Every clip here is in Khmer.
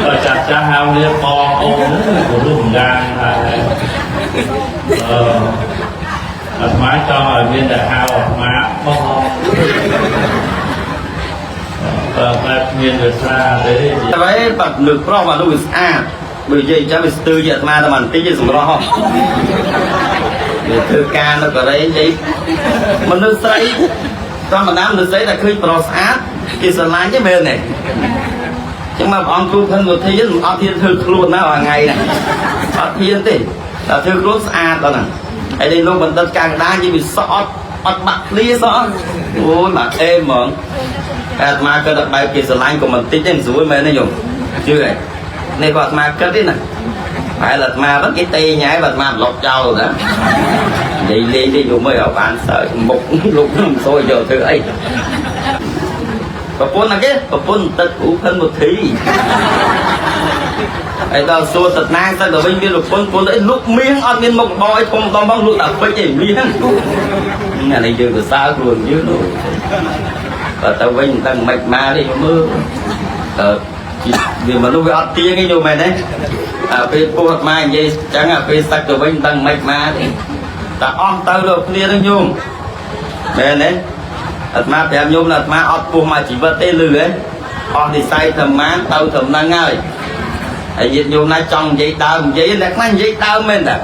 ដល់ចាស់ចាស់ហៅគ្នាបងអូនហ្នឹងគឺរុំយ៉ាងហើយអឺអាត្មាចង់ឲ្យមានតែហៅអាត្មាបងបើបែបមានវាស្រាទេ តែបាត់លើកប្រុសបាត់នោះវាស្អាតបើនិយាយចាំវាស្ទើរជាអាត្មាតែបន្តិចទេសម្រស់វាធ្វើការនៅកូរ៉េនិយាយមនុស្សស្រីធម្មតាមនុស្សស្រីតែឃើញប្រុសស្អាតគេស្រឡាញ់ទេមែនទេចឹងមកព្រះអង្គគ្រូភិនវុធីអត់ហ៊ានធ្វើខ្លួនណារាល់ថ្ងៃណាអត់ហ៊ានទេតែធ្វើខ្លួនស្អាតដល់ហ្នឹងហើយនេះលោកបណ្ឌិតកាងដានិយាយវាសក់អត់អត់បាក់ភ្លាសោះអូយបាក់អេហ្មងតែអាត្មាគិតតែបែបគេស្រឡាញ់ក៏មិនតិចទេមិនស្រួលមែនទេញោមជឿហ៎នេះក៏អាត្មាគិតទេណាហើយអាត្មាហ្នឹងគេទេញ៉ែបើអាត្មាប្លុកចោលណានិយាយលេងទេញោមអើយឲ្យបានសើចមុខលោកមិនសូវយកធ្វើអីប្រពន្ធណាគេប្រពន្ធទឹកគ្រូភិនវុធីហើយដល់សួរតណាទៅដល់វិញមានប្រពន្ធប្រពន្ធអីលុកមៀងអត់មានមុខរបរអីធំដំបងលក់តែពេជ្រឯងមៀងអានេះយើងក៏សើខ្លួនយើងនោះបើទៅវិញមិនដឹងមិនមកទេមើលអឺវាមនុស្សវាអត់ទៀងទេយល់មែនទេអាពេលពោះអាត្មានិយាយចឹងអាពេលសឹកទៅវិញមិនដឹងមិនមកទេតែអស់ទៅដល់គ្នានឹងញោមមែនទេអាត្មាប្រាប់ញោមថាអាត្មាអត់ពោះមកជីវិតទេលឺហ៎អស់និស័យធម្មទៅត្រឹមហ្នឹងហើយហើយញាតិញោមណាចង់និយាយដើមនិយាយអ្នកខ្លះនិយាយដើមមែនតា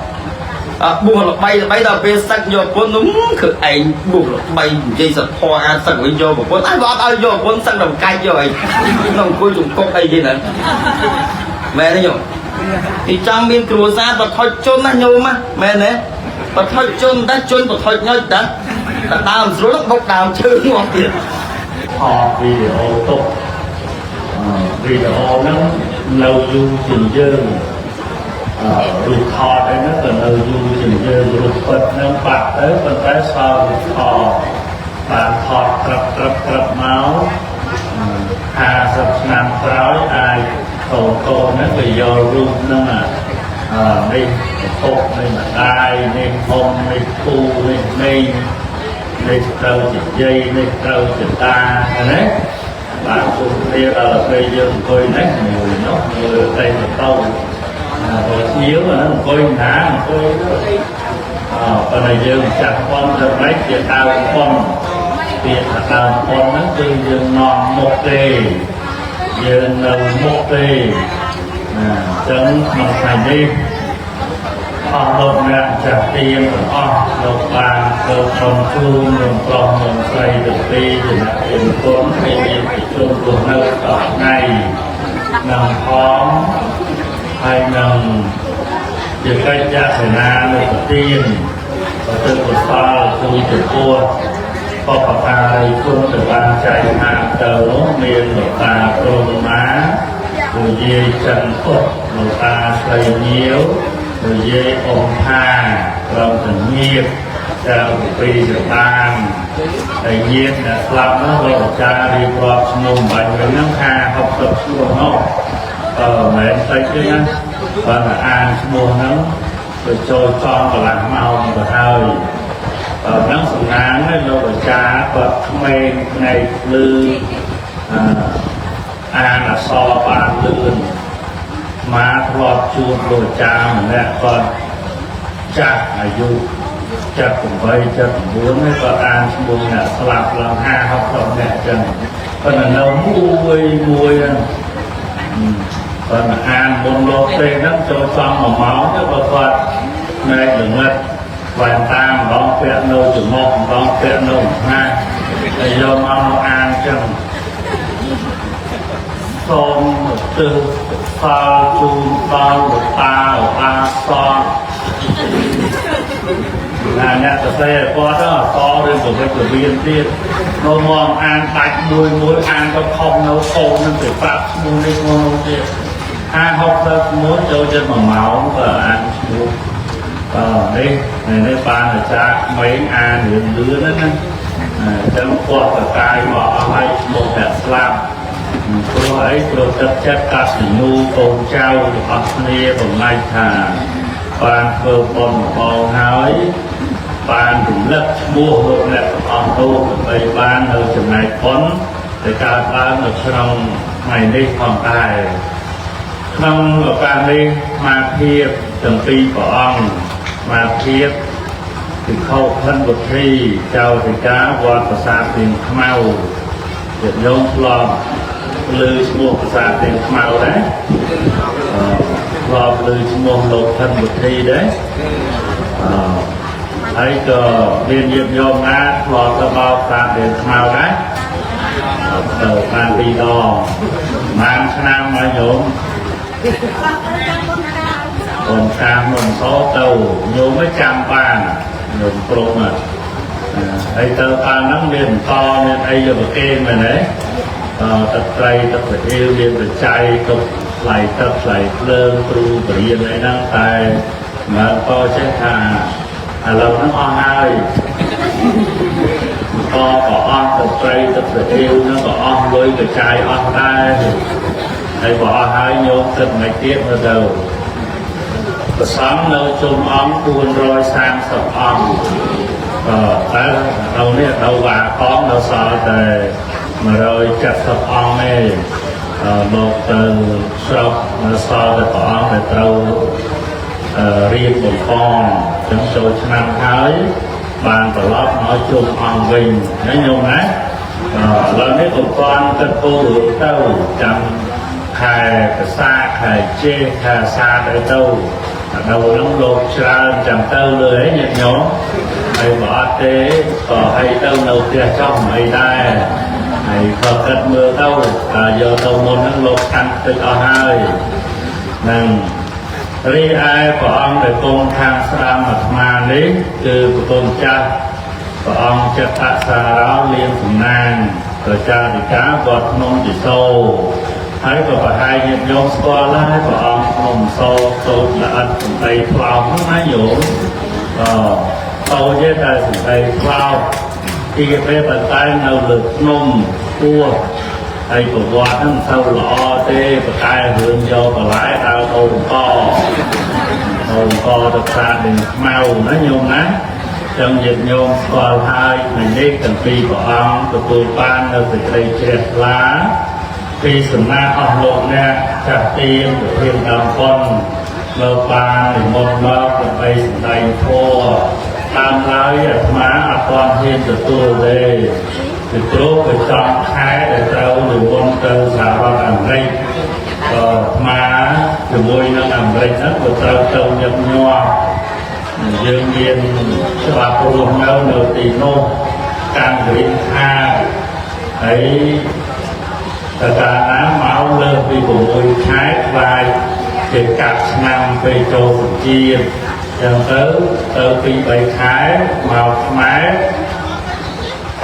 អត់បួសល្បីល្បីដល់ពេលសឹកយកប្រពន្ធនោះគឺឯងបួសល្បីនិយាយសធរអាសឹកវិញយកប្រពន្ធអញបើអត់ឲ្យយកប្រពន្ធសឹកដល់កាច់យកអីក្នុងអង្គុយជង្គុកអីគេហ្នឹងមែនទេញោមគេចង់មានគ្រួសារបថុជជនណាញោមណាមែនទេបថុជជនតែជនបថុជញុចតាតែដើមស្រួលបុកដើមឈើងាប់ទៀត ថតវីដេអូទុកវីដេអូហ្នឹងនៅយូរជាងយើងរូបថតអីហ្នឹងក៏នៅយូរជាងយើងរូបពិតហ្នឹងបាក់ទៅប៉ុន្តែសល់រូបថតបានថតក្រឹបក្រឹបក្រឹបមក50ឆ្នាំក្រោយអាចកូនកូនហ្នឹងវាយករូបហ្នឹងនេះឪពុកនេះម្ដាយនេះអ៊ំនេះពូនេះមីងនេះត្រូវជាយាយនេះត្រូវជាតាណាបាទជួបគ្នាដល់ពេលយើងអង្គុយនេះមួយនោះមើលតែទៅទៅភ្ញៀវអាហ្នឹងអង្គុយណាអង្គុយអប៉ុន្តែយើងចាស់ប៉ុនទៅម៉េចជាដើមប៉ុនពាក្យថាដើមប៉ុនហ្នឹងគឺយើងនាំមុខទេយើងនៅមុខទេណាអញ្ចឹងក្នុងថ្ងៃនេះអស់លោកអ្នកចាស់ទៀនទាំងអស់លោកបានធ្វើក្នុងជូននឹងប្រុសនិងស្រីទាំងពីរជាអ្នកជាគុណហើយមានប្រជុំរស់នៅដល់ថ្ងៃនឹងផងហើយនឹងជាកិច្ចសេនានុប្រទានប្រទិកុសលជួយចំពោះបពការីគុណទៅបានចែកហាទៅនោះមានលោកតាព្រំមាលោកយាយចិនពុតលោកតាស្រីញៀវលោកយាយអ៊ំផាព្រមទាំងញាតិចៅពីសតានហើយញាតិអ្នកស្លាប់នោះលោកអាចារ្យរៀបរាប់ឈ្មោះបាញ់វិញហ្នឹងថា60ឈ្មោះនោះអឺមិនមែនតិចទេណាបើតែអានឈ្មោះហ្នឹងទៅចូលចង់កន្លះម៉ោងទៅហើយអឺហ្នឹងសំណាងហើយលោកអាចារ្យគាត់ក្មេងភ្នែកភ្លឺអឺអានអក្សរបានលឿនមកធ្លាប់ជួបលោកអាចារ្យម្នាក់គាត់ចាស់អាយុ78 79ហើយគាត់អានឈ្មោះអ្នកស្លាប់ឡើង50 60នាក់ចឹងប៉ុន្តែនៅមួយមួយហ្នឹងគាត់អានមុនលោកទេហ្នឹងចូលចំ1ម៉ោងទៅបើគាត់ភ្នែកល្ងិតវ៉ែនតាមម្ដងពាក់នៅច្រមុះម្ដងពាក់នៅថ្នាក់ហើយយកមកអានចឹងសូមទិសសល់ជូនដល់លោកតាឧបាសកណាអ្នកសរសេរគាត់ទៅអក្សរឬក៏វិជ្ជមានទៀតនៅមកអានដាច់មួយមួយអានទៅខំនៅកូននឹងទៅប្រាប់ឈ្មោះនេះឈ្មោះនោះទៀត50 60ឈ្មោះចូលចិត្ត1ម៉ោងក៏អានឈ្មោះអឺនេះនេះបានអាចារ្យក្មេងអានរឿងលឿនណាអញ្ចឹងគាត់តកាយមកអស់ហើយឈ្មោះអ្នកស្លាប់ព្រោះអីព្រោះទឹកចិត្តកតញ្ញូកូនចៅទាំងអស់គ្នាបំណាច់ថាបានធ្វើបុណ្យបងហើយបានរំលឹកឈ្មោះលោកអ្នកទាំងអស់នោះដើម្បីបាននៅចំណែកបុណ្យដែលកើតឡើងនៅក្នុង ថ្ងៃនេះផងដែរក្នុងឱកាសនេះមាភាពទាំងពីរព្រះអង្គមាភាពភិក្ខុភិនវុធីចៅធិការវត្តប្រាសាទទៀងខ្មៅញាតិញោមធ្លាប់ឮឈ្មោះប្រាសាទទៀងខ្មៅដែរធ្លាប់ឮឈ្មោះលោកភិនវុធីដែរហើយក៏មានញាតិញោមណាធ្លាប់ទៅមកប្រាសាទទៀងខ្មៅដែរទៅបានពីរដងប្រហែលឆ្នាំហើយញោមកូនតាមនំសទៅញោមមិនចាំបានញោមព្រមហើយទៅបានហ្នឹងមានបន្តមានអីយកប្រគេនមែនទេទឹកត្រីទឹកប្រអៀវមានបច្ច័យទុកថ្លៃទឹកថ្លៃភ្លើងគ្រូបរិញ្ញាអីហ្នឹងតែមិនក៏ចេះថាឥឡូវហ្នឹងអស់ហើយក៏អស់ទឹកត្រីទឹកប្រអៀវហ្នឹងក៏អស់លុយកចាយអស់ដែរហើយបើអស់ហើយញោមគិតមិនទៀតមើលទៅប្រសង់នៅជុំអង្គ430អង្គតែនៅនេះនៅវ៉ាកងនៅសល់តែ170អង្គទេមកទៅស្រុកនៅសល់តែព្រះអង្គដែលត្រូវរៀបបំពងអញ្ចឹងចូលឆ្នាំហើយបានត្រឡប់មកជុំអង្គវិញណាញោមណាឥឡូវនេះក៏គាត់គិតគូររឿងទៅចាំខែប្រសាខែជេខែសាទអីទៅដល់ហ្នឹងលោកច្រើនចាំទៅលើអីញាតិញោមហើយបើអត់ទេក៏អីទៅនៅផ្ទះចោះមិនអីដែរហើយក៏គិតមើលទៅតើយកទៅមុនហ្នឹងលោកកាន់តិចអស់ហើយនឹងរីឯព្រះអង្គដែលគង់ខាងស្ដាំអាត្មានេះគឺព្រះគុណចាស់ព្រះអង្គចិត្តអសារោលៀងសំណាងប្រជាធិការវត្តភ្នំទីសូហើយក៏ប្រហែលញាតិញោមស្គាល់ហើយព្រះអង្គភ្នំសូតូចល្អិតសំដីផ្លោហ្នឹងណាញោមតូចទេតែសំដីផ្លោទីគេពេលតែនៅលើភ្នំពោះហើយប្រវត្តិហ្នឹងមិនសូវល្អទេបកែរឿងយកបន្លែដើរអូអង្គអូអង្គទៅផ្សារនឹងខ្មៅណាញោមណាចឹងញាតិញោមស្គាល់ហើយថ្ងៃនេះទាំងពីរព្រះអង្គទទួលបាននៅសេចក្តីជ្រះថ្លាពីសំណាក់អស់លោកអ្នកចាស់ទានប្រធានដើមប៉ុនលោកបាននិមន្តមកដើម្បីសម្ដែងធម៌តាមឡើយអាត្មាអត់ទាន់ហ៊ានទទួលទេពីព្រោះប្រចាំខែដែលត្រូវនិមន្តទៅសហរដ្ឋអាមេរិកក៏អាត្មាជាមួយនឹងអាមេរិកហ្នឹងក៏ត្រូវទៅញឹកញាប់យើងមានច្បាប់រស់នៅទីនោះតាមរិទ្ធខាហើយតែកាលណាមកលើសពី6ខែខ្លាចគេកាត់ឆ្នាំពេលចូលសញ្ជាតិចឹងទៅទៅ2 3ខែមកខ្មែរ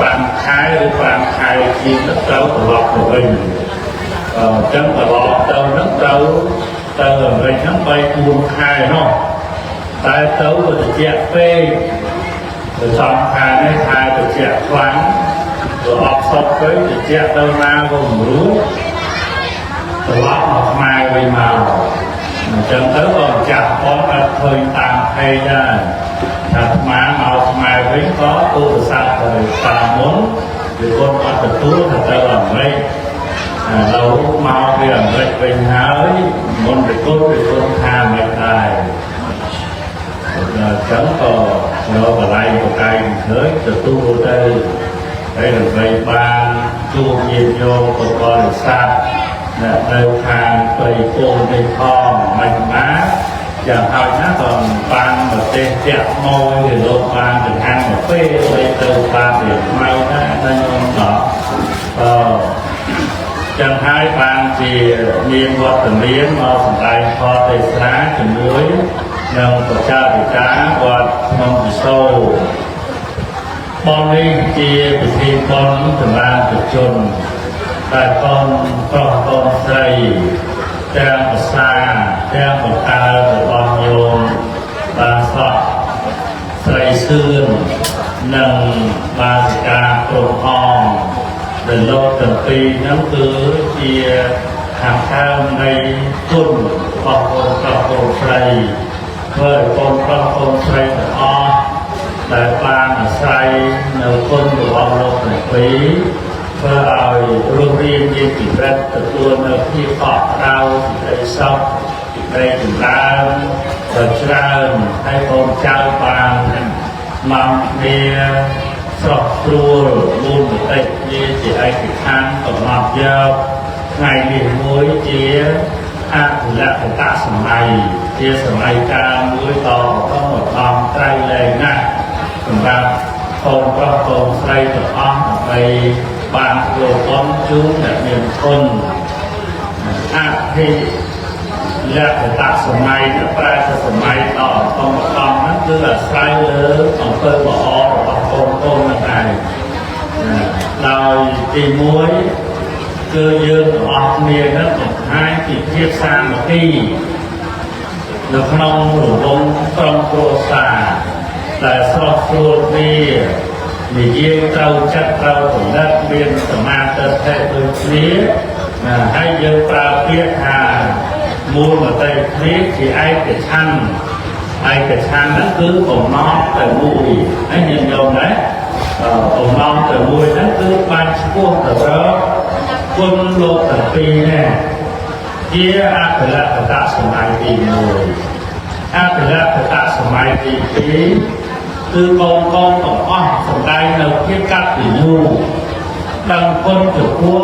5ខែឬ5ខែជាងទៅត្រូវត្រឡប់ទៅវិញអញ្ចឹងត្រឡប់ទៅហ្នឹងត្រូវទៅអាមេរិកហ្នឹង3 4ខែនោះតែទៅក៏ត្រជាក់ពេកទៅសំខែនេះខែត្រជាក់ខ្លាំងទៅអបសពទៅត្រជាក់ទៅណាក៏មិនរួចត្រឡប់មកខ្មែរវិញមកអញ្ចឹងទៅក៏ម្ចាស់ផងអត់ឃើញតាមភេទដែរថាអាត្មាមកខ្មែរវិញក៏ទូរស័ព្ទទៅតាមមុនពីគាត់អត់ទទួលថាទៅអាមេរិកឥឡូវមកពីអាមេរិកវិញហើយមុនពីគាត់ថាមិនដែរអញ្ចឹងក៏រកកន្លែងបកាយឃើញទទួលទៅហើយដើម្បីបានជួបញាតិញោមពុទ្ធបរិស័ទអ្នកនៅខាងព្រៃពងនេះផងមិនណាយ៉ាងហោចណាស់ក៏បានប្រទេសតាក់មួយឬលោកបានចង្ហាន់មកពេលទៅបានវាខ្មៅណាស់ដល់ញោមដល់ចឹងហើយបានជាមានវត្តមានមកសម្ដែងធម៌ទេសនាជាមួយនឹងប្រជាធិការវត្តភ្នំពិសូបុណ្យនេះជាពិធីបុណ្យចម្រើនប្រជជនតែកូនប្រុសកូនស្រីទាំងភាសាទាំងបង្កើតរបស់ញោមបានសក់ស្រីសឿននិងបាសិកាព្រំអងដែលលោកទាំងពីរហ្នឹងគឺជាខាងដើមនៃគុណរបស់កូនប្រុសកូនស្រីធ្វើឲ្យកូនប្រុសកូនស្រីទាំងអស់ដែលបានអាស្រ័យនៅគុណរបស់លោកទាំងពីរ ធ្វើឲ្យរស់រានជាជីវិតទទួលនៅភាពកក់ក្ដៅសេចក្តីសុខសេចក្តីចម្រើនដ៏ច្រើនហើយកូនចៅបាននាំគ្នាស្រស់ស្រួលមូលមតិគ្នាជាឯកច្ឆន្ទកំណត់យកថ្ងៃនេះមួយជាអភិលក្ខតសម័យជាសម័យកាលមួយដ៏ឧត្តមឧត្តមត្រៃលែងណាស់សម្រាប់កូនប្រុសកូនស្រីទាំងអស់ដើម្បីបានធ្វើបុណ្យជូនអ្នកមានគុណអភិលក្ខតសម័យនេះប្រែជាសម័យដ៏ឧត្តមឧត្តមហ្នឹងគឺអាស្រ័យលើអំពើល្អរបស់កូនកូនហ្នឹងឯងដោយទី1គឺយើងទាំងអស់គ្នានឹងបង្ហាញពីភាពសាមគ្គីនៅក្នុងរង្វង់ក្រុមគ្រួសារដែលស្រស់ស្រួលគ្នានិយាយត្រូវចិត្តត្រូវគំនិតមានសមាធិដូចគ្នាណាហើយយើងប្រើពាក្យថាមូលមតិគ្នាជាឯកច្ឆន្ទឯកច្ឆន្ទហ្នឹងគឺបំណងតែមួយហើយញាតិញោមដែរបំណងតែមួយហ្នឹងគឺបានឆ្ពោះទៅរកគុណលោកទាំងពីរនេះជាអភិលក្ខតសម័យទី1អភិលក្ខតសម័យទី2គឺកូនកូនទាំងអស់សម្ដែងនៅភាពកតញ្ញូដឹងគុណចំពោះ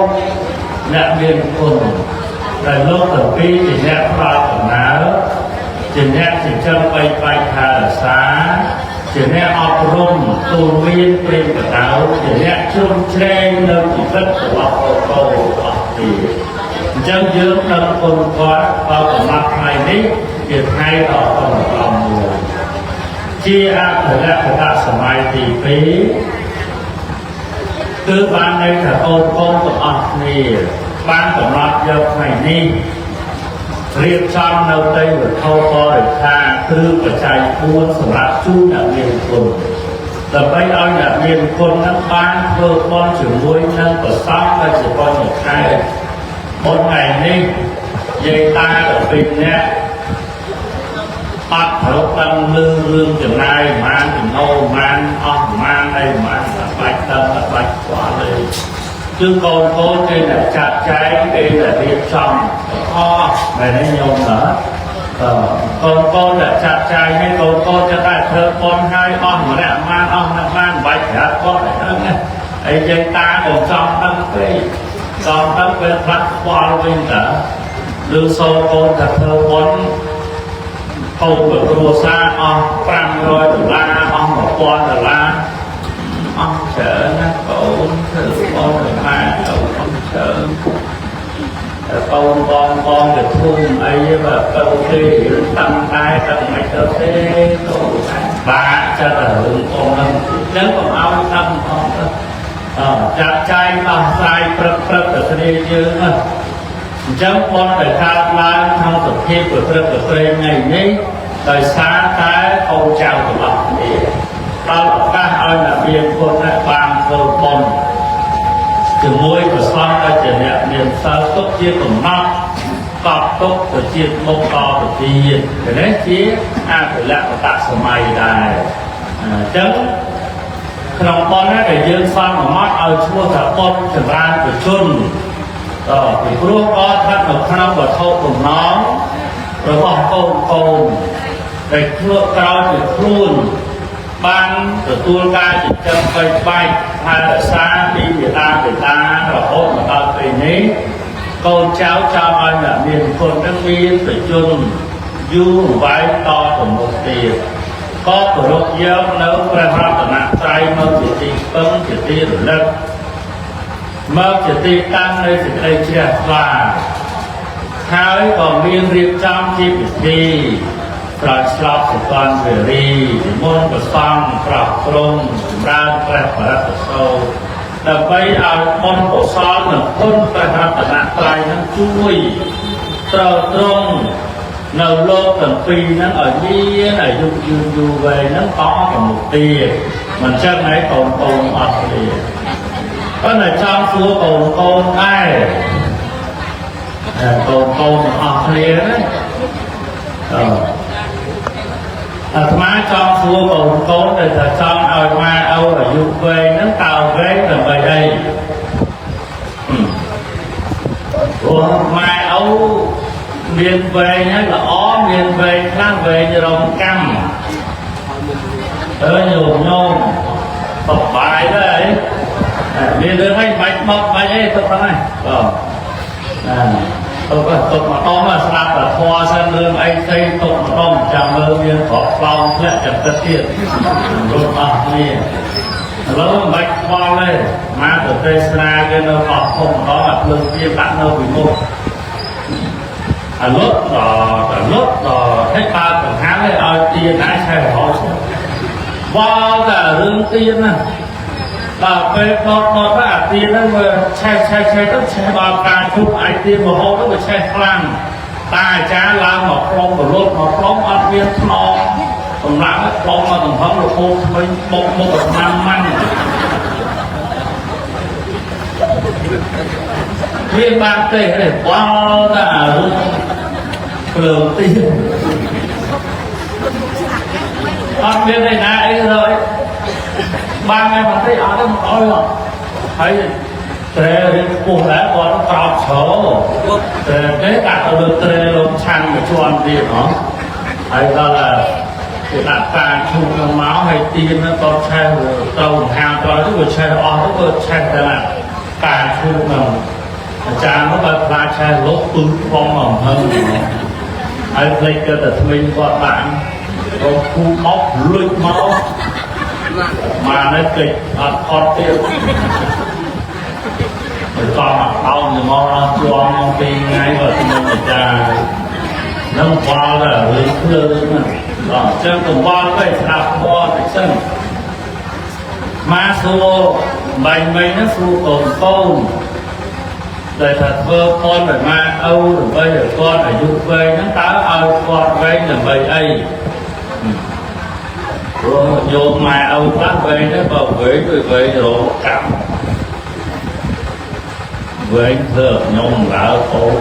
អ្នកមានគុណដែលលោកទាំងពីរជាអ្នកផ្ដល់ដំណើរជាអ្នកចិញ្ចឹមបីបាច់ថែរក្សាជាអ្នកអប់រំទូន្មានព្រាមកដៅជាអ្នកជ្រោមជ្រែងនៅជីវិតរបស់កូនកូនអស់គ្នាអញ្ចឹងយើងដឹងគុណគាត់បើកំណត់ថ្ងៃនេះជាថ្ងៃដ៏ឧត្តមឧត្តមមួយជាអភិលក្ខតសម័យទី2គឺបានន័យថាកូនកូនទាំងអស់គ្នាបានកំណត់យកថ្ងៃនេះរៀបចំនៅទីវត្ថុបរិក្ខារគឺបច្ច័យ4សម្រាប់ជូនអ្នកមានគុណដើម្បីឲ្យអ្នកមានគុណនឹងបានធ្វើបុណ្យជាមួយនឹងព្រះសង្ឃដែលជាបុណ្យខែបុណ្យថ្ងៃនេះយាយតាដល់ពីរនាក់អត់ត្រូវដឹងលឺរឿងចំណាយប្រហែលចំណូលប្រហែលអស់ប្រហែលអីប្រហែលអត់បាច់ដឹងអត់បាច់ស្គាល់ទេគឺកូនកូនគេអ្នកចាត់ចែងគេអ្នករៀបចំអស់មែនទេញោមណាកូនកូនអ្នកចាត់ចែងហើយកូនកូនจะតែធ្វើបុណ្យហើយអស់ម្នាក់បានអស់ម្នាក់បានមិនបាច់ប្រាប់គាត់ឲ្យដឹងណាហើយយាយតាក៏ចង់ដឹងពេកចង់ដឹងពេលខ្លះខ្វល់វិញតើឬសូកូនថាធ្វើបុណ្យកូនគ្រួសារអស់500ដុល្លារអស់1000ដុល្លារអស់ច្រើនណាស់កូនធ្វើបុណ្យឲ្យម៉ែទៅអស់ច្រើនតែកូនបងបងទៅធំអីបើទៅទេតាំងតែតាំងមិនទៅទេកូនបាក់ចិត្តតែរឿងអ៊ំហ្នឹងចឹងកុំឲ្យដឹងអស់ទៅចាត់ចែងដោះស្រាយព្រឹកព្រឹកទៅគ្នាយើងណាអញ្ចឹងបុណ្យដែលកើតឡើងក្នុងសភាពប្រព្រឹត្តប្រព្រែងថ្ងៃនេះដោយសារតែកូនចៅទាំងអស់គ្នាដល់ឱកាសឲ្យអ្នកមានគុណបានធ្វើបុណ្យជាមួយព្រះសង្ឃដែលជាអ្នកមានសិលទុកជាកំណត់កប់ទុកទៅជាតិមុខតទៅទៀតនេះជាអភិលក្ខតសម័យដែរអញ្ចឹងក្នុងបុណ្យនេះដែលយើងសន្មតឲ្យឈ្មោះថាបុណ្យចម្រើនប្រជជនពីព្រោះក៏ស្ថិតនៅក្នុងវត្ថុបំណងរបស់កូនកូនដែលខ្លួនក្រោយពីខ្លួនបានទទួលការចិញ្ចឹមបីបាច់ថែរក្សាពីមេដាបិតារហូតមកដល់ពេលនេះកូនចៅចង់ឲ្យអ្នកមានគុណនឹងមានប្រជជនយូរវែងតទៅមុខទៀតក៏គោរពយកនៅព្រះរតនត្រ័យមកជាទីពឹងជាទីរលឹកមកជាទីតាំងនៃសេចក្តីជ្រះថ្លាហើយក៏មានរៀបចំជាពិធីស្រោចស្រពសកលវេរីនិមន្តព្រះសង្ឃប្រោះព្រំចម្រើនព្រះបរិត្តសូត្រដើម្បីឲ្យបុណ្យកុសលនិងគុណព្រះរតនត្រ័យនឹងជួយទ្រទ្រង់នៅលោកទាំងពីរហ្នឹងឲ្យមានអាយុយឺនយូរវែងហ្នឹងតទៅមុខទៀតមិនចឹងឯងកូនកូនអត់ទេប៉ុន្តែចង់សួរកូនកូនដែរកូនកូនអស់គ្នាណាអាត្មាចង់សួរកូនកូនដែលថាចង់ឲ្យម៉ែឪអាយុវែងហ្នឹងតើវែងដើម្បីអី ព្រោះម៉ែឪមានវែងហើយល្អមានវែងខ្លះវែងរងកម្មអើញោមញោមសប្បាយដែរមានរឿងអីបាច់មកបាច់អីទៅហ្នឹងហើយបាទអាទៅទៅមកតមស្ដាប់តែធម៌សិនរឿងអីផ្សេងទុកម្ដុំចាំមើលមានក្របខ្លោងធ្លាក់ចាំទឹកទៀតរត់អស់គ្នាឥឡូវមិនបាច់ខ្វល់ទេមកទៅទេសនាគេនៅអស់ធំម្ដងអាភ្លើងទៀនដាក់នៅពីមុខអាលុតដល់អាលុតដល់ឲ្យបើកង្ហាឲ្យទៀនណាឆេះរហូតវល់តែរឿងទៀនណាដល់ពេលដតដតទៅអាទៀនហ្នឹងវាឆេះឆេះឆេះទៅឆេះដល់ការជុំអាចទៀនមហូតទៅវាឆេះខ្លាំងតាអាចារ្យឡើងមកក្រុមបលុតមកក្រុមអត់មានខ្នងកម្លាំងក្រុមមកកំហឹងរហូតថ្មីបុកមុខអាត្មាម៉ាំងវាបានទេទេវល់តែអារឿងភ្លើងទៀនអត់មានឯណាអីrồi បានថ្ងៃបន្តិចអត់ទេមកអុយហើយត្រែរៀងពោះដែរគាត់ក្រោកឈរត្រែទេដាក់ទៅលើត្រែលំឆាន់មួយជាន់ទៀតហ៎ហើយដល់គេដាក់ការឈូកនឹងមកហើយទៀនហ្នឹងក៏ឆេះត្រូវហាមត្រូវទៅវាឆេះអស់ទៅវាឆេះតែការឈូកហ្នឹងអាចារ្យមកបើខ្លាចឆេះលុបពឹសផងមកហឹងហើយភ្លេចទៅតែថ្មីគាត់បានរកគូមកលុចមកមកនេះកិច្ចអត់អត់ទៀតទៅតមកអោនមកដល់ជាប់មកពីថ្ងៃបើខ្ញុំអាចារ្យនឹងវល់តែរឿងភ្លើងហ្នឹងដល់អញ្ចឹងកង្វល់ទៅស្ដាប់ធម៌ទៅសិនមកសួរបាញ់មិញហ្នឹងសួរកូនកូនដែលថាធ្វើប៉ុនឲ្យម៉ែឪដើម្បីឲ្យគាត់អាយុវែងហ្នឹងតើឲ្យគាត់វែងដើម្បីអីព្រោះយោមម៉ែឪខ្លះវែងទៅបើវែងទៅវែងរកកម្មវែងធ្វើខ្ញុំរើកូន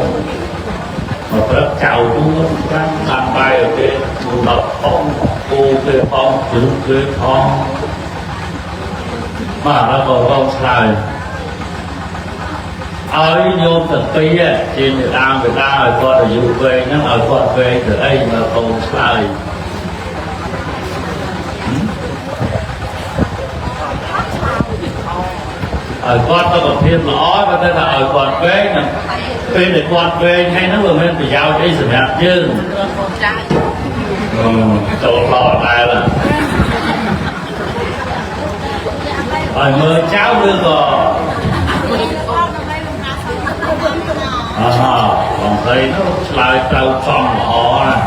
មកព្រឹកចៅទួនតាមតាមបាយឲ្យគេដល់ផងគូគេផងជើងគេផងបាទแล้วក៏រងឆ្លើយឲ្យញោមទាំងពីរជាដើមបិតាឲ្យគាត់អាយុវែងហ្នឹងឲ្យគាត់វែងទៅអីមកកូនឆ្លើយឲ្យគាត់សុខភាពល្អបើតែថាឲ្យគាត់វែងហ្នឹងពេលដែលគាត់វែងហើយហ្នឹងវាមានប្រយោជន៍អីសម្រាប់យើងចូលល្អដែរឲ្យមើលចៅឬក៏អើបងស្រីនោះឆ្លើយត្រូវចំល្អណាស់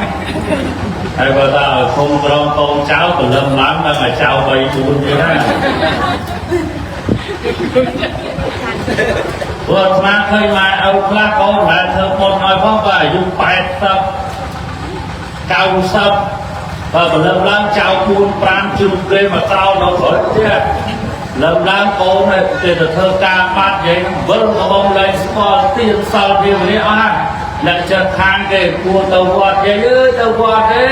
ហើយបើថាឲ្យគុំក្រងកូនចៅព្រលឹមឡើងដល់ឲ្យចៅ3 4ទៀតណាព្រោះអាត្មាឃើញម៉ែឪខ្លះកូនមិនដែលធ្វើបុណ្យឲ្យផងបើអាយុ80 90បើព្រលឹមឡើងចៅ4 5ជ្រុំគេមកក្រោលដល់ក្រោយទៀតលើឡើងកូនទៅទៅធ្វើការបាត់និយាយវិលក៏បងលែងស្គាល់ទៀនសិលភាវនាអស់ហើយអ្នកចិត្តខាងគេគួរទៅវត្តយាយអើយទៅវត្តទេ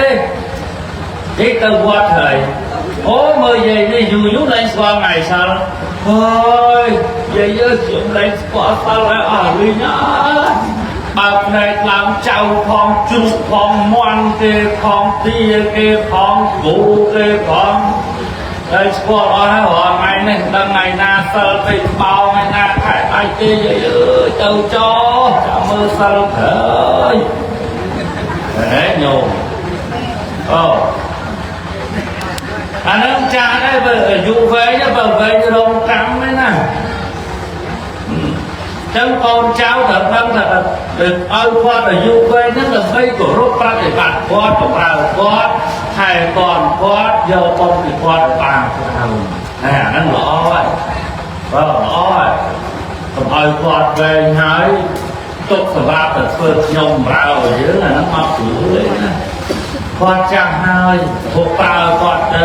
នេះទៅវត្តហើយអូមើលយាយនេះយូរយូរលែងស្គាល់ថ្ងៃសិលអើយយាយអើយខ្ញុំលែងស្គាល់សិលហើយអស់លីងអើយបើភ្នែកឡើងចៅផងជ្រូកផងមាន់គេផងទាគេផងគោគេផងហើយស្គាល់អស់ហើយរាល់ថ្ងៃនេះដឹងថ្ងៃណាសិលទៅបោថ្ងៃណាខែដៃទេយាយអើយទៅចោចាំមើលសិលហើយហេញោមអូអានឹងចាស់ដែរបើអាយុវែងបើវែងរងកម្មឯណាចឹងកូនចៅត្រូវដឹងថាឲ្យគាត់អាយុវែងហ្នឹងដើម្បីគោរពប្រតិបត្តិគាត់បម្រើគាត់ថែទាំគាត់យកបុណ្យពីគាត់ឲ្យបានច្រើនណែអាហ្នឹងល្អហើយបើល្អហើយកុំឲ្យគាត់វែងហើយទុកសម្រាប់តែធ្វើខ្ញុំបម្រើឲ្យយើងអាហ្នឹងមកស្រួលទេណាគាត់ចាស់ហើយពួកប្រើគាត់ទៅ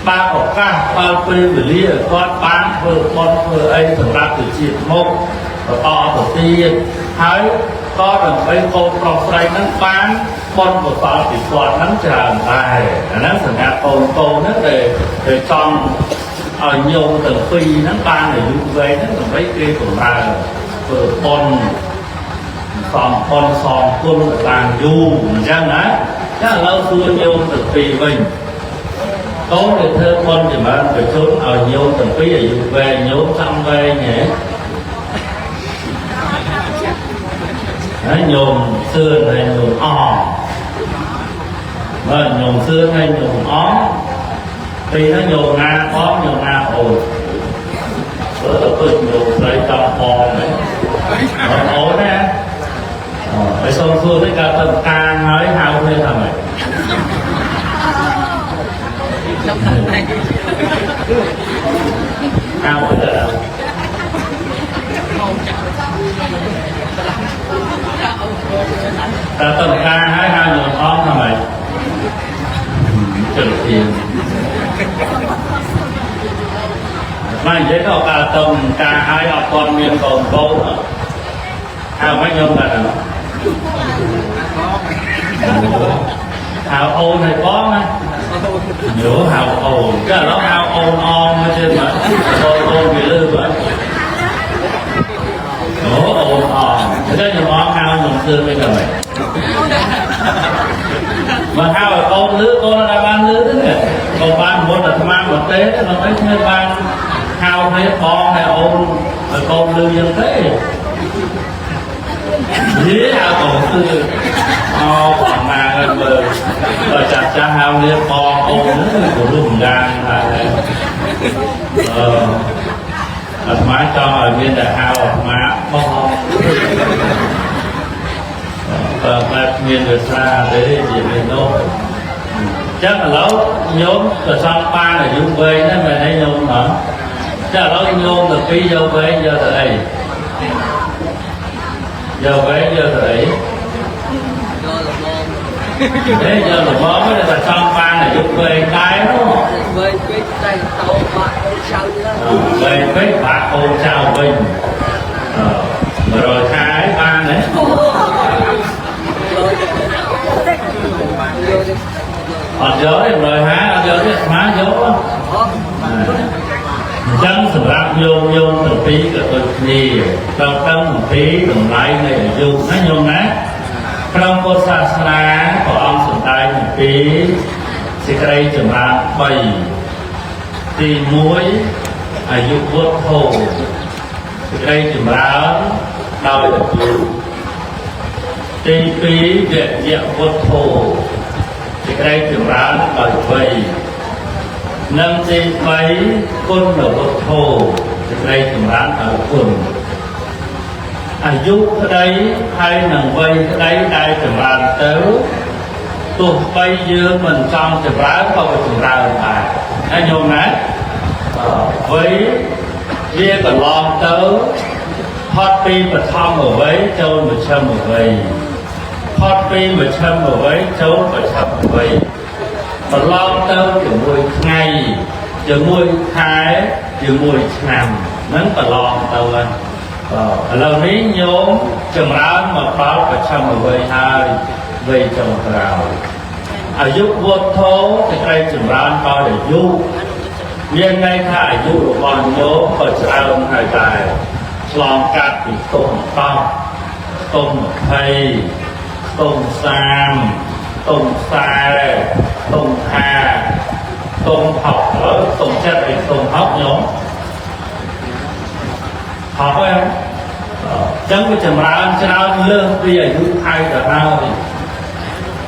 បើឱកាសបើពេលវេលាគាត់បានធ្វើបុណ្យធ្វើអីសម្រាប់ទៅជាតិមុខបន្តទៅទៀតហើយក៏ដើម្បីកូនប្រុសស្រីហ្នឹងបានបុណ្យកុសលពីគាត់ហ្នឹងច្រើនដែរអាហ្នឹងសម្រាប់កូនកូនហ្នឹងដែលចង់ឲ្យញោមទាំងពីរហ្នឹងបានអាយុវែងហ្នឹងដើម្បីគេបម្រើធ្វើបុណ្យ សំប៉ុនសំគុណបានយូរអញ្ចឹងណាចាឥឡូវសួរញោមទាំងពីរវិញកូនដែលធ្វើបុណ្យចម្រើនបជនឲ្យញោមទាំងពីរអាយុវែងញោមចង់វែងហ៎ហើយញោមសឿនហើយញោមអងបាទញោមសឿនហើយញោមអងពីនោះញោមណាផងញោមណាអូនបើទៅពឹងញោមស្រីចង់ផងហ្នឹងអូនណាហើយសូមសួរទៅកើតទៅកាងហើយហៅគ្នាថាម៉េចហៅទៅតើតើការហើយហៅញោមអងថាម៉េចចុះទៀនមកនិយាយទៅកើតទៅការហើយអត់ទាន់មានកូនកូនហៅមិនញោមដែរហៅអូនហើយបងណាញោហៅអូនចាឥឡូវហៅអូនអងមកទៀតបាទអូនអូនវាលឺបាទអូអូនអងតែញោមអងហៅញោមសឿនវិញទៅម៉េចមកហៅឲ្យកូនលឺកូនអត់បានលឺទេកូនបានមុនអាត្មាមកទេមកអីធ្វើបានហៅឲ្យបងឲ្យអូនឲ្យកូនលឺយ៉ាងទេយីហៅកូនគឺអូបងមកឲ្យមើលដល់ចាស់ចាស់ហៅនេះបងអូនហ្នឹងគឺរួមយ៉ាងហើយអឺអាត្មាចង់ឲ្យមានតែហៅអាត្មាបងបើបែបមានវាស្រាទេជាមេនោះចឹងឥឡូវញោមក៏ចង់បានអាយុវែងដែរមែនទេញោមហ៎ចឹងឥឡូវញោមទៅពីយកវែងយកទៅអីយកវែងយកទៅអីទេយកល្មមតែចង់បានអាយុវែងដែរនោះ វែងពេកតែតោបាក់អូនចៅ វែងពេកបាក់អូនចៅវិញ100ខែបានទេអត់យកទេ150អត់យកទេស្មានយកអញ្ចឹងសម្រាប់ញោមញោមទាំងពីរក៏ដូចគ្នាត្រូវដឹងអំពីតម្លៃនៃអាយុណាញោមណាក្នុងពុទ្ធសាសនាព្រះអង្គសម្ដែងអំពីសេចក្តីចម្រើន3ទី1អាយុវុទ្ធោសេចក្តីចម្រើនដោយអាយុទី2វយវុទ្ធោសេចក្តីចម្រើនដោយវ័យនិងទី3គុណវុទ្ធោសេចក្តីចម្រើនដោយគុណអាយុក្តីហើយនឹងវ័យក្តីដែលចម្រើនទៅទោះបីយើងមិនចង់ចម្រើនក៏វាចម្រើនដែរណាញោមណាវ័យវាកន្លងទៅផុតពីបឋមវ័យចូលមជ្ឈិមវ័យផុតពីមជ្ឈិមវ័យចូលបច្ឆិមវ័យកន្លងទៅជាមួយថ្ងៃជាមួយខែជាមួយឆ្នាំហ្នឹងកន្លងទៅហើយឥឡូវនេះញោមចម្រើនមកដល់បច្ឆិមវ័យហើយវ័យចុងក្រោយអាយុវុទ្ធោសេចក្តីចម្រើនដោយអាយុមានន័យថាអាយុរបស់ញោមក៏ច្រើនហើយដែរឆ្លងកាត់ពីខ្ទង់10ខ្ទង់20ខ្ទង់30ខ្ទង់40ខ្ទង់50ខ្ទង់60ឥឡូវខ្ទង់70អីខ្ទង់60ញោមហប់ហើយអញ្ចឹងវាចម្រើនច្រើនលើសពីអាយុខែទៅហើយ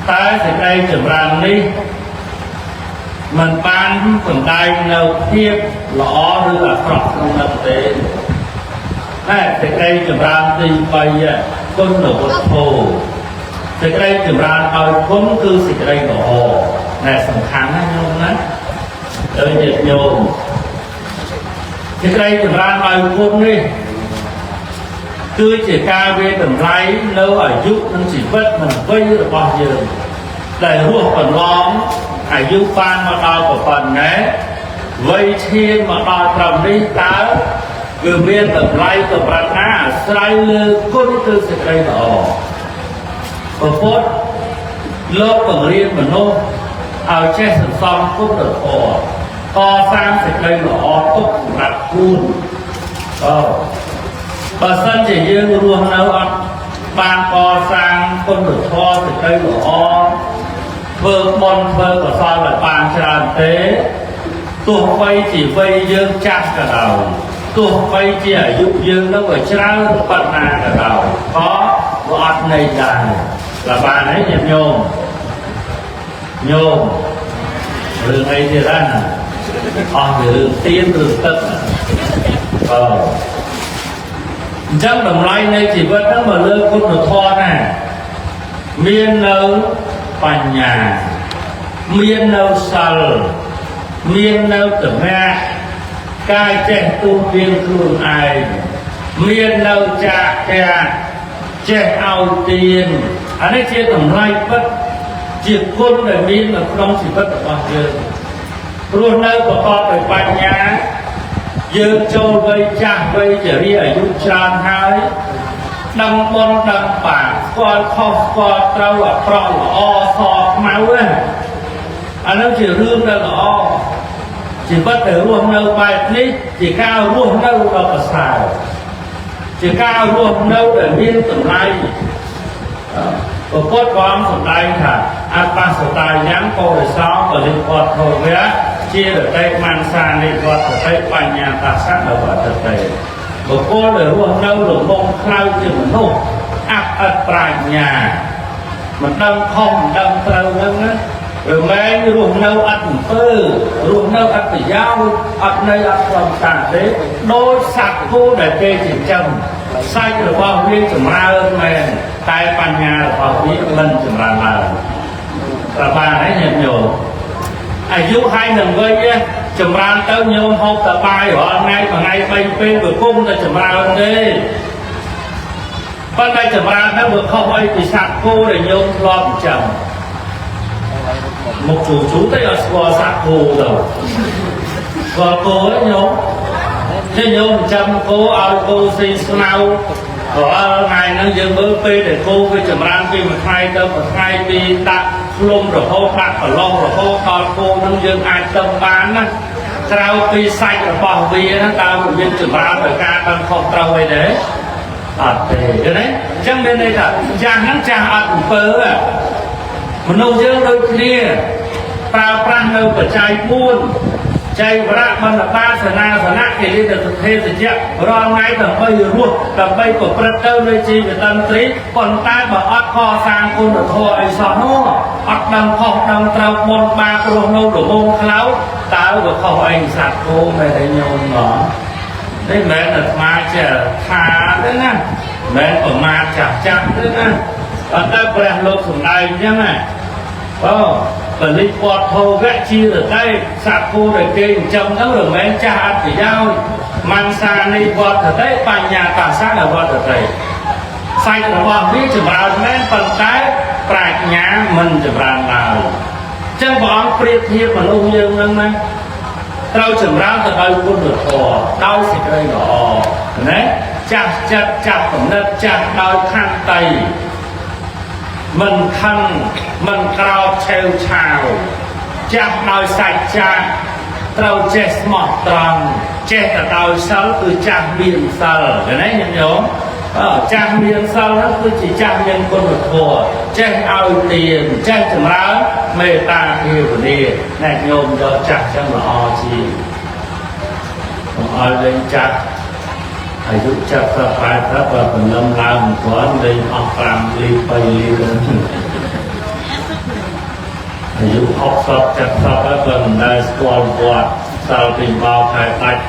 តែសេចក្តីចម្រើននេះមិនបានសំដែងនៅភាពល្អឬអាក្រក់ក្នុងនោះទេតែសេចក្តីចម្រើនទី3គុណវុទ្ធោសេចក្តីចម្រើនឲ្យគុណគឺសេចក្តីល្អណែសំខាន់ណាញោមណាអើញាតិញោមសេចក្តីចម្រើនឲ្យគុណនេះគឺជាការវាតម្លៃនៅអាយុនិងជីវិតនិងវ័យរបស់យើងដែលរស់កន្លងអាយុបានមកដល់ប៉ុណ្ណេះវ័យឈានមកដល់ត្រឹមនេះតើវាមានតម្លៃកម្រិតណាអាស្រ័យលើគុណគឺសេចក្តីល្អព្រះពុទ្ធលោកបង្រៀនមនុស្សឲ្យចេះសន្សំគុណធម៌កសាងសេចក្តីល្អទុកសម្រាប់ខ្លួនអបើសិនជាយើងរស់នៅអត់ បានកសាងគុណធម៌សេចក្តីល្អធ្វើបុណ្យធ្វើកុសលឲ្យបានច្រើនទេទោះបីជាវ័យយើងចាស់ក៏ដោយទោះបីជាអាយុយើងនឹងវាច្រើនប៉ុណ្ណាក៏ដោយក៏វាអត់ន័យដែរលបានហើយញាតិញោមញោមរឿងអីទៀតហ្នឹងអស់ពីរឿងទៀនរឿងទឹកបាទអញ្ចឹងតម្លៃនៃជីវិតហ្នឹងមកលើគុណធម៌ណាមាននៅបញ្ញាមាននៅសិលមាននៅសមៈការចេះទូទានខ្លួនឯងមាននៅចាកៈចេះឲ្យទានអានេះជាតម្លៃពិតជាគុណដែលមាននៅក្នុងជីវិតរបស់យើងព្រោះនៅប្រកបដោយបញ្ញាយើងចូលវ័យចាស់វ័យជរាអាយុច្រើនហើយដឹងបុណ្យដឹងបាបស្គាល់ខុសស្គាល់ត្រូវអាក្រក់ល្អសខ្មៅហ្នឹងអានោះជារឿងដែលល្អជីវិតដែលរស់នៅបែបនេះជាការរស់នៅដ៏ប្រសើរជាការរស់នៅដែលមានតម្លៃព្រះពុទ្ធព្រះអង្គសម្ដែងថាអបសតាយ៉ាងបរិសោបរិវត្តធវៈជារតិមន្សានិវត្តតិបញ្ញាតាសៈវត្តតិបុគ្គលដែលរស់នៅលំងខ្លៅជាមនុស្សអាប់អត់ប្រាជ្ញាមិនដឹងខុសមិនដឹងត្រូវហ្នឹងណារមែងរស់នៅអត់អំពើរស់នៅអត់ប្រយោជន៍អត់ន័យអត់ខ្លឹមសារទេដោយសត្វគោដែលគេចិញ្ចឹមសាច់របស់វាចម្រើនមែនតែបញ្ញារបស់វាមិនចម្រើនឡើយប្របានហើយញាតិញោមអាយុហើយនឹងវ័យចម្រើនទៅញោមហូបតែបាយរាល់ថ្ងៃមួយថ្ងៃ3ពេលវាគុំតែចម្រើនទេប៉ុន្តែចម្រើនទៅវាខុសអីពីសត្វគោដែលញោមធ្លាប់ចិញ្ចឹមមកជួជួទៅអត់ស្គាល់សត្វគោទៅស្គាល់គោឯងញោមទេញោមចាំគោឲ្យគោស៊ីស្មៅរាល់ថ្ងៃហ្នឹងយើងមើលពេលដែលគោវាចម្រើនពីមួយថ្ងៃទៅមួយថ្ងៃពីដាក់ឃ្លុំរហូតដាក់ប្រឡោះរហូតដល់គោហ្នឹងយើងអាចទៅបានណាក្រៅពីសាច់របស់វាហ្នឹងតើវាមានចម្រើនដោយការដឹងខុសត្រូវអីទេអត់ទេឃើញទេអញ្ចឹងមានន័យថាចាស់ហ្នឹងចាស់អត់អំពើមនុស្សយើងដូចគ្នាប្រើប្រាស់នៅបច្ច័យ4ចៃវរៈបណ្ឌបាសេនាសនៈកិរិយាសទ្ធិសច្ចៈរាល់ថ្ងៃដើម្បីរស់ដើម្បីប្រព្រឹត្តទៅនៃជីវិតន្ត្រីប៉ុន្តែបើអត់កសាងគុណធម៌អីសោះនោះអត់ដឹងខុសដឹងត្រូវបុណ្យបាបរស់នៅលំងខ្លៅតើវាខុសអីសត្វគោមែនទេញោមណោះនេះមិនមែនអាត្មាចេះថាទេណាមិនមែនប្រមាថចាស់ចាស់ទេណាប៉ុន្តែព្រះលោកសម្ដែងអញ្ចឹងណាអូបលិពតធវៈជារតីសត្វគោដែលគេចិញ្ចឹមទៅរមែងចាស់អត់ប្រយោជន៍មន្សានិវត្តតិបញ្ញាតាសៈវត្តតិសាច់របស់វាចម្រើនមែនប៉ុន្តែប្រាជ្ញាមិនចម្រើនឡើយអញ្ចឹងព្រះអង្គប្រៀបធៀបមនុស្សយើងហ្នឹងណាត្រូវចម្រើនទៅដោយគុណធម៌ដោយសេចក្តីល្អណាចាស់ចិត្តចាស់គំនិតចាស់ដោយខន្តីមិនខឹងមិនក្រោកឆេវឆាវចាស់ដោយសច្ចៈត្រូវចេះស្មោះត្រង់ចេះតែដោយសិលគឺចាស់មានសិលឃើញទេញាតិញោមចាស់មានសិលហ្នឹងគឺជាចាស់មានគុណធម៌ចេះឲ្យទានចេះចម្រើនមេត្តាភាវនាណែញោមយកចាស់ចឹងល្អជាងកុំឲ្យលេងចាស់អាយុ70 80បើព្រលឹមឡើងមិនទាន់លេងអស់5លី3លីអាយុ60 70ហើយបើមិនដែលស្គាល់វត្តសាលពីបោខែដាច់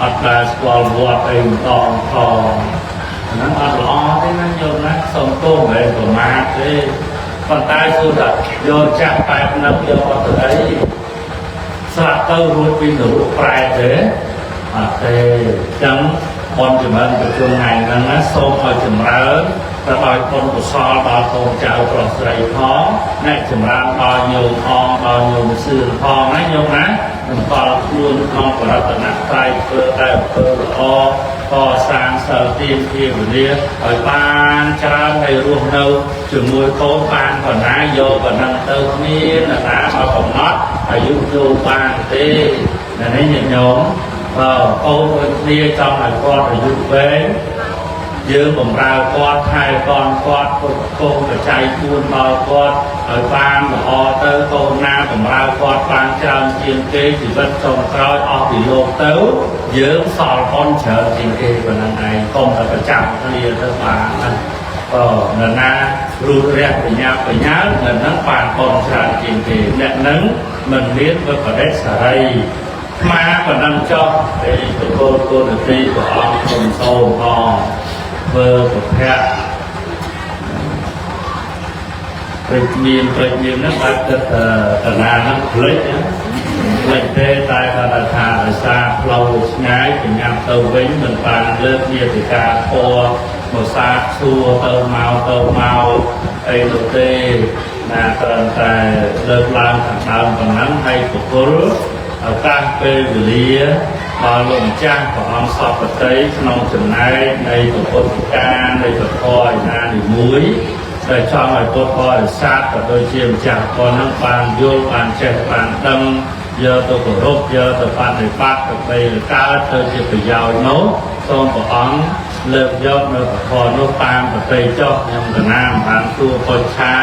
អត់ដែលស្គាល់វត្តអីម្ដងផងហ្នឹងអត់ល្អទេណាញោមណាសូមទោសមិនមែនប្រមាថទេប៉ុន្តែសួរថាយកចាស់បែបហ្នឹងយកអត់ទៅអីស្លាប់ទៅរួចពីនរកប្រែទេអត់ទេអញ្ចឹងបុណ្យចម្រើនប្រជុំថ្ងៃហ្នឹងណាសូមឲ្យចម្រើនទៅដោយបុណ្យកុសលដល់កូនចៅប្រុសស្រីផងអ្នកចម្រើនដល់ញោមអងដល់ញោមសឿនផងណាញោមណាតម្កល់ខ្លួនក្នុងបរតនត្រ័យធ្វើតែអំពើល្អកសាងសិលទានភាវនាឲ្យបានច្រើនហើយរស់នៅជាមួយកូនបានប៉ុណ្ណាយកប៉ុណ្ណឹងទៅគ្មានអ្នកណាមកកំណត់អាយុយូរបានទេណានេះញាតិញោមបើកូនដូចគ្នាចង់ឲ្យគាត់អាយុវែង យើងបំរើគាត់ថែទាំគាត់គ្រប់កូនបច្ច័យ4ដល់គាត់ឲ្យបានល្អទៅកូនណាបំរើគាត់បានច្រើនជាងគេជីវិតចុងក្រោយអស់ពីលោកទៅយើងសល់បុណ្យច្រើនជាងគេប៉ុណ្ណឹងឯងកុំតែប្រចាំគ្នាទៅបានណាក៏នរណារូតរះបញ្ញាបញ្ញានៅនឹងបានបុណ្យច្រើនជាងគេអ្នកនឹងមិនមានវិបរិតសារីมาប៉ុណ្ណឹងចុះពេលប្រកូលគុណទីព្រះអង្គគុណសូមផងធ្វើប្រភពព្រឹកមានហ្នឹងបាច់គិតតាណាហ្នឹងភ្លេចភ្លេចទេតែគាត់ថាដោយសារផ្លូវឆ្ងាយប្រញាប់ទៅវិញមិនបានលើកមាតិកាធម៌មកសាកសួរទៅមកអីទៅទេណាត្រឹមតែលើកឡើងខាងដើមប៉ុណ្ណឹងហើយបុគ្គលឱកាសពេលវេលាដល់លោកម្ចាស់ព្រះអង្គសពតិក្នុងចំណែកនៃពុទ្ធកាលនៃពធឯណានីមួយដែលចង់ឲ្យពុទ្ធបរិស័ទក៏ដូចជាម្ចាស់ផងនឹងបានយល់បានចេះបានដឹងយកទៅគោរពយកទៅបដិបត្តិដើម្បីកើតទៅជាប្រយោជន៍នោះសូមព្រះអង្គលើកយកនៅពធនោះតាមប្រតិចុះខ្ញុំកណាមបានសួរបច្ឆា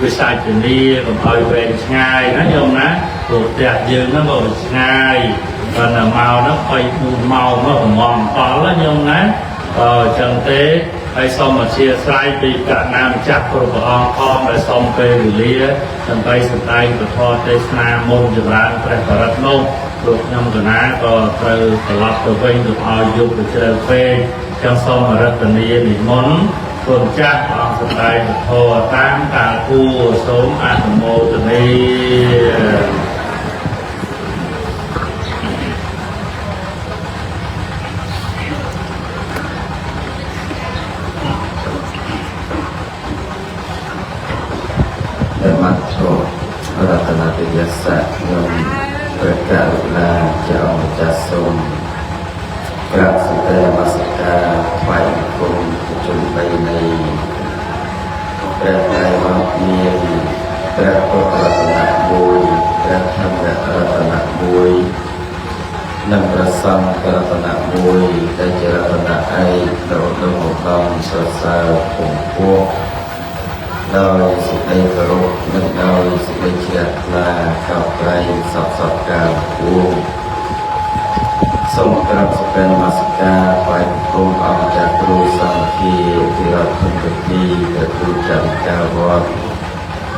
វិសាជនីកុំឲ្យវែងឆ្ងាយណាញោមណាព្រោះផ្ទះយើងហ្នឹងក៏ឆ្ងាយបើនៅមកហ្នឹង3 4ម៉ោងមកកំងតល់ណាញោមណាអញ្ចឹងទេហើយសូមអធិស្ឋានពីកណាម្ចាស់គ្រប់ព្រះអង្គផងដែលសូមពេលវេលាដើម្បីសម្ដែងពធទេសនាមុនចម្រើនព្រះបរិត្តនោះព្រោះខ្ញុំកណាក៏ត្រូវត្រឡប់ទៅវិញកុំឲ្យយប់ទៅជ្រៅពេកចឹងសូមអរតនីនិមន្តគុណចាស់អង្គសម្ដែងពធតាមកាលគួរសូមអនុមោទនាមត្ថុរតនតិយសៈខ្ញុំព្រះករុណាជាអង្គម្ចាស់សូមក្រាបសេចក្តីនមស្ការថ្វាយបង្គំជុំបីនៃព្រះត្រៃរតន៍មានព្រះពុទ្ធរតនៈមួយព្រះធម្មរតនៈមួយនិងព្រះសង្ឃរតនៈមួយដែលជារតនៈឯកដ៏ឧត្តមឧត្តមសរសើរពងពោះដោយសេចក្តីគោរពនិងដោយសេចក្តីជ្រះថ្លាកោតក្រែងសពសពកាលពួងសូមក្រាបសេចក្តីនមស្ការថ្វាយបង្គំអង្គម្ចាស់គ្រូសង្ឃាទីរដ្ឋធិបតីព្រះគ្រូចរិកាវត្ត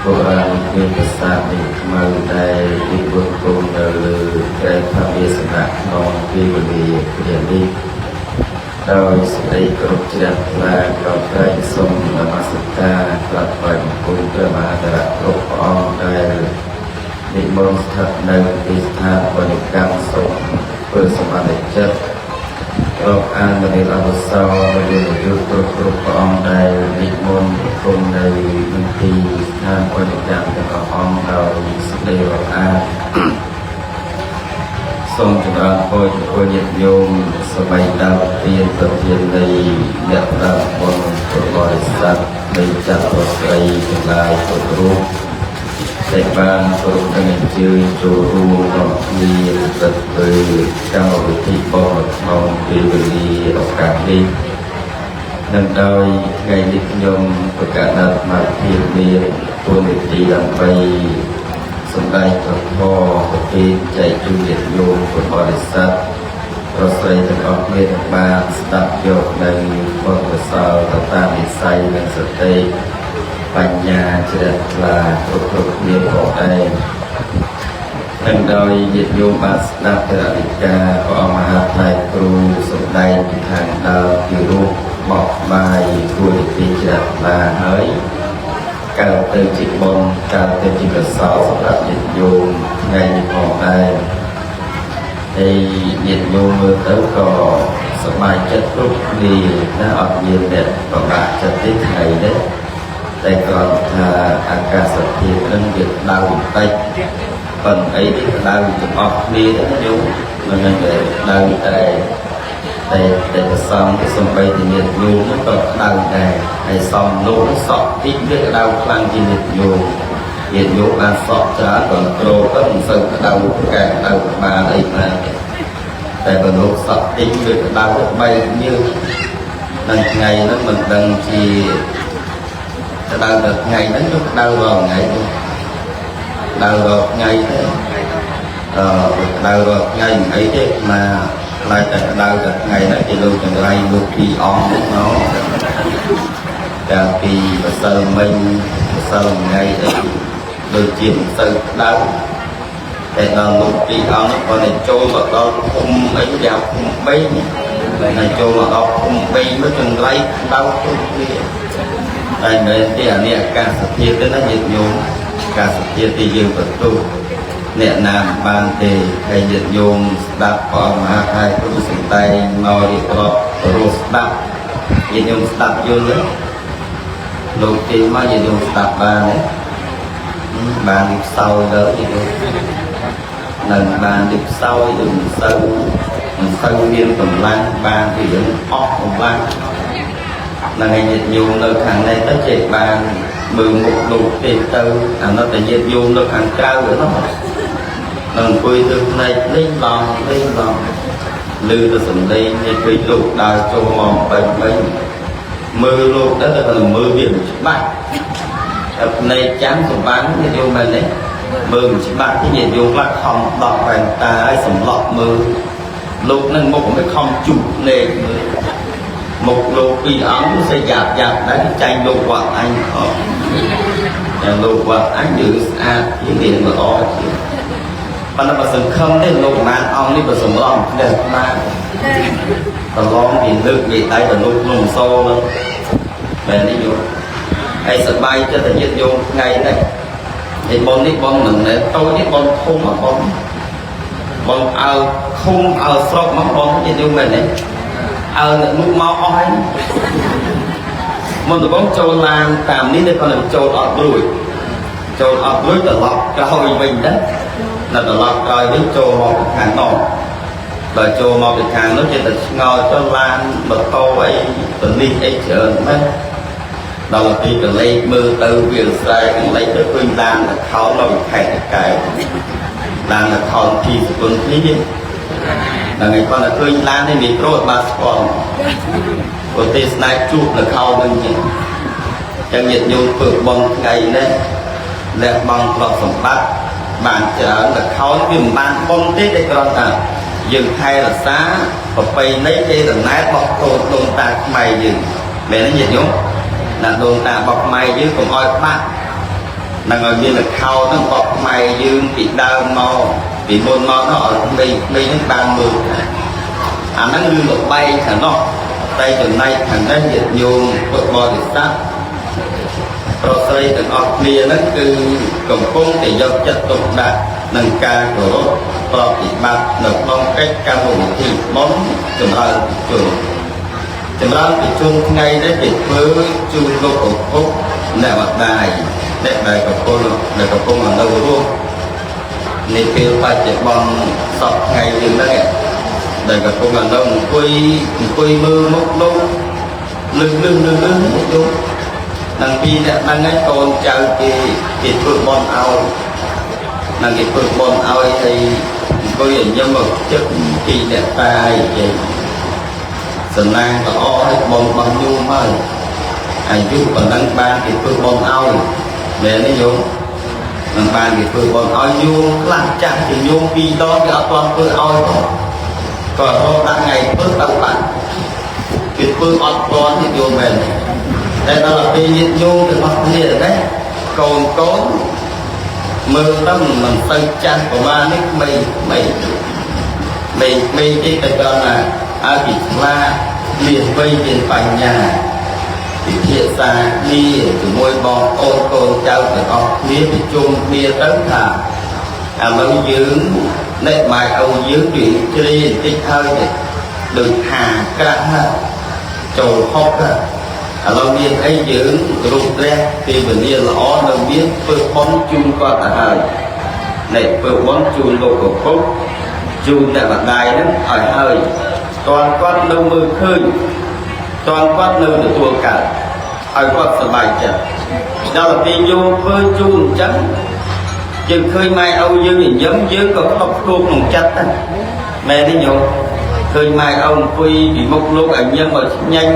បុរាណគ្មានប្រាសាទនេះខ្មៅដែលវិបុលគង់នៅលើក្រែផាសនៈក្នុងពេលវេលាគ្រានេះដោយសេចក្តីគោរពជ្រះថ្លាកោតក្រែងសូមនមស្ការក្រាបថ្វាយបង្គំព្រះមហាថរៈគ្រប់ព្រះអង្គដែលនិមន្តស្ថិតនៅទីស្ថានបរិកម្មសូមធ្វើសមាធិចិត្តរាប់អានមនីអវសោយុយុគ្រប់គ្រប់ព្រះអង្គដែលនិមន្តគង់នៅមន្ទីរស្ថានបរិកម្មទាំងអស់អង្គដោយសេចក្តីរាប់អានសូមចម្រើនពរចំពោះញាតិញោមសម័យដើមទានប្រធាននៃអ្នកផ្ដល់បុណ្យពុទ្ធបរិស័ទនៃចាស់ប្រុសស្រីទាំងឡាយគ្រប់រូបដែលបានគោរពនិងអញ្ជើញចូលរួមក្នុងគ្នាប្រព្រឹត្តកម្មវិធីបុណ្យក្នុងពេលវេលាឱកាសនេះនិងដោយថ្ងៃនេះខ្ញុំប្រកាសដល់សមាធិមានគុណវិធីដើម្បីសម្ដែងពធប្រគេនចែកជូនញាតិញោមពុទ្ធបរិស័ទប្រុសស្រីទាំងអស់គ្នាទាំងបានស្ដាប់យកនៅបុណ្យកុសលទៅតាមនិស័យនិងសតិបញ្ញាជ្រះថ្លាគ្រប់គ្រប់គ្នាផងដែរនិងដោយញាតិញោមបានស្ដាប់ព្រះអធិការព្រះអង្គមហាថៃគ្រូសម្ដែងពីខាងដើមពីរូបបោកបាយគួរទីជ្រះថ្លាហើយកើតទៅជាបុណ្យកើតទៅជាកុសលសម្រាប់ញាតិញោមថ្ងៃនេះផងដែរហើយញាតិញោមមើលទៅក៏សប្បាយចិត្តគ្រប់គ្នាណាអត់មានអ្នកពិបាកចិត្តទេថ្ងៃនេះតែគ្រាន់ថាអាកាសធាតុនឹងវាក្តៅបន្តិចប៉ុន្តែអីនេះក្តៅទាំងអស់គ្នាទៅញោមមិនមែនតែក្តៅតែតែប្រសំសំបីតែញាតិញោមក៏ក្តៅដែរហើយសំលោកសក់តិចវាក្តៅខ្លាំងជាងញាតិញោមញាតិញោមបានសក់ច្រើនក៏ក្រទៅមិនសូវក្តៅកែក្តៅក្បាលអីដែរតែបើលោកសក់តិចវាក្តៅបែកញើស នឹងថ្ងៃហ្នឹងមិនដឹងជាក្តៅដល់ថ្ងៃហ្នឹងឬក្តៅរាល់ថ្ងៃទេក្តៅរាល់ថ្ងៃទេអឺក្តៅរាល់ថ្ងៃមិនអីទេមកខ្លាចតែក្តៅតែថ្ងៃហ្នឹងគេលោកចង្រៃលោកពីរអង្គហ្នឹងមកកាលពីម្សិលមិញម្សិលថ្ងៃអីដូចជាមិនសូវក្តៅតែដល់លោកពីរអង្គហ្នឹងគាត់តែចូលមកដល់ភូមិអីយ៉ាភូមិ3តែចូលមកដល់ភូមិ3មកចង្រៃក្តៅគ្រប់គ្នាតែមែនទេអានេះអាកាសធាតុទេណាញាតិញោមអាកាសធាតុที่យើងបន្ទោសអ្នកណាមិនបានទេហើយញាតិញោមស្ដាប់ព្រះអង្គមហាថៃពុទ្ធសំដែងមករៀបរាប់រស់ស្ដាប់ញាតិញោមស្ដាប់យល់ទេលោកទេមកញាតិញោមស្ដាប់បានទេបាននេះខ្សោយទៅញាតិញោមនឹងបាននេះខ្សោយឬមិនសូវមានកម្លាំងបានពីរឿងអស់កម្លាំងនឹងឯញាតិញោមនៅខាងនេះទៅចេះបានមើលមុខលោកទេទៅអានោះតែញាតិញោមនៅខាងក្រៅនោះនឹងអង្គុយទៅផ្នែកលេងឡងលេងឡងឮទៅសំឡេងនេះឃើញលោកដើរចូលមកបែបបែបមើលលោកទៅតែមើលវាមិនច្បាស់តែផ្នែកចាំសម្បានញាតិញោមមែនទេមើលមិនច្បាស់ទេញាតិញោមខ្លះខំដោះវ៉ែនតាឲ្យសម្លក់មើលលោកនឹងមុខមិនខំជុះភ្នែកមើលមុខលោកពីរអង្គស្អីយ៉ាប់យ៉ាប់ដែរចាញ់លោកវត្តអញអត់តែលោកវត្តអញយើងស្អាតជាងគេល្អជាងប៉ុន្តែបើសង្ឃឹមទេលោកប្រហែលអង្គនេះបើសម្រងព្រះបានប្រឡងពីលើកមេដៃទៅលោកក្នុងសហ្នឹងមែនទេយោហើយសប្បាយចិត្តតែញាតិញោមថ្ងៃនេះឯប៉ុននេះប៉ុនមិនមែនតូចទេប៉ុនធំអប៉ុនប៉ុនអើឃុំអើស្រុកមកប៉ុនញាតិញោមមែនទេអើអ្នកនោះមកអស់ហើយមុនដំបូងចូលឡានតាមនេះតែគាត់ចូលអត់រួចចូលអត់រួចត្រឡប់ក្រោយវិញទៅនៅត្រឡប់ក្រោយវិញចូលមកពីខាងនោះដល់ចូលមកពីខាងនោះចេះតែឆ្ងល់ចូលឡានម៉ូតូអីប៉ូលីសអីច្រើនមែនដល់ទីកលេសមើលទៅវាស្រែកលេសទៅឃើញឡានខោនៅខេត្តកែវឡានខោទីសគុណទីដល់ថ្ងៃគាត់តែឃើញឡាននេះមានប្រូតបាទស្គាល់ប្រទេសស្នេហ៍ជួបនៅខោនឹងចឹងចឹងញាតិញោមធ្វើបុណ្យថ្ងៃនេះលះបង់ទ្រព្យសម្បត្តិបានច្រើនតែខោវាមិនបានបុណ្យទេតែគ្រាន់តែយើងថែរក្សាប្រពៃណីគេដំណែលរបស់កូនដូនតាខ្មែរយើងមែនទេញាតិញោមណាដូនតារបស់ខ្មែរយើងកុំឲ្យបាក់នឹងឲ្យមានខោហ្នឹងរបស់ខ្មែរយើងពីដើមមកពីមុនមកនោះឲ្យក្មេងៗហ្នឹងបានមើលអាហ្នឹងរឿងលបែងខាងនោះតែចំណែកខាងនេះញាតិញោមពុទ្ធបរិស័ទប្រុសស្រីទាំងអស់គ្នាហ្នឹងគឺកំពុងតែយកចិត្តទុកដាក់នឹងការគោរពប្រតិបត្តិនៅក្នុងកិច្ចកម្មវិធីបុណ្យចម្រើនពិជនចម្រើនពិជនថ្ងៃនេះគេធ្វើជូនលោកឪពុកអ្នកម្ដាយអ្នកដែលកំពុងនៅរស់ในពេលបច្ចុប្បន្នសពថ្ងៃយើងហ្នឹងដែលកំពុងនៅអង្គុយមើលមុខលោកលឹះលឹះលឹះលឹះលោកនឹងពីអ្នកហ្នឹងឯងកូនចៅគេធ្វើបុណ្យឲ្យនឹងគេធ្វើបុណ្យឲ្យហើយអង្គុយញញឹមមកចិត្តពីអ្នកតាយគេសំណាងល្អឲ្យបុណ្យរបស់ញោមហើយអាយុប៉ុណ្ណឹងបានគេធ្វើបុណ្យឲ្យមែនទេញោមនឹងបានគេធ្វើបុណ្យឲ្យញោមខ្លះចាស់ជាញោមពីរដងគេអត់ទាន់ធ្វើឲ្យផងក៏រកដាក់ថ្ងៃធ្វើទៅបាត់គេធ្វើអត់ទាន់ទេញោមមែនតែដល់ពេលញាតិញោមទាំងអស់គ្នាដែរកូនមើលទៅមិនសូវចាស់ប្រហែលនេះក្មេងៗក្មេងទេតែដល់ណាឲ្យពីឆ្លាតមានវ័យមានបញ្ញាពិភាក្សាគ្នាជាមួយបងប្អូនកូនចៅទាំងអស់គ្នាប្រជុំគ្នាទៅថាឥឡូវយើងអ្នកម៉ែឪយើងវាជ្រាបន្តិចហើយទេដូចថាក្រាស់ណាចូលហុកណាឥឡូវមានអីយើងរូបព្រះពេលវេលាល្អនៅមានធ្វើបុណ្យជូនគាត់ទៅហើយនេះធ្វើបុណ្យជូនលោកឪពុកជូនអ្នកម្ដាយហ្នឹងឲ្យហើយតន់គាត់នៅមើលឃើញតន់គាត់នៅទទួលកើតឲ្យគាត់សប្បាយចិត្តដល់ពេលយោធ្វើជូនអញ្ចឹងយើងឃើញម៉ែឪយើងញញឹមយើងក៏ខ្ទប់ខ្ទោក្នុងចិត្តដែរមែនទេញោមឃ ឃើញម៉ែឪអង្គុយពីមុខលោកឲ្យញឹមឲ្យឆ្ញាញ់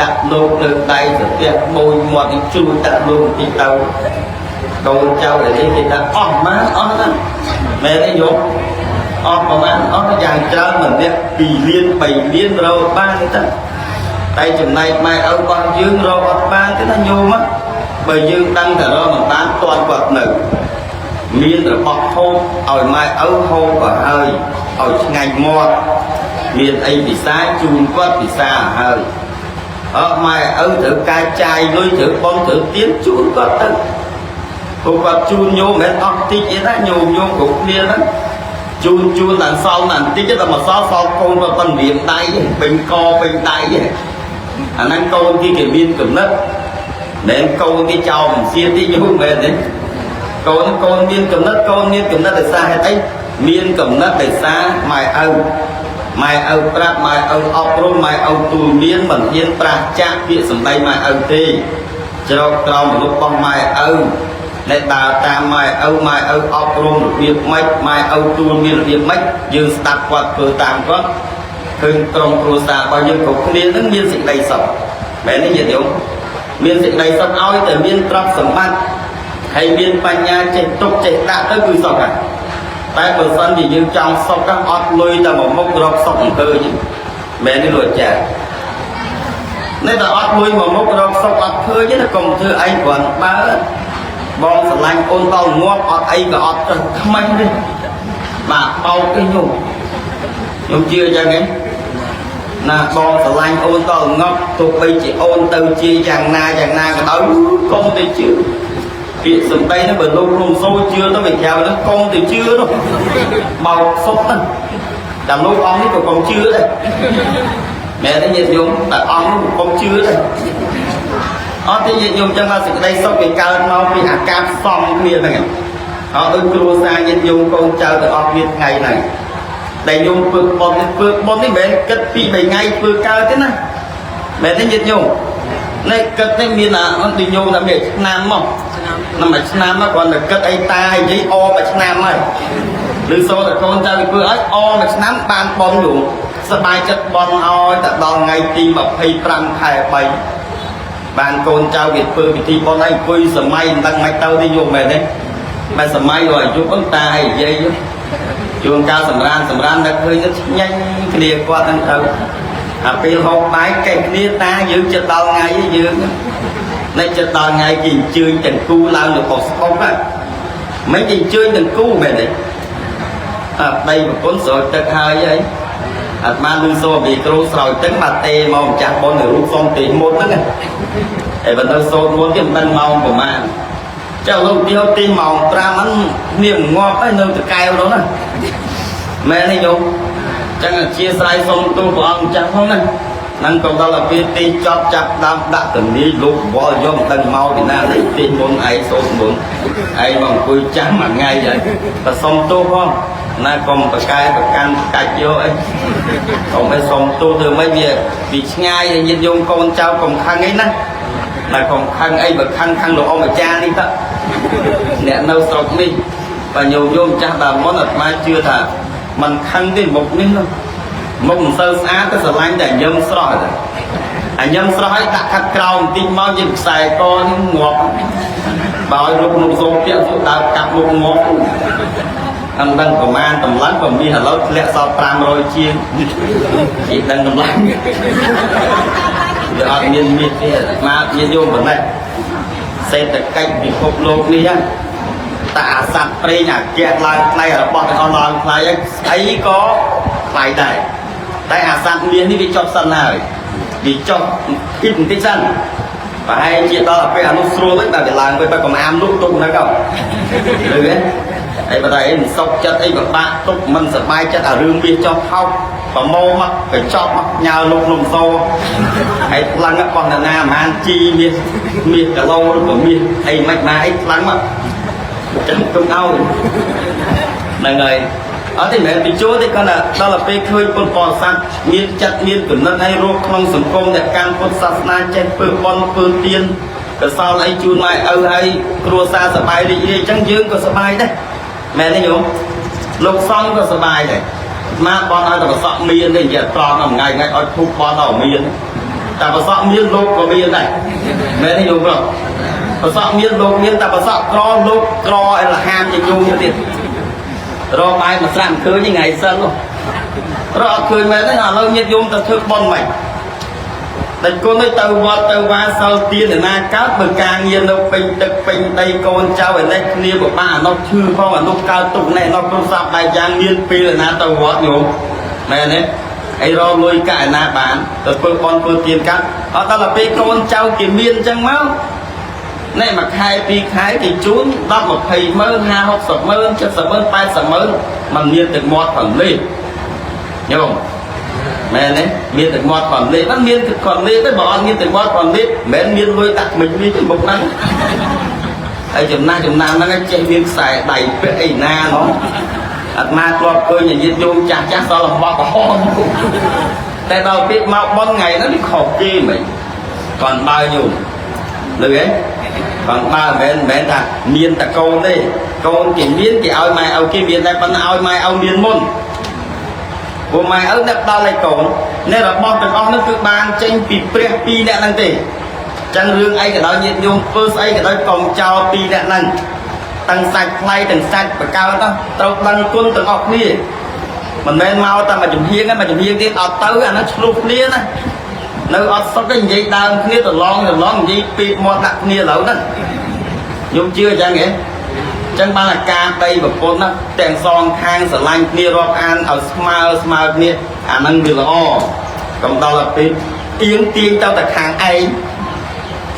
ដាក់លោកលើដៃស្ទះបូចមាត់នឹងជ្រួចដាក់លោកបន្តិចទៅកូនចៅដែលនេះគេថាអស់ម៉ានអស់ណាមែនទេញោមអស់ប្រហែលអស់យ៉ាងច្រើនម្នាក់2លាន3លានរកបានទេតែចំណែកម៉ែឪរបស់យើងរកអត់បានទេណាញោមបើយើងដឹងតែរកមិនបានទាន់គាត់នៅមានរបស់ហូបឲ្យម៉ែឪហូបឲ្យហើយឲ្យឆ្ងាញ់មាត់មានអីពិសាជូនគាត់ពិសាហើយអត់ម៉ែឪត្រូវការចាយលុយត្រូវបងត្រូវទៀនជូនគាត់ទៅព្រោះគាត់ជូនញោមមិនមែនអស់តិចទេណាញោមញោមគ្រប់គ្នាហ្នឹងជូនជូនដល់សល់ដល់បន្តិចដល់មកសល់សល់កូនគាត់ប៉ុនរៀមដៃពេញកពេញដៃអាហ្នឹងកូនគេគេមានកំណត់មិនមែនកូនគេចោលមិនសៀតិញោមមែនទេកូនកូនមានកំណត់កូនមានកំណត់ដោយសារហេតុអីមានកំណត់ដោយសារម៉ែឪម៉ែឪប្រាប់ម៉ែឪអប់រំម៉ែឪទូលមានមិនហ៊ានប្រាស់ចាកពាក្យសម្ដីម៉ែឪទេជ្រកក្រោមមនុស្សរបស់ម៉ែឪដែលដើរតាមម៉ែឪម៉ែឪអប់រំរបៀបម៉េចម៉ែឪទូលមានរបៀបម៉េចយើងស្ដាប់គាត់ធ្វើតាមគាត់ឃើញក្រុមគ្រួសាររបស់យើងគ្រប់គ្នានឹងមានសេចក្តីសុខមែនទេញាតិញោមមានសេចក្តីសុខឲ្យតែមានទ្រព្យសម្បត្តិហើយមានបញ្ញាចេះទុកចេះដាក់ទៅគឺសុខហើយតែបើសិនជាយើងចង់សុខអត់លុយតែមួយមុខរកសុខមិនឃើញមែនទេលោកអាចារ្យនេះតែអត់លុយមួយមុខរកសុខអត់ឃើញទេកុំធ្វើអីគ្រាន់បើបងស្រឡាញ់អូនដល់ងាប់អត់អីក៏អត់ទៅខ្មាស់ទេបាទបោកទេញោមខ្ញុំជឿយ៉ាងហ្នឹងណាបងស្រឡាញ់អូនដល់ងាប់ទោះបីជាអូនទៅជាយ៉ាងណាយ៉ាងណាក៏ដោយកុំទៅជឿពាក្យសម្ដីហ្នឹងបើលោករំសូជឿទៅវាក្រៅហ្នឹងកុំទៅជឿនោះបោកសុទ្ធហ្នឹងតែលោកអង្គនេះក៏កុំជឿដែរមែនទេញាតិញោមតែអង្គនោះក៏កុំជឿដែរអត់ទេញាតិញោមចឹងថាសេចក្តីសុខវាកើតមកពីអាការផ្សំគ្នាហ្នឹងអត់ដូចគ្រួសារញាតិញោមកូនចៅទាំងអស់គ្នាថ្ងៃហ្នឹងដែលញោមធ្វើបុណ្យនេះធ្វើបុណ្យនេះមិនមែនគិតពី3ថ្ងៃធ្វើកើតទេណាមែនទេញាតិញោមនេះគិតនេះមានអាដូចញោមថាមានឆ្នាំមកឆ្នាំមួយឆ្នាំមកគ្រាន់តែគិតអីតានិយាយអមួយឆ្នាំហើយឬសូត្រតែកូនចៅវាធ្វើឲ្យអមួយឆ្នាំបានបុណ្យញោមសบายចិត្តបុណ្យឲ្យតែដល់ថ្ងៃទី25ខែ3បានកូនចៅវាធ្វើពិធីបុណ្យឲ្យអង្គុយសម័យមិនដឹងមិនទៅទេញោមមែនទេតែសម័យរបស់អាយុហ្នឹងតាឲ្យនិយាយជួនកាលសម្រានសម្រាននឹកឃើញទៅឆ្ញាញ់គ្នាគាត់ហ្នឹងទៅអាពេលហូបបាយកេះគ្នាតាយើងចិត្តដល់ថ្ងៃយើងនេះចិត្តដល់ថ្ងៃគេអញ្ជើញទាំងគូឡើងទៅប៉ុស្តិ៍ស្អុកហ្នឹងមិនគេអញ្ជើញទាំងគូមែនទេអាប្តីប្រពន្ធស្រោចទឹកហើយអីអាត្មាលឺសូមីក្រូស្រោចទឹកបាទទេមកម្ចាស់បុណ្យនៅរូបសុំទេមុនហ្នឹងហើយបើទៅសូត្រមុនគេមិនដឹងម៉ោងប្រហែលចុះលោកទីហូទីម៉ោង5ហ្នឹងគ្នាងាប់ហើយនៅតកែវនោះណាមែនទេញោមចឹងអធិស្ឋានសុំទូព្រះអង្គម្ចាស់ផងណាហ្នឹងក៏ដល់ដល់ពេលទីចប់ចាប់ដើមដាក់តនីលោកវល់យកមិនដឹងមកពីណានេះទីមុនឯងសូត្រមុនឯងមកអង្គុយចាំមួយថ្ងៃហើយបើសុំទូផងណាកុំប្រកែប្រកាន់កាច់យកអីកុំឲ្យសុំទូធ្វើម៉េចវាពីឆ្ងាយឲ្យញាតិញោមកូនចៅកុំខឹងអីណាណាកុំខឹងអីបើខឹងខឹងលោកអម្ចាស់នេះទៅអ្នកនៅស្រុកនេះបើញោមញោមចាស់ដើមមុនអាត្មាជឿថាមិនខឹងទេមុខនេះនោះមុខមិនសូវស្អាតទៅស្រឡាញ់តែញឹមស្រស់ទៅអាញឹមស្រស់ឲ្យដាក់ខាត់ក្រោមបន្តិចមកយើងខ្សែកនេះងាប់បើឲ្យលោកនោះសូមពាក់សុដើកាប់មុខងាប់អត់ដឹងប្រមាណតម្លឹងបើមានឥឡូវធ្លាក់សល់500ជាងគេដឹងតម្លឹងវាអត់មានមាសទេមកញាតិញោមប៉ុណ្ណេះសេដ្ឋកិច្ចពិភពលោកនេះតែអាសត្វព្រេងអាកែឡើងថ្លៃរបស់ទាំងអស់ឡើងថ្លៃហើយស្អីក៏ថ្លៃដែរតែអាសត្វមាសនេះវាចុះសិនហើយវាចុះគិតបន្តិចសិនប្រហែលជាដល់ពេលអានោះស្រួលវិញបាទវាឡើងវិញបើកុំអាមលុកទុកហ្នឹងក៏លឺទេអីបើតែអីមិនសុខចិត្តអីពិបាកទុកមិនសប្បាយចិត្តអារឿងមាសចុះថោកប្រមោមកកញ្ចប់មកញើលោកនំសូហើយខ្លាំងរបស់អ្នកណាប្រហែលជីមាសមាសគីឡូឬក៏មាសអីមិនណាអីខ្លាំងមកចឹងទុំឲ្យហ្នឹងហើយអត់ទេមិនមែនពីជួទេគាត់ថាដល់ពេលឃើញពុទ្ធបរិស័ទមានចិត្តមានគំនិតឲ្យរស់ក្នុងសង្គមដែលកាន់ពុទ្ធសាសនាចេះធ្វើបុណ្យធ្វើទានកសលអីជូនម៉ែឪហើយគ្រួសារសប្បាយរីករាយអញ្ចឹងយើងក៏សប្បាយដែរមែនទេញោមលោកសង្ឃក៏សប្បាយដែរ អាត្មាបន់ឲ្យតែប្រសក់មានទេនិយាយត្រង់មួយថ្ងៃថ្ងៃឲ្យធូបបន់ដល់មានតែប្រសក់មានលោកក៏មានដែរមែនទេញោមប្រុសប្រសក់មានលោកមានតែប្រសក់ក្រលោកក្រអីលហាមជាញោមទៀតរកបាយមួយស្រាក់មិនឃើញថ្ងៃសិននោះរកអត់ឃើញមែនទេឥឡូវញាតិញោមទៅធ្វើបន់មិនតែគុណនេះទៅវត្តទៅវាសិលទានណាកើតបើការងារនៅពេញទឹកពេញដីកូនចៅឯនេះគ្នាពិបាកអានោះឈឺផងអានោះកើតទុកនេះអានោះគ្រូសាប់បែកយ៉ាងមានពេលណាទៅវត្តញោមមែនទេអីរកលុយកាក់ឯណាបានទៅធ្វើបន់ធ្វើទានកាត់អត់ដល់ពេលកូនចៅគេមានអញ្ចឹងមកនេះមួយខែពីរខែគេជូន10 20ម៉ឺន50 60ម៉ឺន70ម៉ឺន80ម៉ឺនมันមានទឹកមាត់ផងនេះញោមមែនទេមានទឹកមាត់ផងនេះมันមានទឹកផងនេះទេបើអត់មានទឹកមាត់ផងនេះមិនមែនមានលុយដាក់មិញនេះទេមុខហ្នឹងហើយចំណាស់ចំណាំហ្នឹងចេះមានខ្សែដៃពាក់អីណាណោះអាត្មាធ្លាប់ឃើញញាតិញោមចាស់ចាស់សល់អំបោះក្រហមតែដល់ពេលមកបន់ថ្ងៃហ្នឹងវាខុសគេមិនគាត់បើញោមលឺទេគាត់បើមិនមែនថាមានតកូនទេកូនគេមានគេឲ្យម៉ែឲ្យគេមានតែប៉ុន្តែឲ្យម៉ែឲ្យមានមុនព្រោះម៉ែឪអ្នកផ្ដល់ឲ្យកូនអ្នករបស់ទាំងអស់នោះគឺបានចេញពីព្រះពីរអ្នកហ្នឹងទេចឹងរឿងអីក៏ដោយញាតិញោមធ្វើស្អីក៏ដោយកុំចោលពីរអ្នកហ្នឹងទាំងសាច់ថ្លៃទាំងសាច់បកើទៅត្រូវដឹងគុណទាំងអស់គ្នាមិនមែនមកតែមួយចំហៀងមួយចំហៀងទៀតអត់ទៅអាហ្នឹងឆ្លោះគ្នាណានៅអត់សុខទេនិយាយដើមគ្នាត្រឡងត្រឡងនិយាយពីមាត់ដាក់គ្នាឥឡូវហ្នឹងខ្ញុំជឿអញ្ចឹងហ៎ចឹងបានអាការដីប្រពន្ធណាទាំងសងខាងស្រឡាញ់គ្នារាប់អានឲ្យស្មើស្មើគ្នាអាហ្នឹងវាល្អកុំដល់ទៅពេលអៀងទាញទៅតែខាងឯង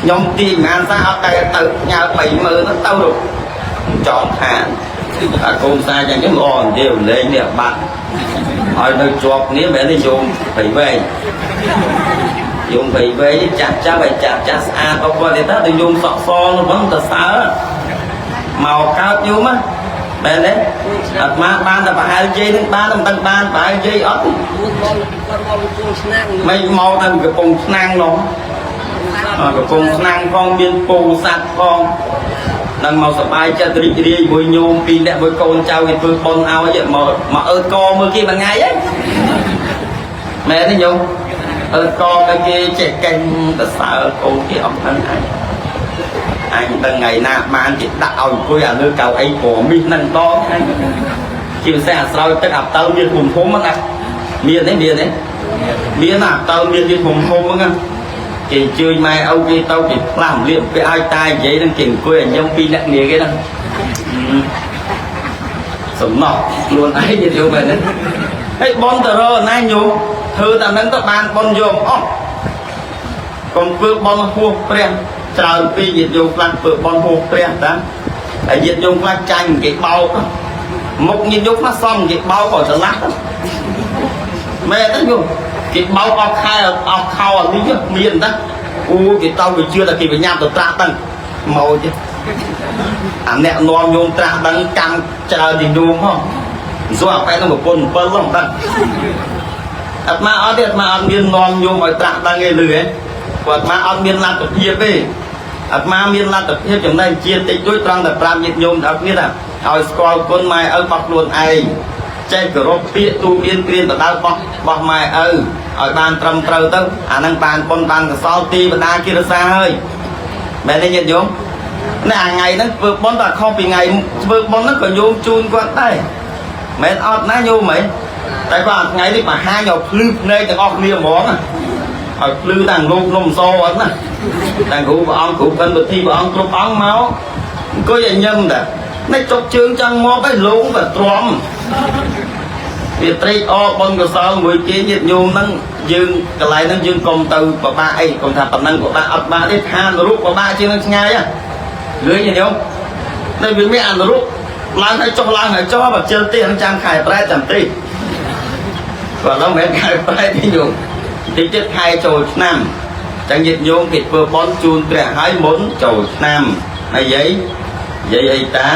ខ្ញុំទាញមិនអានសោះអត់តែទៅញើ30000ទៅរកចង់ខានអាកូនសាចឹងចឹងល្អនិយាយលេងនេះបាត់ឲ្យនៅជាប់គ្នាមែនទេញោមប្រៃវែងញោមប្រៃវែងចាស់ចាស់ឲ្យចាស់ចាស់ស្អាតអបអរទេតាដូចញោមសក់សនោះហ្នឹងទៅសើមកកើតញោមណាមែនទេអាត្មាបានតែប្រហែលយាយនឹងបានមិនដឹងបានប្រហែលយាយអត់មិនមកតែកំពង់ឆ្នាំងនោះកំពង់ឆ្នាំងផងមានពូសัตว์ផងនឹងមកសបាយចិត្តរីករាយមួយញោមពីរអ្នកមួយកូនចៅគេធ្វើបុណ្យឲ្យមកមកអើតកមើលគេមួយថ្ងៃហ៎មែនទេញោមអើតកទៅគេចេះកេងទៅសើកូនគេអស់ហ្នឹងឯងអញដឹងថ្ងៃណាបានគេដាក់ឲ្យអង្គុយអាលើកៅអីព្រមីសហ្នឹងដងអញជាពិសេសអាស្រោចទឹកអាផ្ទៅមានធំធំហ្នឹងណាមានទេមានទេមានអាផ្ទៅមានវាធំធំហ្នឹងគេជឿម៉ែឪគេទៅគេផ្លាស់លៀបពាក់ឲ្យតានិយាយនឹងគេអង្គុយឲ្យញឹមពីរអ្នកគ្នាគេហ្នឹងសំណោះខ្លួនឯងយល់មែនទេហើយបនតរណាញោមធ្វើតែហ្នឹងទៅបានបនយកអស់កុំធ្វើបនហួសព្រះច្រើនពីញាតិញោមខ្លះធ្វើបនហួសព្រះតាហើយញាតិញោមខ្លះចាញ់គេបោកមុខញាតិញោមខ្លះសំគេបោកក៏ឆ្លាស់មែនទេញោមគេបោកអស់ខែអស់ខោអានេះមានតាអូគេទៅវាជឿតែគេបញ្ញាប់ទៅត្រាស់ដឹងមកទេអាអ្នកនាំញោមត្រាស់ដឹងកម្មច្រើនជាងញោមហ៎សួរអាប៉ែនឹងប្រពន្ធ7ហ្នឹងដឹងអាត្មាអត់ទេអាត្មាអត់មាននាំញោមឲ្យត្រាស់ដឹងទេលឺហ៎ព្រោះអាត្មាអត់មានលទ្ធភាពទេអាត្មាមានលទ្ធភាពចំណេះជាតិចតួចត្រង់តែប្រាប់ញាតិញោមដល់គ្នាថាឲ្យស្គាល់គុណម៉ែឪរបស់ខ្លួនឯងចេះគោរពពាក្យទូមានគ្រានបដៅរបស់ម៉ែឪឲ្យបានត្រឹមត្រូវទៅអានឹងបានបុណ្យបានកសលទីបដាគិរសាហើយមែនទេញាតិញោមនេះអាថ្ងៃហ្នឹងធ្វើបុណ្យតែខុសពីថ្ងៃធ្វើបុណ្យហ្នឹងក៏ញោមជូនគាត់ដែរមែនអត់ណាញោមហីតែគាត់អាថ្ងៃនេះបង្ហាញឲ្យភ្លឺភ្នែកទាំងអស់គ្នាហ្មងឲ្យភ្លឺតាំងលោកនំសអត់ណាតាំងគ្រូព្រះអង្គគ្រូកិនវិធីព្រះអង្គគ្រប់អង្គមកអង្គុយឲ្យញឹមតានេះចុកជើងចង់ងាប់ឯងលងតែទ្រាំវាត្រេកអរបនកសលមួយគេញាតិញោមហ្នឹងយើងកន្លែងហ្នឹងយើងកុំទៅពិបាកអីកុំថាប៉ុណ្ណឹងពិបាកអត់បាក់ទេឋាននរកពិបាកជាងនឹងឆ្ងាយហ៎លឿនញាតិញោមតែវាមានអានរកឡើងហើយចុះឡើងហើយចុះបើជិលទេហ្នឹងចាំខែប្រែចាំទេបើឡងមិនមែនខែប្រែទេញោមតិចទៀតខែចូលឆ្នាំចឹងញាតិញោមគេធ្វើបុណ្យជូនព្រះហើយមុនចូលឆ្នាំហើយយាយយាយអីតា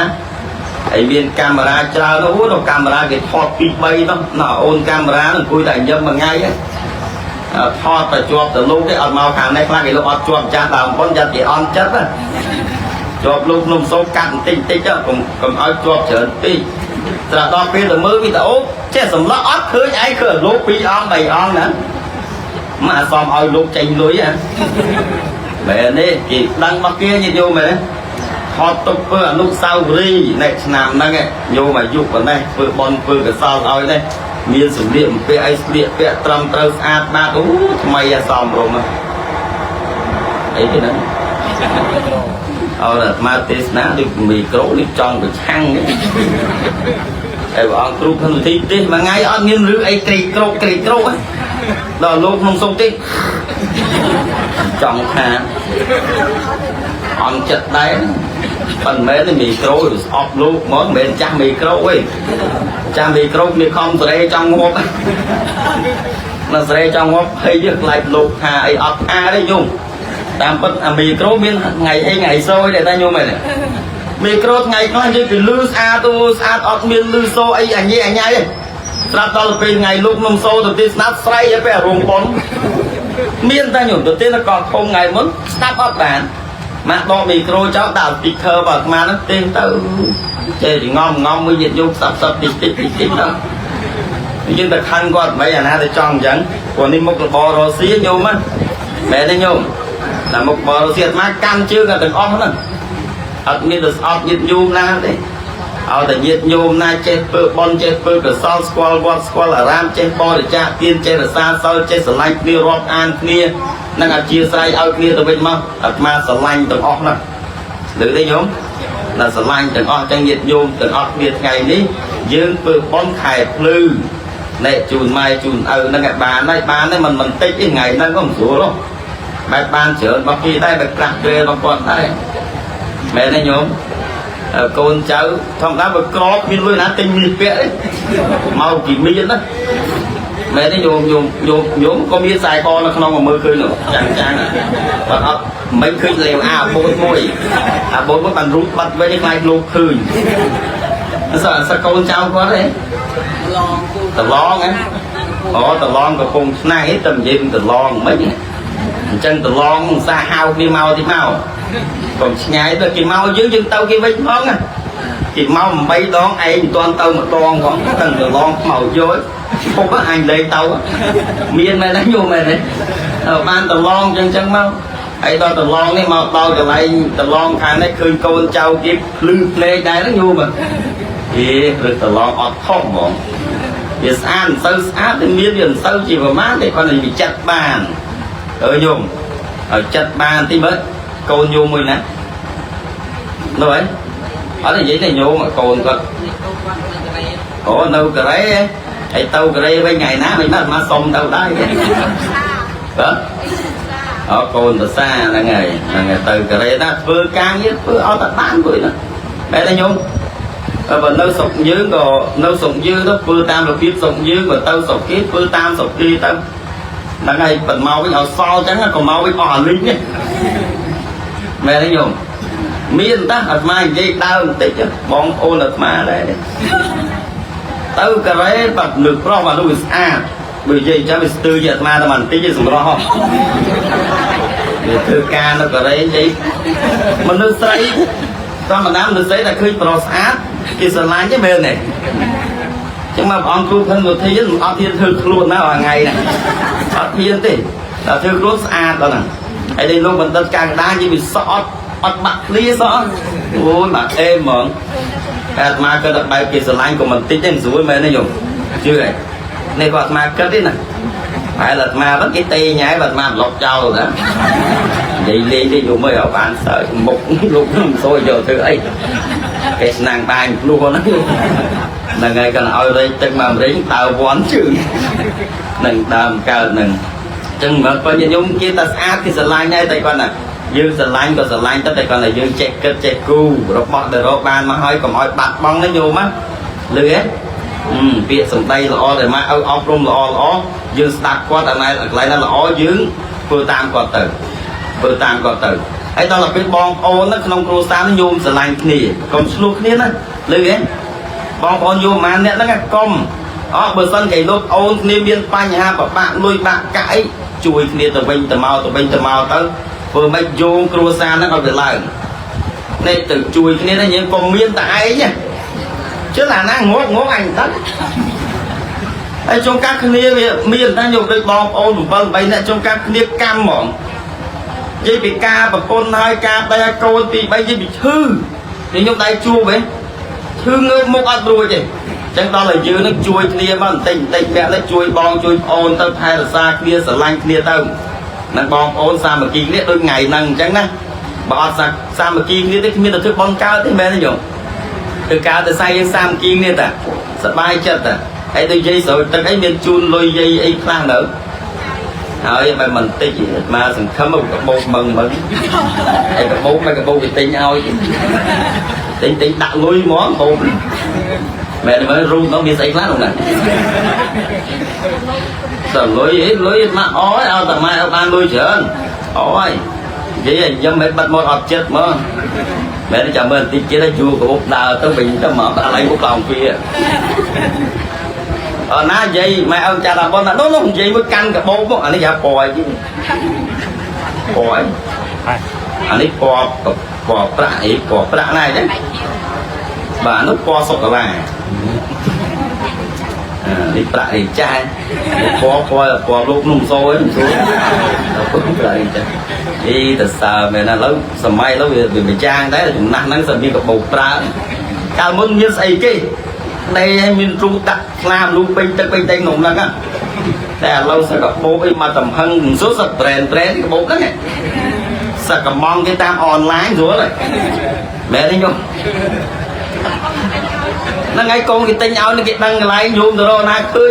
ហើយមានកាមេរ៉ាច្រើននោះនោះកាមេរ៉ាគេថត2 3នោះណ៎អូនកាមេរ៉ានឹងអង្គុយតែញឹមមួយថ្ងៃថតតែជាប់ទៅលោកទេអត់មកខាងនេះខ្លះគេលោកអត់ជាប់ចាស់ដើមប៉ុនយ៉ាត់គេអន់ចិត្តណាជាប់លោកនំសូកាត់បន្តិចបន្តិចកុំឲ្យជាប់ច្រើនពេក ស្រាប់ដល់ពេលទៅមើលវីដេអូចេះសម្លក់អត់ឃើញឯងឃើញលោក2អង្គ3អង្គណាមកអសមឲ្យលោកចេញលុយហ៎មែនទេគេដឹងរបស់គេញាតិញោមមែនទេថតទុកធ្វើអនុស្សាវរីយ៍នៅឆ្នាំហ្នឹងញោមអាយុប៉ុណ្ណេះធ្វើបន់ធ្វើកសលឲ្យនេះមានសម្លៀកបំពាក់ឲ្យស្លៀកពាក់ត្រឹមត្រូវស្អាតបាតអូថ្មីអាសមរម្យអីគេហ្នឹងអរអាត្មាទេសនាដូចមីក្រូនេះចង់ប្រឆាំងនេះហើយព្រះអង្គគ្រូក្នុងពិធីទេសមួយថ្ងៃអត់មានរឿងអីក្រីក្រក្រីក្រដល់លោកក្នុងសុខទេចង់ថាអន់ចិត្តដែរប៉ុន្មានមីក្រូស្អប់លោកហ្មងមិនមែនចាស់មីក្រូទេចាស់មីក្រូមានខំសេរីចង់ងាប់ណាសេរីចង់ងាប់ភ័យខ្លាចលោកថាអីអត់ថាទេញោមតាមពិតអាមីក្រូមានថ្ងៃអីថ្ងៃសយដែរតាញោមហ្នឹងមីក្រូថ្ងៃខ្លះនិយាយពីលឺស្អាតអូស្អាតអត់មានលឺសូអីអញអញទេស្រាប់ដល់ពេលថ្ងៃលោកនំសូទៅទីស្ដាប់ស្រ័យឲ្យពេលរោងប៉ុនមានតែញោមទៅទីនៅកោះធំថ្ងៃមុនស្ដាប់អត់បានម៉ាក់ដកមីក្រូចោលដាក់ speaker បើអាត្មាហ្នឹងទេទៅចេះងំងំមួយញាតិញោមស្ដាប់ស្ដាប់តិចតិចតិចតិចទៅយើងទៅខឹងគាត់មិនអាណាទៅចង់អញ្ចឹងព្រោះនេះមុខរបររស៊ីញោមហ្នឹងមែនទេញោមតែមុខបរស៊ីអាត្មាកាន់ជើងទាំងអស់ហ្នឹងអត់មានទៅស្អប់ញាតិញោមណាទេឲ្យតែញាតិញោមណាចេះធ្វើបុណ្យចេះធ្វើកុសលស្គាល់វត្តស្គាល់អារាមចេះបរិច្ចាគទានចេះរក្សាសិលចេះស្រឡាញ់គ្នារាប់អានគ្នានិងអធិស្ឋានឲ្យគ្នាទៅវិញមកអាត្មាស្រឡាញ់ទាំងអស់ណាឮទេញោមណាស្រឡាញ់ទាំងអស់ចឹងញាតិញោមទាំងអស់គ្នាថ្ងៃនេះយើងធ្វើបុណ្យខែភ្លឺណែជូនម៉ែជូនឪហ្នឹងឲ្យបានហើយបានទេមិនមិនតិចទេថ្ងៃហ្នឹងក៏មិនស្រួលបែបបានច្រើនរបស់គេដែរបែបប្រាស់ពេលរបស់គាត់ដែរមែនទេញោមកូនចៅធម្មតាបើក្រគ្មានលុយណាទិញមាសពាក់ទេមកពីមានណាមែនទេញោមញោមញោមញោមក៏មានខ្សែកនៅក្នុងមកមើលឃើញនោះចាំងចាំងបើអត់មិនឃើញលេវអាបូតមួយអាបូតមួយបានរូបបាត់វិញខ្លាចលោកឃើញសសកូនចៅគាត់ទេតឡងហ៎អូតឡងកំពុងស្នេហ៍តែនិយាយតឡងមិនអញ្ចឹងតឡងសាហៅគ្នាមកទីមកកុំឆ្ងាយទៅគេមកយើងយើងទៅគេវិញផងណាគេមក8ដងឯងមិនទាន់ទៅម្ដងផងតាំងតឡងខ្មៅយកពុកអញលេងទៅមានមែនទេញោមមែនទេបានតឡងអញ្ចឹងមកហើយដល់តឡងនេះមកដល់កន្លែងតឡងខាងនេះឃើញកូនចៅគេភ្លឺភ្នែកដែរហ្នឹងញោមអេឬតឡងអត់ខុសហ្មងវាស្អាតមិនសូវស្អាតទេមានវាមិនសូវជាប្រមាណទេគាត់នឹងវាចិត្តបានអើញោមឲ្យចិត្តបានតិចមើលកូនញោមមួយណានោះហ៎អត់និយាយទេញោមកូនគាត់អូនៅកូរ៉េហើយទៅកូរ៉េវិញថ្ងៃណាមិនបានមកសុំទៅដែរបាទអូកូនប្រសាហ្នឹងហើយហ្នឹងហើយទៅកូរ៉េណាធ្វើការងារធ្វើអត់តែបានមួយណាបែរតែញោមបើនៅស្រុកយើងក៏នៅស្រុកយើងទៅធ្វើតាមរបៀបស្រុកយើងបើទៅស្រុកគេធ្វើតាមស្រុកគេទៅហ្នឹងហើយបើមកវិញឲ្យសល់ចឹងក៏មកវិញអស់អាលីងនេះមែនទេញោមមានតាអាត្មានិយាយដើមបន្តិចបងប្អូនអាត្មាដែរទៅកូរ៉េបាត់លើប្រុសបាត់នោះវាស្អាតបើនិយាយចាំវាស្ទើរជាអាត្មាតែបន្តិចទេសម្រស់វាធ្វើការនៅកូរ៉េនិយាយមនុស្សស្រីធម្មតាមនុស្សស្រីតែឃើញប្រុសស្អាតគេស្រឡាញ់ទេមែនទេចឹងមកព្រះអង្គគ្រូភិនវុធីអត់ហ៊ានធ្វើខ្លួនណារាល់ថ្ងៃហ្នឹងអត់ហ៊ានទេតែធ្វើខ្លួនស្អាតដល់ហ្នឹងហើយនេះលោកបណ្ឌិតកាកដានិយាយវាសក់អត់អត់បាក់ឃ្លៀសោះអូយបាក់អេហ្មងតែអាត្មាគិតដល់បែបគេស្រឡាញ់ក៏មិនតិចទេមិនស្រួលមែនទេញោមជឿហើយនេះក៏អាត្មាគិតទេណាហើយអាត្មាហ្នឹងគេទេញ៉ែអាត្មាប្លុកចោលណានិយាយលេងទេញោមអើយឲ្យបានសើចមុខលោកមិនសូវយកធ្វើអីគេស្នាងបាញ់ភ្លោះហ្នឹងហ្នឹងហើយគាត់ឲ្យរែកទឹកមករែងដើវវាន់ជើងនឹងដើមកើតហ្នឹងអញ្ចឹងបើញាតិញោមគេតែស្អាតគេស្រឡាញ់ដែរតែគាត់ណាយើងស្រឡាញ់ក៏ស្រឡាញ់ទៅតែគាត់តែយើងចេះគិតចេះគូរបស់ដែលរកបានមកហើយកុំឲ្យបាត់បង់ណាញោមណាលឺទេពាក្យសម្ដីល្អដែលមកឲ្យអប់រំល្អល្អយើងស្ដាប់គាត់អាណែកន្លែងណាល្អយើងធ្វើតាមគាត់ទៅធ្វើតាមគាត់ទៅហើយដល់ពេលបងប្អូននៅក្នុងគ្រួសារញោមស្រឡាញ់គ្នាកុំឆ្លោះគ្នាណាលឺទេបងប្អូនញោមប្រហែលអ្នកហ្នឹងកុំអបើសិនគេលោកអូនគ្នាមានបញ្ហាប្របាក់លុយបាក់កាក់អីជួយគ្នាទៅវិញទៅមកទៅវិញទៅមកទៅធ្វើម៉េចយោងគ្រួសារហ្នឹងឲ្យវាឡើងនេះទៅជួយគ្នាណាយើងកុំមានតែឯងណា ជឿអាណាងាប់ងាប់អញដឹងហើយចុងកាគ្នាវាមានតែយកដូចបងប្អូន7 8នាក់ចុងកាគ្នាកម្មហ្មងនិយាយពីការប្រពន្ធហើយការបែកកូនទី3និយាយពីឈឺនេះខ្ញុំដៃជួបហ៎ឈឺងើបមុខអត់រួចទេចឹងដល់ឲ្យយើងនឹងជួយគ្នាមកបន្តិចបន្តិចពាក់នេះជួយបងជួយប្អូនទៅថែរក្សាគ្នាស្រឡាញ់គ្នាទៅនឹងបងប្អូនសាមគ្គីគ្នាដូចថ្ងៃហ្នឹងអញ្ចឹងណាបើអត់សាមគ្គីគ្នាទេគ្មានតែធ្វើបងកើតទេមែនទេញោមធ្វើកើតទៅសាយយើងសាមគ្គីគ្នាតាសบายចិត្តតាហើយដូចយាយស្រួយទឹកអីមានជូនលុយយាយអីខ្លះនៅហើយបើមិនតិចមកសង្ឃឹមកបោកមឹងមឹងហើយកបោកមកកបោកគេទិញឲ្យទិញទិញដាក់លុយហ្មងបោកមែនមើលរូបនោះមានស្អីខ្លះនោះណាសលុយអីលុយមកអយឲ្យតែម៉ែឲ្យបានលុយច្រើនអយនិយាយញឹមមិនបាត់មកអត់ចិត្តហ្មងមែនចាំមើលបន្តិចទៀតជួកបោកដើរទៅវិញទៅមកដល់ឯងមុខឡងពីអរណានិយាយម៉ែឲ្យចាស់ដល់បងណានោះនោះនិយាយមួយកាន់កបោកមកអានេះយ៉ាពណ៌អីពណ៌អីអានេះពណ៌ពណ៌ប្រាក់អីពណ៌ប្រាក់ណាអញ្ចឹងបាទនោះពណ៌សូកូឡានេះប្រាក់នេះចាស់ពណ៌ពណ៌ពណ៌លោកនោះមិនសូអីមិនសូប្រាក់នេះចាស់អីតសើមែនណាឥឡូវសម័យឥឡូវវាម្យ៉ាងដែរចំណាស់ហ្នឹងសមានកបោកប្រើកាលមុនមានស្អីគេដីឲ្យមានរូបដាក់ស្លាមរូបពេញទឹកពេញដីក្នុងហ្នឹងតែឥឡូវសកបោកអីមកតំហឹងមិនសូសប្រែនប្រែនកបោកហ្នឹងសកមងគេតាមអនឡាញស្រួលហើយមែនទេញោមហ្នឹងហើយកូនគេទិញឲ្យនឹងគេដឹងកន្លែងញោមទៅរកណាឃើញ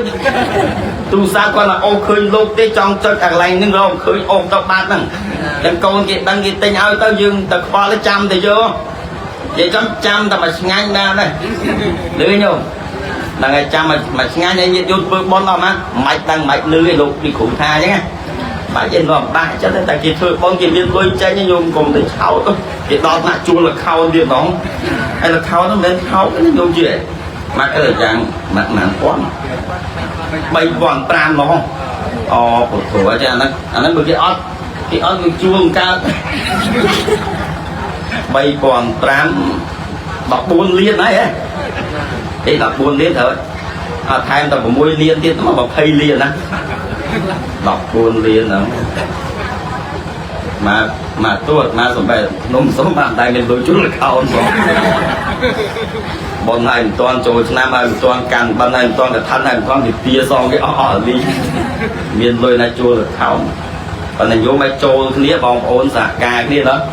ទូរស័ព្ទគាត់ថាអូឃើញលោកទេចង់ចុចអាកន្លែងហ្នឹងរកឃើញអូទៅបាត់ហ្នឹងចឹងកូនគេដឹងគេទិញឲ្យទៅយើងទៅខ្វល់ចាំទៅយកនិយាយចំចាំតែមួយឆ្ងាញ់បានដែរលឺញោមហ្នឹងហើយចាំមួយឆ្ងាញ់ឲ្យញាតិញោមធ្វើបុណ្យអស់ណាមិនដឹងមិនលឺឯលោកពីគ្រូថាអញ្ចឹងណាបាច់ឯងបាក់ចិត្តតែគេធ្វើបុណ្យគេមានលុយចេញញោមកុំទៅឆោតគេដល់ថ្នាក់ជួលលខោនទៀតហ្មងហើយលខោនហ្នឹងមិនមែនថោកទេញោមជឿមកទៅយ៉ាងម៉ាក់ម៉ានពាន់3500ហ្មងអូពុទ្ធោចាអាហ្នឹងអាហ្នឹងបើគេអត់គេអត់វាជួលកើត3500 14លានហើយហ៎គេ14លានត្រូវអត់ថែមតែ6លានទៀតមក20លានណា14លានហ្នឹងមកមកទួតមកសំបែនំសុំបានតែមានលុយជួលខោនផងបនហើយមិនទាន់ចូលឆ្នាំហើយមិនទាន់កាន់បិណ្ឌហើយមិនទាន់កថាហើយមិនទាន់វិទាសងគេអស់អស់លីមានលុយណាជួលខោនប៉ុន្តែញោមឲ្យចូលគ្នាបងប្អូនសហការគ្នាដល់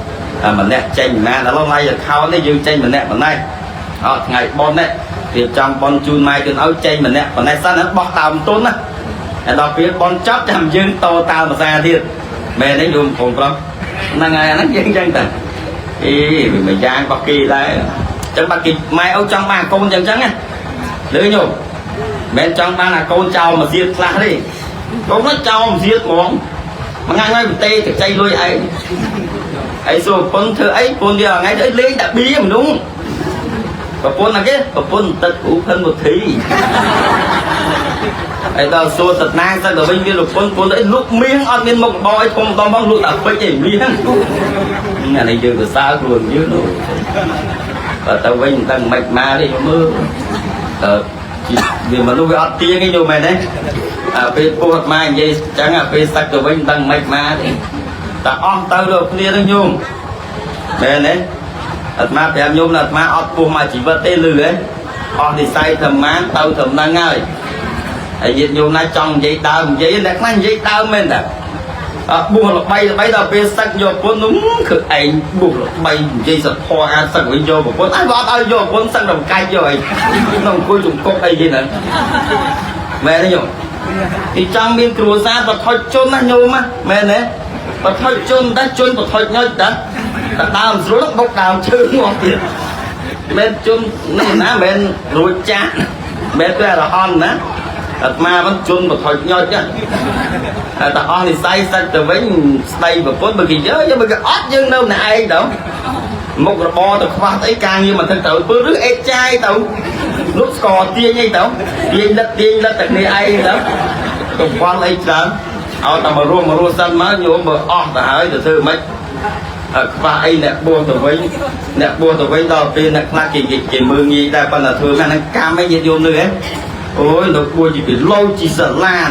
តែម្នាក់ចេញណាដល់ឡៃខោននេះយើងចេញម្នាក់ប៉ុណ្ណេះអត់ថ្ងៃប៉ុននេះរៀបចំប៉ុនជូនម៉ែជូនឲ្យចេញម្នាក់ប៉ុណ្ណេះសិនបោះដើមទុនណាហើយដល់ពេលប៉ុនចប់ចាំយើងតតាមភាសាទៀតមែនទេញោមបងប្រុសហ្នឹងហើយអាហ្នឹងយើងចឹងតាអីវាមួយយ៉ាងរបស់គេដែរចឹងបាត់គេម៉ែអូចង់បានកូនចឹងចឹងណាលឺញោមមិនចង់បានអាកូនចោលមកសៀតខ្លះទេកូននោះចោលមកសៀតហ្មងមួយថ្ងៃថ្ងៃប្រទេសកចៃលុយឯងឯសួរប្រពន្ធធ្វើអីប្រពន្ធវាថ្ងៃទៅលេងតែបៀមនុស្សប្រពន្ធណាគេប្រពន្ធទឹកគ្រូផិនមុធីហើយដល់សួរតណាទៅដល់វិញមានប្រពន្ធប្រពន្ធអីលក់មាសអត់មានមុខរបរអីធំដុំផងលក់តែពេជ្រឯងមាសអានេះយើងសរសើរខ្លួនយើងនោះបើទៅវិញមិនដឹងមិនមកទេមើលអឺវាមនុស្សវាអត់ទៀងទេញោមមែនទេអាពេលពោះអត់មកនិយាយចឹងអាពេលសឹកទៅវិញមិនដឹងមិនមកទេតែអស់ទៅដល់គ្នានឹងញោមមែនទេអាត្មាប្រាប់ញោមថាអាត្មាអត់ពោះមកជីវិតទេលឺហ៎អស់និស័យធម្មទៅត្រឹមហ្នឹងហើយហើយញាតិញោមណាចង់និយាយដើមនិយាយអ្នកខ្លះនិយាយដើមមែនតាអត់បួសល្បីល្បីដល់ពេលសឹកយកប្រពន្ធនោះគឺឯងបួសល្បីនិយាយសធរអាសឹកវិញយកប្រពន្ធអញអត់ឲ្យយកប្រពន្ធសឹកដល់កាច់យកអីក្នុងអង្គុយជង្គុកអីគេហ្នឹងមែនទេញោមគេចង់មានគ្រួសារបថុជជនណាញោមណាមែនទេបថុជជនតែជនបថុជញុចតាដើមស្រួលបុកដើមឈើងាប់ទៀតមែនជននេះណាមែនរួចចាស់មែនព្រះអរហន្តណាអាត្មាមិនជនបថុជញុចណាតែតអស់និស័យសឹកទៅវិញស្ដីប្រពន្ធបើគេយកយកបើគេអត់យើងនៅម្នាក់ឯងទៅមុខរបរទៅខ្វះអីការងារមិនធ្វើត្រូវពើឬអេតចាយទៅលុបស្ករទាញអីទៅទាញលិតទាញលិតតែគ្នាឯងទៅកង្វល់អីច្រើនឲ្យតែមករស់មករស់សិនមកញោមបើអស់ទៅហើយទៅធ្វើម៉េច ខ្វះអីអ្នកបួសទៅវិញអ្នកបួសទៅវិញដល់ពេលអ្នកខ្លះគេគេមើលងាយដែរប៉ុន្តែធ្វើហ្នឹងកម្មឯងញាតិញោមនឹងហ៎អូយលោកបួសជាគីឡូជាសាឡាន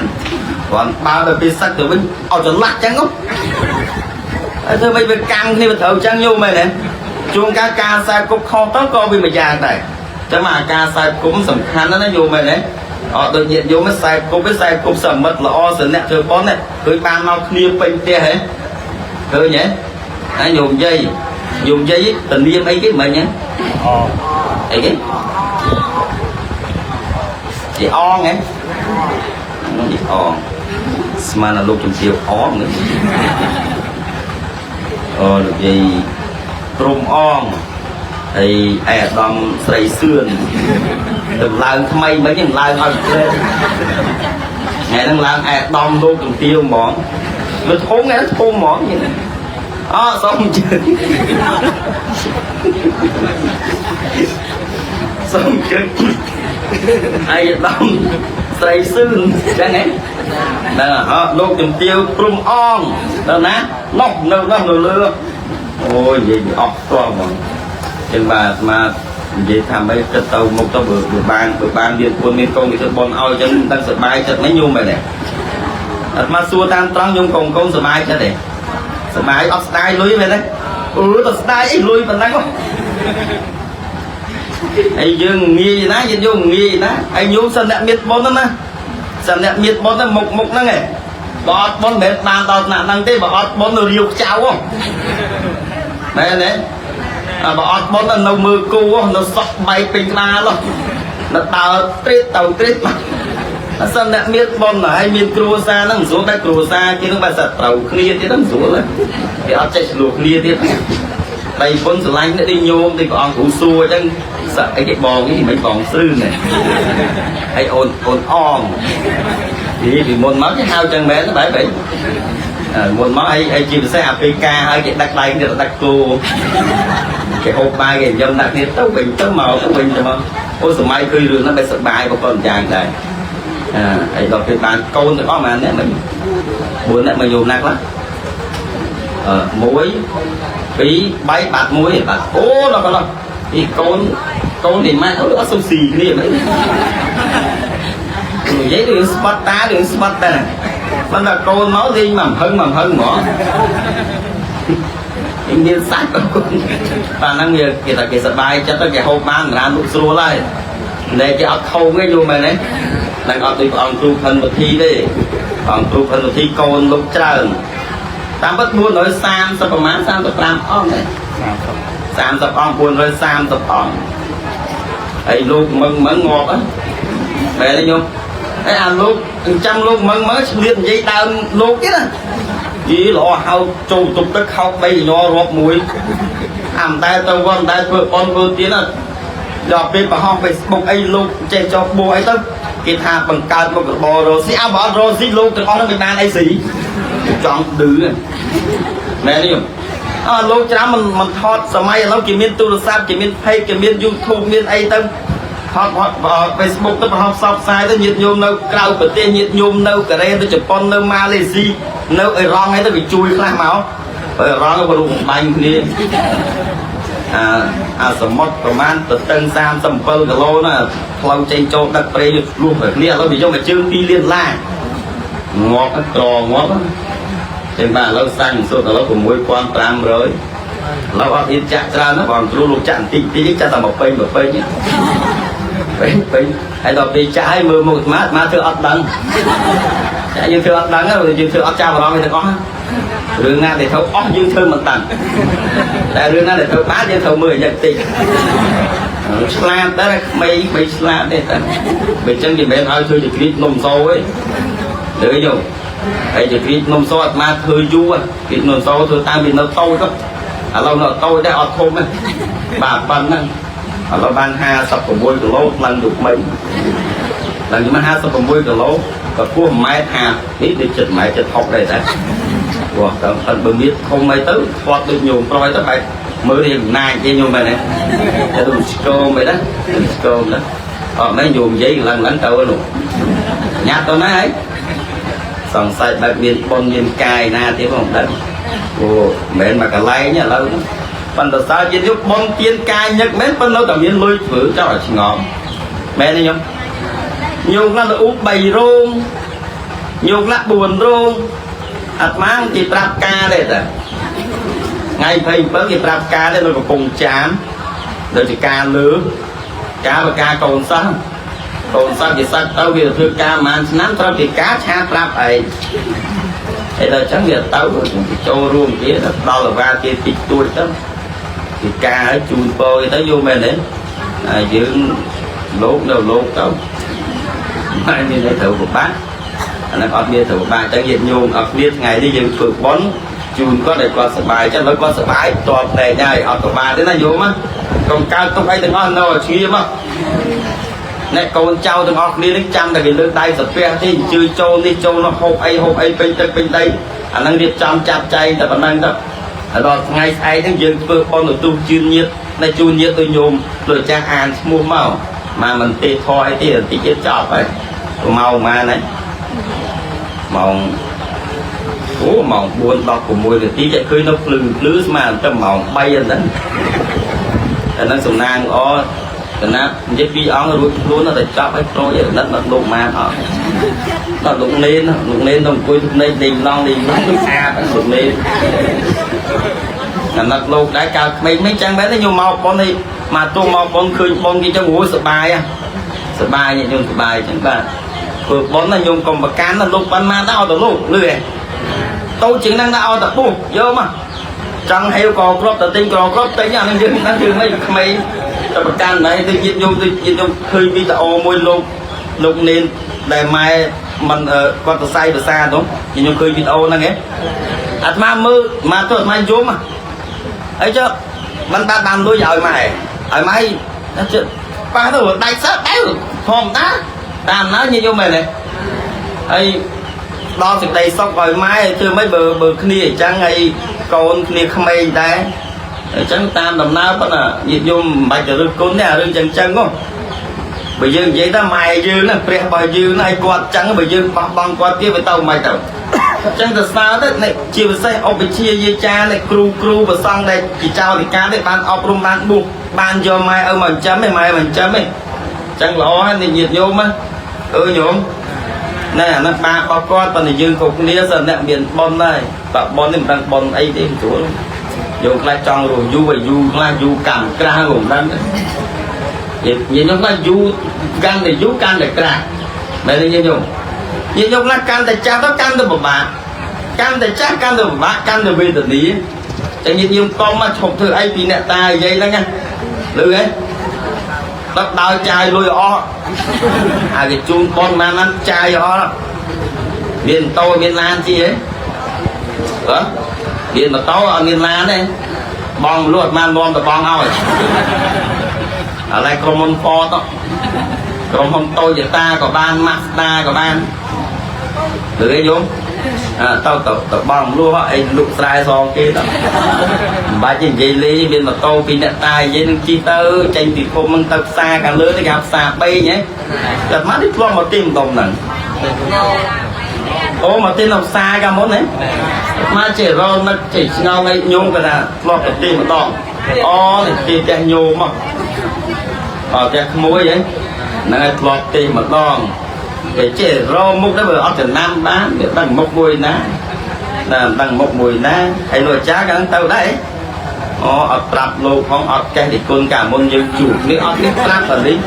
គ្រាន់បើដល់ពេលសឹកទៅវិញឲ្យចន្លាក់ចឹងហ៎ហើយធ្វើមិនវាកម្មគ្នាវាត្រូវចឹងញោមមែនទេជួនកាលការខ្សែគប់ខុសទៅក៏វាមួយយ៉ាងដែរចឹងមកអាការខ្សែគប់សំខាន់ណាស់ណាញោមមែនទេអត់ដូចញាតិញោមខ្សែគប់ខ្សែគប់សមិទ្ធល្អសអ្នកធ្វើប៉ុនឃើញបានមកគ្នាពេញផ្ទះហ៎ឃើញហ៎ណាញោមយាយញោមយាយតនាមអីគេមិញហ៎អអីគេជាអងហ៎នេះអងស្មានលោកជំទាវអងនេះអូលោកយាយព្រំអងហើយឯអាដាមស្រីសឿនតម្លើងថ្មីមិញហ្នឹងឡើងឲ្យព្រែថ្ងៃហ្នឹងឡើងឯអាដាមលោកជំទាវហ្មងវាធំថ្ងៃធំហ្មងអសូមជឿសូមជឿឯអាដាមស្រីសឿនចឹងហ៎ដល់ហ៎លោកជំទាវព្រំអងដល់ណានោះនៅនោះនៅលើអូយនិយាយអស់តោះហ្មងចឹងបាទអាត្មានិយាយថាម៉េចគិតទៅមុខទៅបើបានមានពុនមានកូនគេធ្វើបន់ឲ្យចឹងមិនដឹងសប្បាយចិត្តមិនញោមមែនទេអាត្មាសួរតាមត្រង់ញោមកូនកូនសប្បាយចិត្តទេសប្បាយអត់ស្ដាយលុយមែនទេអឺទៅស្ដាយអីលុយប៉ុណ្ណឹងហើយយើងងាយណាយើងយកងាយណាហើយញោមសិនអ្នកមានបុណ្យហ្នឹងណាសិនអ្នកមានបុណ្យហ្នឹងមុខមុខហ្នឹងឯងបើអត់បុណ្យមិនមែនបានដល់ថ្នាក់ហ្នឹងទេបើអត់បុណ្យនៅរាវខ្ចៅហ៎មែនទេបើអត់បុណ្យនៅមើលគូនៅសក់បែកពេញក្បាលនៅដើរទ្រេតទៅទ្រេតមកអសិនអ្នកមានបុណ្យហើយមានគ្រួសារហ្នឹងមិនស្រួលតែគ្រួសារគេហ្នឹងបើសិនត្រូវគ្នាទៀតហ្នឹងស្រួលគេអត់ចេះឆ្លោះគ្នាទៀតដៃបុណ្យស្រឡាញ់នេះដូចញោមដូចព្រះអង្គគ្រូសួរអញ្ចឹងសឹកអីគេបងនេះមិនបងស្រឿនទេហើយអូនអូនអងនេះពីមុនមកគេហៅចឹងមែនបែបបែបមុនមកហើយជាពិសេសអាពេលការហើយគេដឹកដៃគ្នាដឹកគោគេហូបបាយគេញ៉ាំដាក់គ្នាទៅវិញទៅមកទៅវិញទៅមកអូសម័យឃើញរឿងហ្នឹងបែបសប្បាយក៏ប៉ុន្តែយ៉ាងដែរអើហើយដល់ពេលបានកូនទាំងអស់ប៉ុន្មានអ្នកមិញ4អ្នកមកញោមណាខ្លះអឺ1 2 3បាត់1បាត់អូដល់កន្លោះពីកូនកូននេះម៉ែអូអត់សុំស៊ីគ្នាមិននិយាយរឿងស្បត់តារឿងស្បត់តាប៉ុន្តែកូនមកលេងមកហឹងមកហឹងហ្មងមានសាច់បងបាទហ្នឹងវាគេថាគេសប្បាយចិត្តទៅគេហូបបានរានលក់ស្រួលហើយតែគេអត់ខោងទេយល់មែនទេនឹងអត់ដូចព្រះអង្គគ្រូផិនវិធីទេព្រះអង្គគ្រូផិនវិធីកូនលោកច្រើនតាមពិត430ប្រហែល35អង្គទេ30អង្គ430អង្គហើយលោកមឹងមឹងងាប់ហ្នឹងបែរទេញោមហើយអាលោកចាំលោកមឹងមឹងឆ្លៀតនិយាយដើមលោកទៀតណាយីល្អហៅចូលទុកទឹកខោ3ញ័ររាប់មួយអាមិនដែលទៅវត្តមិនដែលធ្វើបន់ធ្វើទៀនណាដល់ពេលបង្ហោះ Facebook អីលោកចេះចោះបួសអីទៅគេថាបង្កើតមុខរបររស់ស៊ីអើបើអត់រស់ស៊ីលោកទាំងអស់ហ្នឹងមិនបានអីស៊ីចង់ឌឺមែនទេអើលោកច្រាមមិនថតសម័យឥឡូវគេមានទូរស័ព្ទគេមាន page គេមាន YouTube មានអីទៅថត Facebook ទៅបង្ហោះផ្សព្វផ្សាយទៅញាតិញោមនៅក្រៅប្រទេសញាតិញោមនៅកូរ៉េនៅជប៉ុននៅម៉ាឡេស៊ីនៅអ៊ីរ៉ង់អីទៅគេជួយខ្លះមកអ៊ីរ៉ង់ក៏រុំបាញ់គ្នាអាសមុទ្រប្រហែលទៅតឹង37គីឡូណាផ្លូវចេញចូលដឹកប្រេងលុះគ្នាឥឡូវវាយកមកជើង2លានឡាងាប់ក្រងាប់ចឹងបាទឥឡូវសាំងសុទ្ធឥឡូវ6500ឥឡូវអត់ហ៊ានចាក់ច្រើនណាបងគ្រូលោកចាក់បន្តិចតិចចាក់តែមកពេញមកពេញពេញពេញហើយដល់ពេលចាក់ឲ្យមើលមុខអាត្មាអាត្មាធ្វើអត់ដឹងចាក់យើងធ្វើអត់ដឹងយើងធ្វើអត់ចាប់អារម្មណ៍ទាំងអស់រឿងណាដែលធ្វើអស់យើងធ្វើមិនដឹងតែរឿងណាដែលធ្វើបានយើងធ្វើមើលយ៉ាងតិចឆ្លាតដែរក្មេងក្មេងឆ្លាតទេតែបើអញ្ចឹងគេមិនមែនឲ្យធ្វើជាគ្រីតនំសូទេលើយោហើយជាគ្រីតនំសូអាត្មាធ្វើយូរគ្រីតនំសូធ្វើតាមពីនៅតូចទៅឥឡូវនៅតូចដែរអត់ធំទេបាទប៉ុណ្ណឹងឥឡូវបាន56គីឡូឡើងទៅមិញឡើងទៅ56គីឡូក៏ពោះ1.50ម៉ែត្រនេះដូចចិត្ត1.60ម៉ែត្រដែរតែព្រោះតាមប៉ិនបើមានធំអីទៅធាត់ដូចញោមប្រយទៅបែបមើលរៀងណាចទេញោមមែនទេតែដូចស្គមអីណាស្គមណាអត់មែនញោមនិយាយឡើងឡើងទៅនោះញ៉ាត់ទៅណាហើយសង្ស័យបែបមានបុណ្យមានកាយណាទៀតផងដឹង អូមិនមែនមកកន្លែងឥឡូវប៉ុន្តែសើជាយុបនទៀនកាយញឹកមែនប៉ុន្តែនៅតែមានលុយធ្វើចោលឲ្យឆ្ងល់មែនទេញោមញោមខ្លះទៅអ៊ូ3រោងញោមខ្លះ4រោងអាត្មាគេប្រាប់ការទេតាថ្ងៃ27គេប្រាប់ការទេនៅកំពង់ចាមដូចជាការលើការបកាកូនសិស្សកូនសិស្សគេសាច់ទៅវាធ្វើការប្រហែលឆ្នាំត្រូវគេការឆាប្រាប់ឯងហើយដល់អញ្ចឹងវាទៅចូលរួមគេដល់អាវ៉ាគេតិចតួចទៅគេការឲ្យជូនពរគេទៅយល់មែនទេហើយយើងលោកនៅលោកទៅហើយមានអីត្រូវពិបាកអាហ្នឹងអត់មានត្រូវពិបាកអញ្ចឹងញាតិញោមអត់គ្នាថ្ងៃនេះយើងធ្វើបុណ្យជូនគាត់ឲ្យគាត់សប្បាយចឹងឥឡូវគាត់សប្បាយតបតែហើយអត់ពិបាកទេណាញោមណាកុំកើតទុកអីទាំងអស់នៅឲ្យឈាមអ្នកកូនចៅទាំងអស់គ្នានឹងចាំតែគេលើកដៃសាពះទេអញ្ជើញចូលនេះចូលនោះហូបអីហូបអីពេញទឹកពេញដីអាហ្នឹងរៀបចំចាប់ចែងតែប៉ុណ្ណឹងទៅហើយដល់ថ្ងៃស្អែកហ្នឹងយើងធ្វើបុណ្យឧទ្ទិសជឿនញាតិនៅជូនញាតិទៅញោមលោកចាស់អានឈ្មោះមកមកមិនទេធေါ်អីទេបន្តិចទៀតចប់ហើយម៉ោងប៉ុន្មានហើយម៉ោងអូម៉ោង4:16នាទីចេះឃើញនៅភ្លឺភ្លឺស្មានតែម៉ោង3ហ្នឹងតែនឹងសំណាងល្អកណានិយាយពីអង្គរួចខ្លួនតែចប់ឲ្យប្រូយណិតមកលោកម៉ានអត់ដល់លោកនេនលោកនេនទៅអង្គុយភ្នែកដេញឡងដេញឡងដូចអាបលោកនេនអាណិតលោកដែរកាលក្មេងមិនចឹងមែនទេញោមមកប៉ុននេះមកទោះមកប៉ុនឃើញប៉ុនគេចឹងអូសបាយសបាយញោមសបាយចឹងបាទធ្វើប៉ុនណាញោមកុំប្រកាន់ណាលោកប៉ុនមកដែរឲ្យទៅលោកលឺឯងតូចជាងហ្នឹងដែរឲ្យទៅពុះយកមកចង់ហេវក៏គ្របទៅទិញក្រគ្របទិញអានឹងយើងហ្នឹងគឺមិនក្មេងតែប្រកាន់ណៃទៅញាតិញោមទៅញាតិញោមឃើញវីដេអូមួយលោកលោកនេនដែលម៉ែមិនគាត់សរសៃភាសានោះញាតិញោមឃើញវីដេអូហ្នឹងឯងអាត្មាមើលមកទៅអាត្មាយំអីចុះមិនបានបានលុយឲ្យម៉ែឲ្យម៉ែជិះប៉ះទៅដាច់សើដៅធម្មតាតាមណាញាតិញោមមែនទេហើយដល់សេចក្តីសុខឲ្យម៉ែធ្វើម៉េចបើបើគ្នាអញ្ចឹងហើយកូនគ្នាក្មេងដែរអញ្ចឹងតាមដំណើរប៉ុន្តែញាតិញោមមិនបាច់ទៅរឹសគុណទេអារឿងចឹងចឹងហ៎បើយើងនិយាយថាម៉ែយើងណាព្រះរបស់យើងណាឲ្យគាត់ចឹងបើយើងបោះបង់គាត់ទៀតវាទៅមិនទៅអញ្ចឹងទៅស្នើទៅនេះជាពិសេសឧបជាយាចានេះគ្រូគ្រូប្រសង់ដែលជាចៅអធិការនេះបានអប់រំបានបួសបានយកម៉ែឲ្យមកចិញ្ចឹមឯងម៉ែមកចិញ្ចឹមឯងអញ្ចឹងល្អហើយនេះញាតិញោមណាអឺញោមណែអានោះបាបរបស់គាត់ប៉ុន្តែយើងគ្រប់គ្នាសិនអ្នកមានប៉ុនហើយបើប៉ុននេះមិនដឹងប៉ុនអីទេស្រួលយើងខ្លះចង់រស់យូរឲ្យយូរខ្លះយូរកម្មក្រាស់ក៏មិនដឹងនិយាយខ្ញុំខ្លះយូរកាន់តែយូរកាន់តែក្រាស់មែនទេញាតិញោមញាតិញោមខ្លះកាន់តែចាស់ទៅកាន់តែពិបាកកាន់តែចាស់កាន់តែពិបាកកាន់តែវេទនាតែញាតិញោមកុំមកឈប់ធ្វើអីពីអ្នកតានិយាយហ្នឹងណាលឺហ៎ដល់ដើរចាយលុយអស់អាគេជូនប៉ុនម៉ានចាយអស់មានម៉ូតូមានឡានជីហ៎ហ៎មានម៉ូតូអត់មានឡានទេបងលួចបាននាំតបងឲ្យឥឡូវក្រុមហ៊ុន Ford ក្រុមហ៊ុន Toyota ក៏បាន Mazda ក៏បានឬអីយំទៅទៅទៅបងលួចអីលុកស្រែសងគេទៅមិនបាច់និយាយលេងមានម៉ូតូពីអ្នកតានិយាយនឹងជិះទៅចេញពីភូមិនឹងទៅផ្សារខាងលើនេះគេហៅផ្សារបីហ៎តែមកនេះធ្លាប់មកទីម្ដុំហ្នឹងអូមកទីនៅផ្សារកាលមុនហ៎មកចេះរនឹកចេះឆ្ងល់អីញោមគាត់ថាធ្លាប់ទៅទីម្ដងអូនេះទីផ្ទះញោមមកអត់ផ្ទះក្មួយហ៎ហ្នឹងហើយធ្លាប់ទីម្ដងគេចេះរមុខដែរបើអត់ចំណាំបានវាដឹងមុខមួយណាណាដឹងមុខមួយណាហើយលោកអាចារ្យកាលហ្នឹងទៅដែរអូអត់ប្រាប់លោកផងអត់កេះនិគុណកាលមុនយើងជួបនេះអត់នេះប្រាប់អានេះ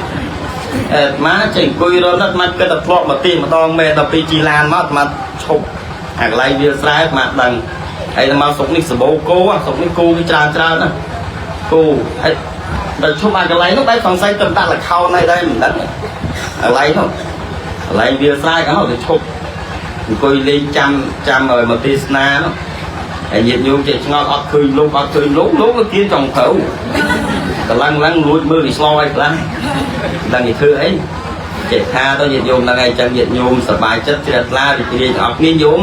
អេមកចេះអង្គុយរត់មកគិតតែធ្លាប់មកទីម្ដងមែនដល់ពីជីឡានមកមកឈប់អាកន្លែងវាស្រែមកដឹងហើយមកស្រុកនេះសបោគោស្រុកនេះគោវាច្រើនច្រើនណាគោហើយដល់ឈប់អាកន្លែងនោះបែបសង្ស័យទៅដាក់លខោនហើយដែរមិនដឹងកន្លែងនោះកន្លែងវាស្រែកាលនោះទៅឈប់អង្គុយលេងចាំចាំឲ្យមកទេសនានោះហើយញាតិញោមចេះឆ្ងល់អត់ឃើញលោកអត់ឃើញលោកលោកគៀនចង់ត្រូវកម្លាំងឡើងលួចមើលគេឆ្លោឲ្យខ្លះដឹងគេធ្វើអីចេះថាទៅញាតិញោមហ្នឹងឯងចឹងញាតិញោមសប្បាយចិត្តជ្រះថ្លារីករាយទាំងអស់គ្នាញោម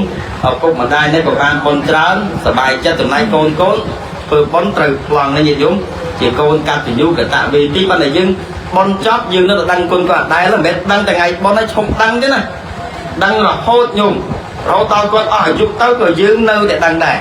ឪពុកម្ដាយនេះក៏បានបុណ្យច្រើនសប្បាយចិត្តចំណែកកូនកូនធ្វើបុណ្យត្រូវប្លង់នេះញាតិញោមជាកូនកតញ្ញូកតវេទីប៉ុន្តែយើងបុណ្យចប់យើងនៅតែដឹងគុណគាត់ដែរមិនមែនដឹងតែថ្ងៃបុណ្យហើយឈប់ដឹងទេណាដឹងរហូតញោមរហូតដល់គាត់អស់អាយុទៅក៏យើងនៅតែដឹងដែរ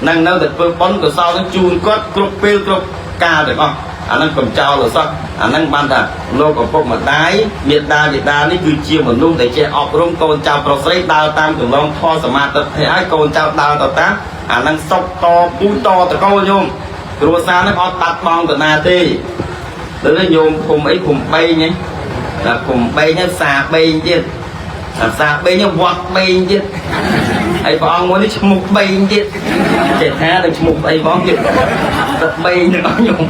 នឹងនៅតែធ្វើបុណ្យកុសលនឹងជូនគាត់គ្រប់ពេលគ្រប់កាលទាំងអស់អាហ្នឹងកុំចោលអសោះអាហ្នឹងបានថាលោកឪពុកម្ដាយមេដាបិតានេះគឺជាមនុស្សដែលចេះអប់រំកូនចៅប្រុសស្រីដើរតាមគន្លងធម៌សមាធិហើយកូនចៅដើរទៅតាមអាហ្នឹងសុកតពូតតកូលញោមគ្រួសារហ្នឹងអត់បាត់បង់ទៅណាទេឬញោមភូមិអីភូមិ3ហ្នឹងតែភូមិ3ហ្នឹងផ្សារ3ទៀតអាផ្សារ3ហ្នឹងវត្ត3ទៀតហើយព្រះអង្គមួយនេះឈ្មោះ3ទៀតចេះថានឹងឈ្មោះអីផងទៀតទឹក3ទាំងអស់ញោម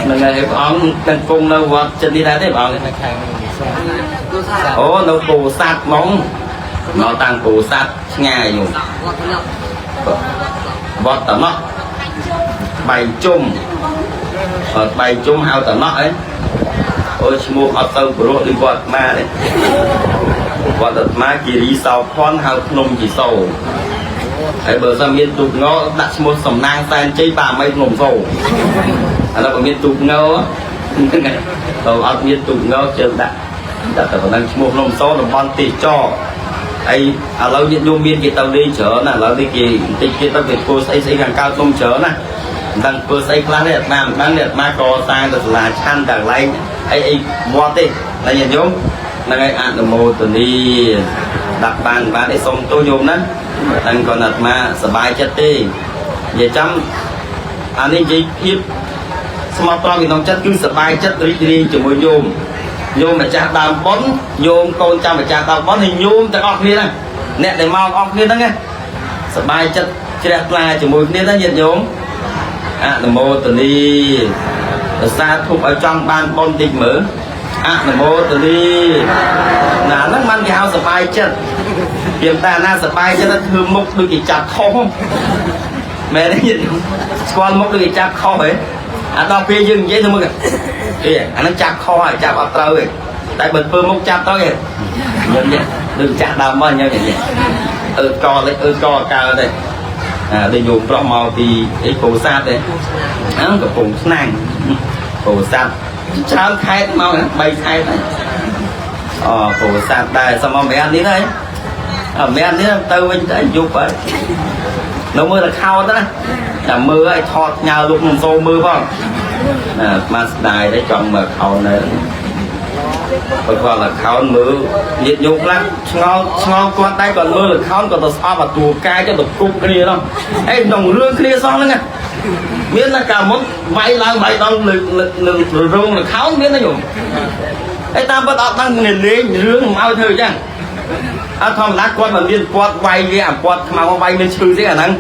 ហ្នឹងហើយព្រះអង្គទាំងគង់នៅវត្តចិត្តនេះដែរទេព្រះអង្គ នៅខាង អូនៅពោធិ៍សាត់ហ្មងមកតាំងពោធិ៍សាត់ឆ្ងាយញោមវត្តតំណោះបែងជុំអត់បែងជុំហៅតំណោះអីអូឈ្មោះអត់ទៅព្រោះដូចវត្តអាត្មាទេវត្តអាត្មាគិរីសោភ័ណ្ឌហៅភ្នំជីសូហើយបើសិនមានទូកងដាក់ឈ្មោះសំណាងសែនជ័យបាមីភ្នំសូឥឡូវបើមានទូកងហ្នឹងហើយបើអត់មានទូកងជើងដាក់ដាក់តែប៉ុណ្ណឹងឈ្មោះភ្នំសូតំបន់ទេសចរហើយឥឡូវញាតិញោមមានគេទៅលេងច្រើនណាឥឡូវនេះគេបន្តិចគេទៅគេធ្វើស្អីស្អីខាងកើតភ្នំច្រើនណាមិនដឹងធ្វើស្អីខ្លះទេអាត្មាមិនដឹងទេអាត្មាកសាងទៅសាលាឆាន់តែកន្លែងអីអីវត្តទេណាញាតិញោមហ្នឹងហើយអនុមោទនីដាក់បានបានអីសុំទោសញោមណាហ្នឹងគាត់អាត្មាសប្បាយចិត្តទេនិយាយចាំអានេះនិយាយភាពស្មោះត្រង់ក្នុងចិត្តគឺសប្បាយចិត្តរីករាយជាមួយញោមញោមម្ចាស់ដើមបុណ្យញោមកូនចាំម្ចាស់ដើមបុណ្យហើយញោមទាំងអស់គ្នាហ្នឹងអ្នកដែលមកអស់គ្នាហ្នឹងសប្បាយចិត្តជ្រះថ្លាជាមួយគ្នាណាញាតិញោមអនុមោទនីសាធុឲ្យចង់បានបុណ្យតិចមើលអនុមោទនីណាហ្នឹងបានគេហៅសប្បាយចិត្តពីតាណាសប្បាយចិត្តធ្វើមុខដូចគេចាប់ខុសមែនទេស្គាល់មុខដូចគេចាប់ខុសហ៎អាដល់ពេលយើងនិយាយទៅមុខអេអាហ្នឹងចាប់ខុសហើយចាប់អត់ត្រូវទេតែបើធ្វើមុខចាប់ត្រូវទេញ៉ឹមនេះដូចចាស់ដើមមកញ៉ឹមនេះអឺកលេចអឺកកើតទេអាដូចញោមប្រុសមកពីអីពោធិ៍សាត់ទេហ្នឹងកំពង់ឆ្នាំងពោធិ៍សាត់ច្រើនខេត្តមក3ខេត្តហើយអូពោធិ៍សាត់ដែរសមមមាននេះហើយអត់មាននេះទៅវិញទៅយប់ហើយនៅមើលតែខោទៅណាតែមើលឲ្យថតញើលោកនឹងសូមើលផងណាបានស្ដាយដែរចង់មើលខោនៅបើគាត់ខោមើលញាតិញោមខ្លះឆ្ងល់ឆ្ងល់គាត់ដែរគាត់មើលខោគាត់ទៅស្អប់អាតួកាយទៅទៅគប់គ្នានោះអេក្នុងរឿងគ្នាសោះហ្នឹងមានតែកាលមុនវាយឡើងវាយដល់លើរោងខោមានទេញោមអេតាមពិតអត់ដឹងគ្នាលេងរឿងមិនឲ្យធ្វើអញ្ចឹងអត់ធម្មតាគាត់មិនមានពាត់វាយវាអាពាត់ខ្មៅវាយមានឈឺទេអាហ្នឹង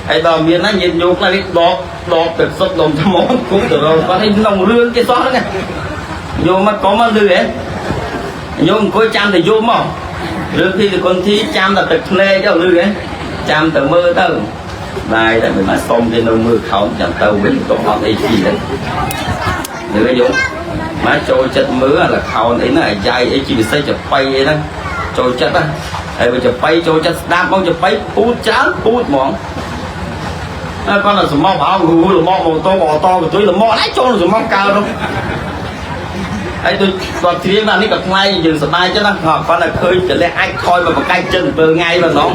ហើយដល់មានណាញាតិញោមខ្លះនេះដកដកទឹកសុទ្ធដុំថ្មគប់ទៅរកគាត់ឯក្នុងរឿងគេសោះហ្នឹងញោមមកកុំមកលឺហ៎ញោមអង្គុយចាំតែយំមករឿងពីគុណធីចាំតែទឹកភ្នែកទៅលឺហ៎ចាំតែមើលទៅបាយតែមិនមកសុំគេនៅមើលខោនចាំទៅវិញក៏អត់អីជីដែរលឺញោមមកចូលចិត្តមើលអាខោនអីហ្នឹងអាយ៉ៃអីជាពិសេសចបៃអីហ្នឹងចូលចិត្តណាហើយបើចបៃចូលចិត្តស្ដាប់មកចបៃពូតច្រើនពូតហ្មងហើយគាត់ទៅសមោះប្រហោងហ៊ូលមកម៉ូតូអូតូកន្ទុយលមកដែរចូលសមោះកើនោះហើយដូចគាត់ជ្រៀងដល់នេះក៏ថ្លៃយើងសប្បាយចិត្តណាគាត់តែឃើញកលះអាចខយមកបកាច់ចិន7ថ្ងៃម្ដង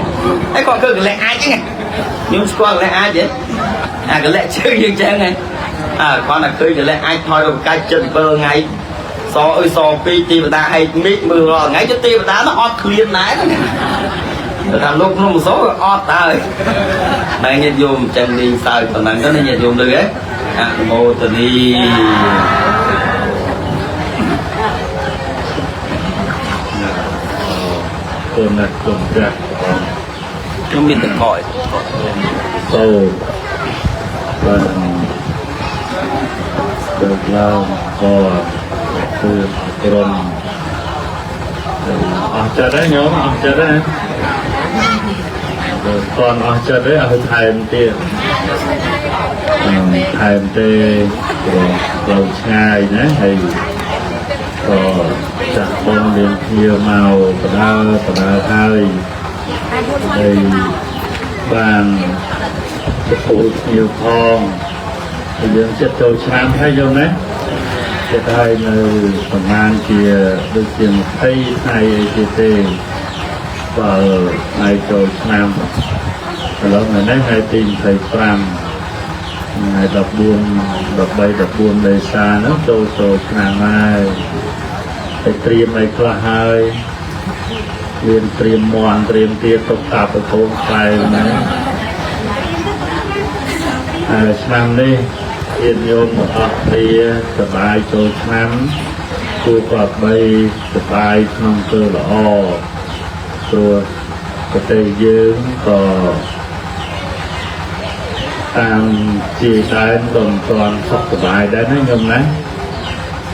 ហើយគាត់ឃើញកលះអាចហ្នឹងខ្ញុំស្គាល់កលះអាចទេអាកលះជើងយើងចឹងហ្នឹងអើគាត់តែឃើញកលះអាចថយមកបកាច់ចិន7ថ្ងៃសអើយសពីរទីបតាហែកមីកមើលរាល់ថ្ងៃទៅទីបតានោះអត់ឃ្លានដែរតែលោកក្នុងសោអត់ហើយតែញាតិញោមចឹងលេងសើចប៉ុណ្ណឹងទៅញាតិញោមលឺហ៎អនុមោទនីគុណគុណព្រះខ្ញុំមានតកយសូបានលើកឡើងក៏គឺក្រុមអស់ចិត្តហើយញោមអស់ចិត្តហើយបើគាត់អស់ចិត្តទេឲ្យថែមទៀតថែមទេព្រោះផ្លូវឆ្ងាយណាហើយក៏ចាស់បុណ្យមានគ្នាមកបដើបដើហើយហើយបានទទួលគ្នាផងហើយយើងចិត្តចូលឆ្នាំហើយយល់ណាចិត្តហើយនៅប្រហែលជាដូចជា20ថ្ងៃអីទៀតទេបើថ្ងៃចូលឆ្នាំ ឥឡូវថ្ងៃនេះថ្ងៃទី25ថ្ងៃ14 13 14មេសាហ្នឹងចូលចូលឆ្នាំហើយតែត្រៀមអីខ្លះហើយមានត្រៀមមន់ត្រៀមទាទុកតាប្រកូនខ្លែងណាហើយឆ្នាំនេះញាតិញោមទាំងអស់គ្នាសប្បាយចូលឆ្នាំគួរក៏បីសប្បាយក្នុងធ្វើល្អព្រោះប្រទេសយើងក៏តាមជាដែនក៏មិនទាន់សុខសប្បាយដែរណាញោមណា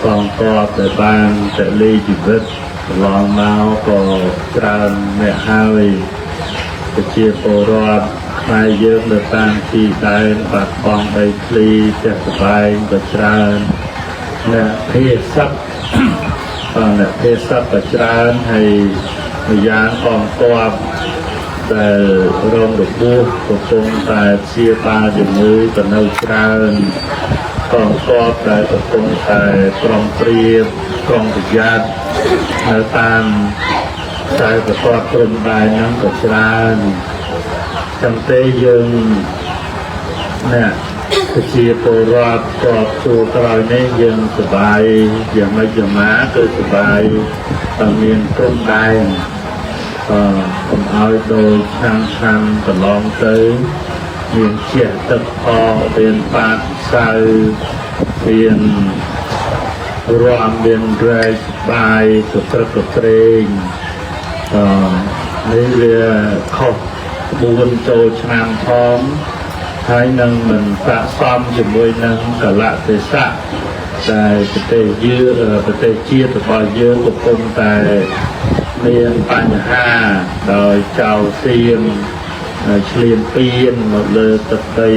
កងទ័ពដែលបានតលីជីវិតកន្លងមកក៏ច្រើនអ្នកហើយប្រជាពលរដ្ឋខ្មែរយើងនៅតាមទីដែនបាត់បង់ដីធ្លីផ្ទះសម្បែងក៏ច្រើនអ្នកភេសឹកអ្នកភេសឹកក៏ច្រើនហើយម្យ៉ាងកងទ័ពដែលរងរបួសកំពុងតែព្យាបាលជំងឺក៏នៅច្រើនកងទ័ពដែលកំពុងតែប្រុងប្រៀបប្រុងប្រយ័ត្ននៅតាមខ្សែប្រកបព្រំដែនហ្នឹងក៏ច្រើនចឹងទេយើងអ្នកប្រជាពលរដ្ឋក៏ជួក្រោយនេះយើងសប្បាយយ៉ាងម៉េចយ៉ាងណាគឺសប្បាយតែមានព្រំដែនកុំឲ្យដូចឆ្នាំឆ្នាំកន្លងទៅមានជះទឹកផងមានបាតសៅមានរំមានរែកបាយសក្រឹកក្រែងនេះវាខុសក្បួនចូលឆ្នាំផងហើយនឹងមិនស័ក្តិសមជាមួយនឹងកលៈទេសៈដែលប្រទេសយើងប្រទេសជាតិរបស់យើងកំពុងតែមានបញ្ហាដោយចៅសៀមឈ្លានពានមកលើទឹកដី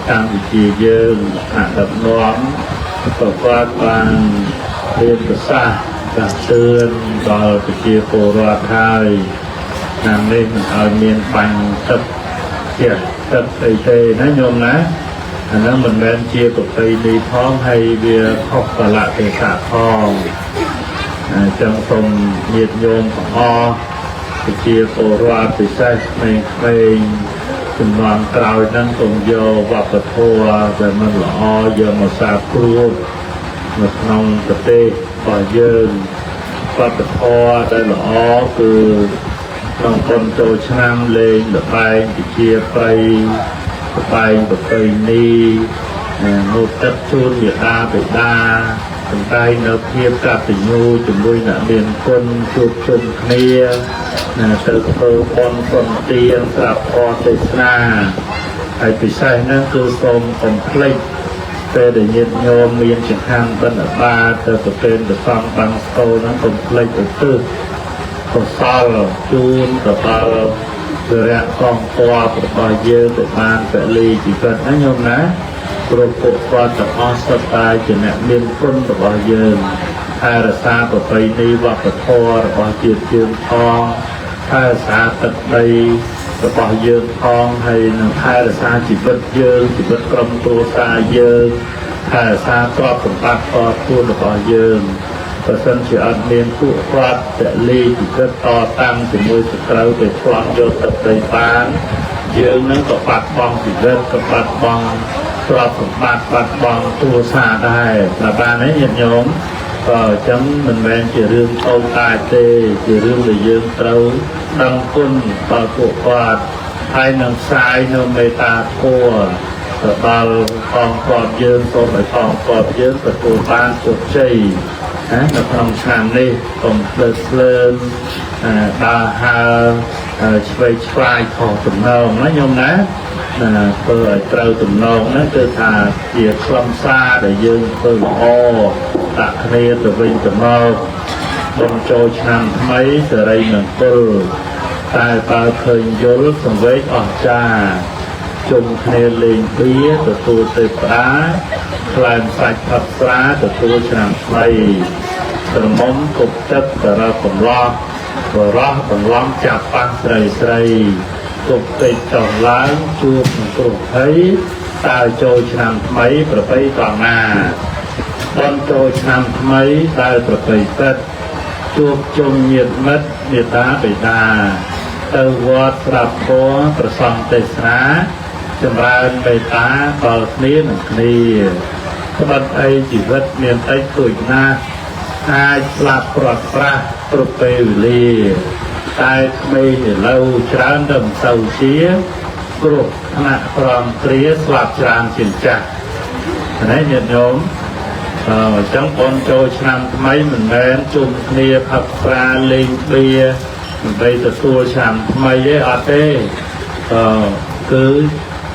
កម្ពុជាយើងអដឹកនាំក៏គាត់បានមានប្រសាសន៍ដាស់តឿនដល់ប្រជាពលរដ្ឋហើយឆ្នាំនេះមិនឲ្យមានបាញ់ទឹកជះទឹកអីទេណាញោមណាអាហ្នឹងមិនមែនជាប្រពៃណីផងហើយវាខុសកលៈទេសៈផងអញ្ចឹងសូមញាតិញោមទាំងអស់ប្រជាពលរដ្ឋពិសេសក្មេងៗជំនាន់ក្រោយហ្នឹងកុំយកវប្បធម៌ដែលមិនល្អយកមកសាបព្រួសនៅក្នុងប្រទេសរបស់យើងវប្បធម៌ដែលល្អគឺក្នុងបុណ្យចូលឆ្នាំលេងល្បែងប្រជាប្រិយល្បែងប្រពៃណីងូតទឹកជូនមេដាបិតាសំដែងនៅភាពកតញ្ញូជាមួយអ្នកមានគុណជួបជុំគ្នាទៅធ្វើបុណ្យសុនទានស្រាប់ធម៌ទេសនាហើយពិសេសហ្នឹងគឺសូមកុំភ្លេចពេលដែលញាតិញោមមានចង្ហាន់បិណ្ឌបាតទៅប្រគេនព្រះសង្ឃបាំងស្គរហ្នឹងកុំភ្លេចឧទ្ទិសកុសលជូនទៅដល់វីរៈកងទ័ពរបស់យើងដែលបានពលីជីវិតណាញោមណាព្រោះពួកគាត់ទាំងអស់សុទ្ធតែជាអ្នកមានគុណរបស់យើងថែរក្សាប្រពៃណីវប្បធម៌របស់ជាតិយើងផងថែរក្សាទឹកដីរបស់យើងផងហើយនឹងថែរក្សាជីវិតយើងជីវិតក្រុមគ្រួសារយើងថែរក្សាទ្រព្យសម្បត្តិផ្ទាល់ខ្លួនរបស់យើងបើសិនជាអត់មានពួកគាត់ពលីជីវិតតតាំងជាមួយសត្រូវទៅឆ្លងយកទឹកដីបានយើងនឹងក៏បាត់បង់ជីវិតក៏បាត់បង់ទ្រព្យសម្បត្តិបាត់បង់គ្រួសារដែរប្រាប់បានទេញាតិញោមក៏អញ្ចឹងមិនមែនជារឿងតូចតាចទេជារឿងដែលយើងត្រូវដឹងគុណដល់ពួកគាត់ហើយនឹងផ្សាយនៅមេត្តាធម៌ទៅដល់កងទ័ពយើងសូមឲ្យកងទ័ពយើងទទួលបានជោគជ័យណានៅក្នុងឆ្នាំនេះកុំភ្លើតភ្លើនដើរហើរឆ្វេងឆ្លាយខុសទំនងណាញោមណាធ្វើឲ្យត្រូវទំនងហ្នឹងគឺថាជាខ្លឹមសារដែលយើងធ្វើល្អដាក់គ្នាទៅវិញទៅមកបុណ្យចូលឆ្នាំថ្មីសិរីមង្គលតែបើឃើញយល់សង្វេគអស្ចារ្យជុំគ្នាលេងបៀទទួលទេវតាក្លែមសាច់ផឹកស្រាទទួលឆ្នាំថ្មីក្រមុំគប់ទឹកទៅរកកំឡោះបរោះបន្លំចាប់ប៉ះស្រីស្រីគប់ពេកចុះឡើងជួបនឹងគ្រោះភ័យតើចូលឆ្នាំថ្មីប្រពៃត្រង់ណាបុណ្យចូលឆ្នាំថ្មីដែលប្រពៃពិតជួបជុំញាតិមិត្តមេត្តាបិតា ទៅវត្តស្រាប់ធម៌ប្រសង់ទេសនាចម្រើនមេត្តាដល់គ្នានឹងគ្នាត្បិតអីជីវិតមានតិចតួចណាស់អាចស្លាប់ព្រាត់ប្រាសគ្រប់ពេលវេលាតែក្មេងឥឡូវច្រើនតែមិនសូវជាគ្រោះថ្នាក់ក្រំគ្រាស្លាប់ច្រើនជាងចាស់ណាញាតិញោមអញ្ចឹងបងចូលឆ្នាំថ្មីមិនមែនជុំគ្នាផឹកស្រាលេងបៀដើម្បីទទួលឆ្នាំថ្មីទេអត់ទេគឺ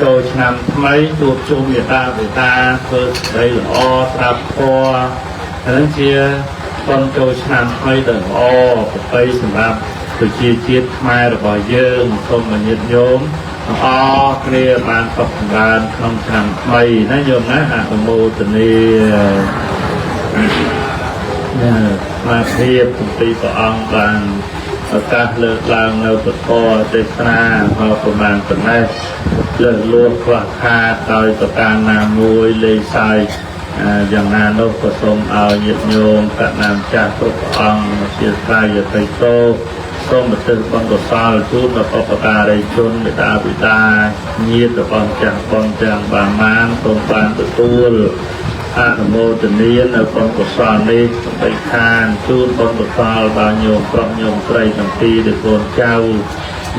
ចូលឆ្នាំថ្មីជួបជុំមេត្តាបិតាធ្វើស្ដីល្អស្ដាប់ធម៌ហ្នឹងជាបងចូលឆ្នាំថ្មីដ៏ល្អប្រពៃសម្រាប់ប្រជាជាតិខ្មែររបស់យើងសូមឲ្យញាតិញោមទាំងអស់គ្នាបានសុខចម្រើនក្នុងឆ្នាំថ្មីណាញោមណាអនុមោទនាសមាធិទាំងពីរព្រះអង្គបានឱកាសលើកឡើងនៅពធទេសនាមកប្រមាណប៉ុណ្ណេះលើកលួសខ្វះខាតដោយប្រការណាមួយលេងសាយយ៉ាងណានោះក៏សូមឲ្យញាតិញោមកណាមចាស់គ្រប់ព្រះអង្គជាស្រ័យអភ័យទោសសូមឧទ្ទិសបុណ្យកុសលជូនដល់បុព្វការីជនមេត្តាបិតាញាតិរបស់ចាស់បុណ្យទាំងបាមានសូមបានទទួលអនុមោទនានៅបុណ្យកុសលនេះបីខានជូនបុណ្យកុសលដល់ញោមប្រុសញោមស្រីទាំងពីរដែលកូនចៅ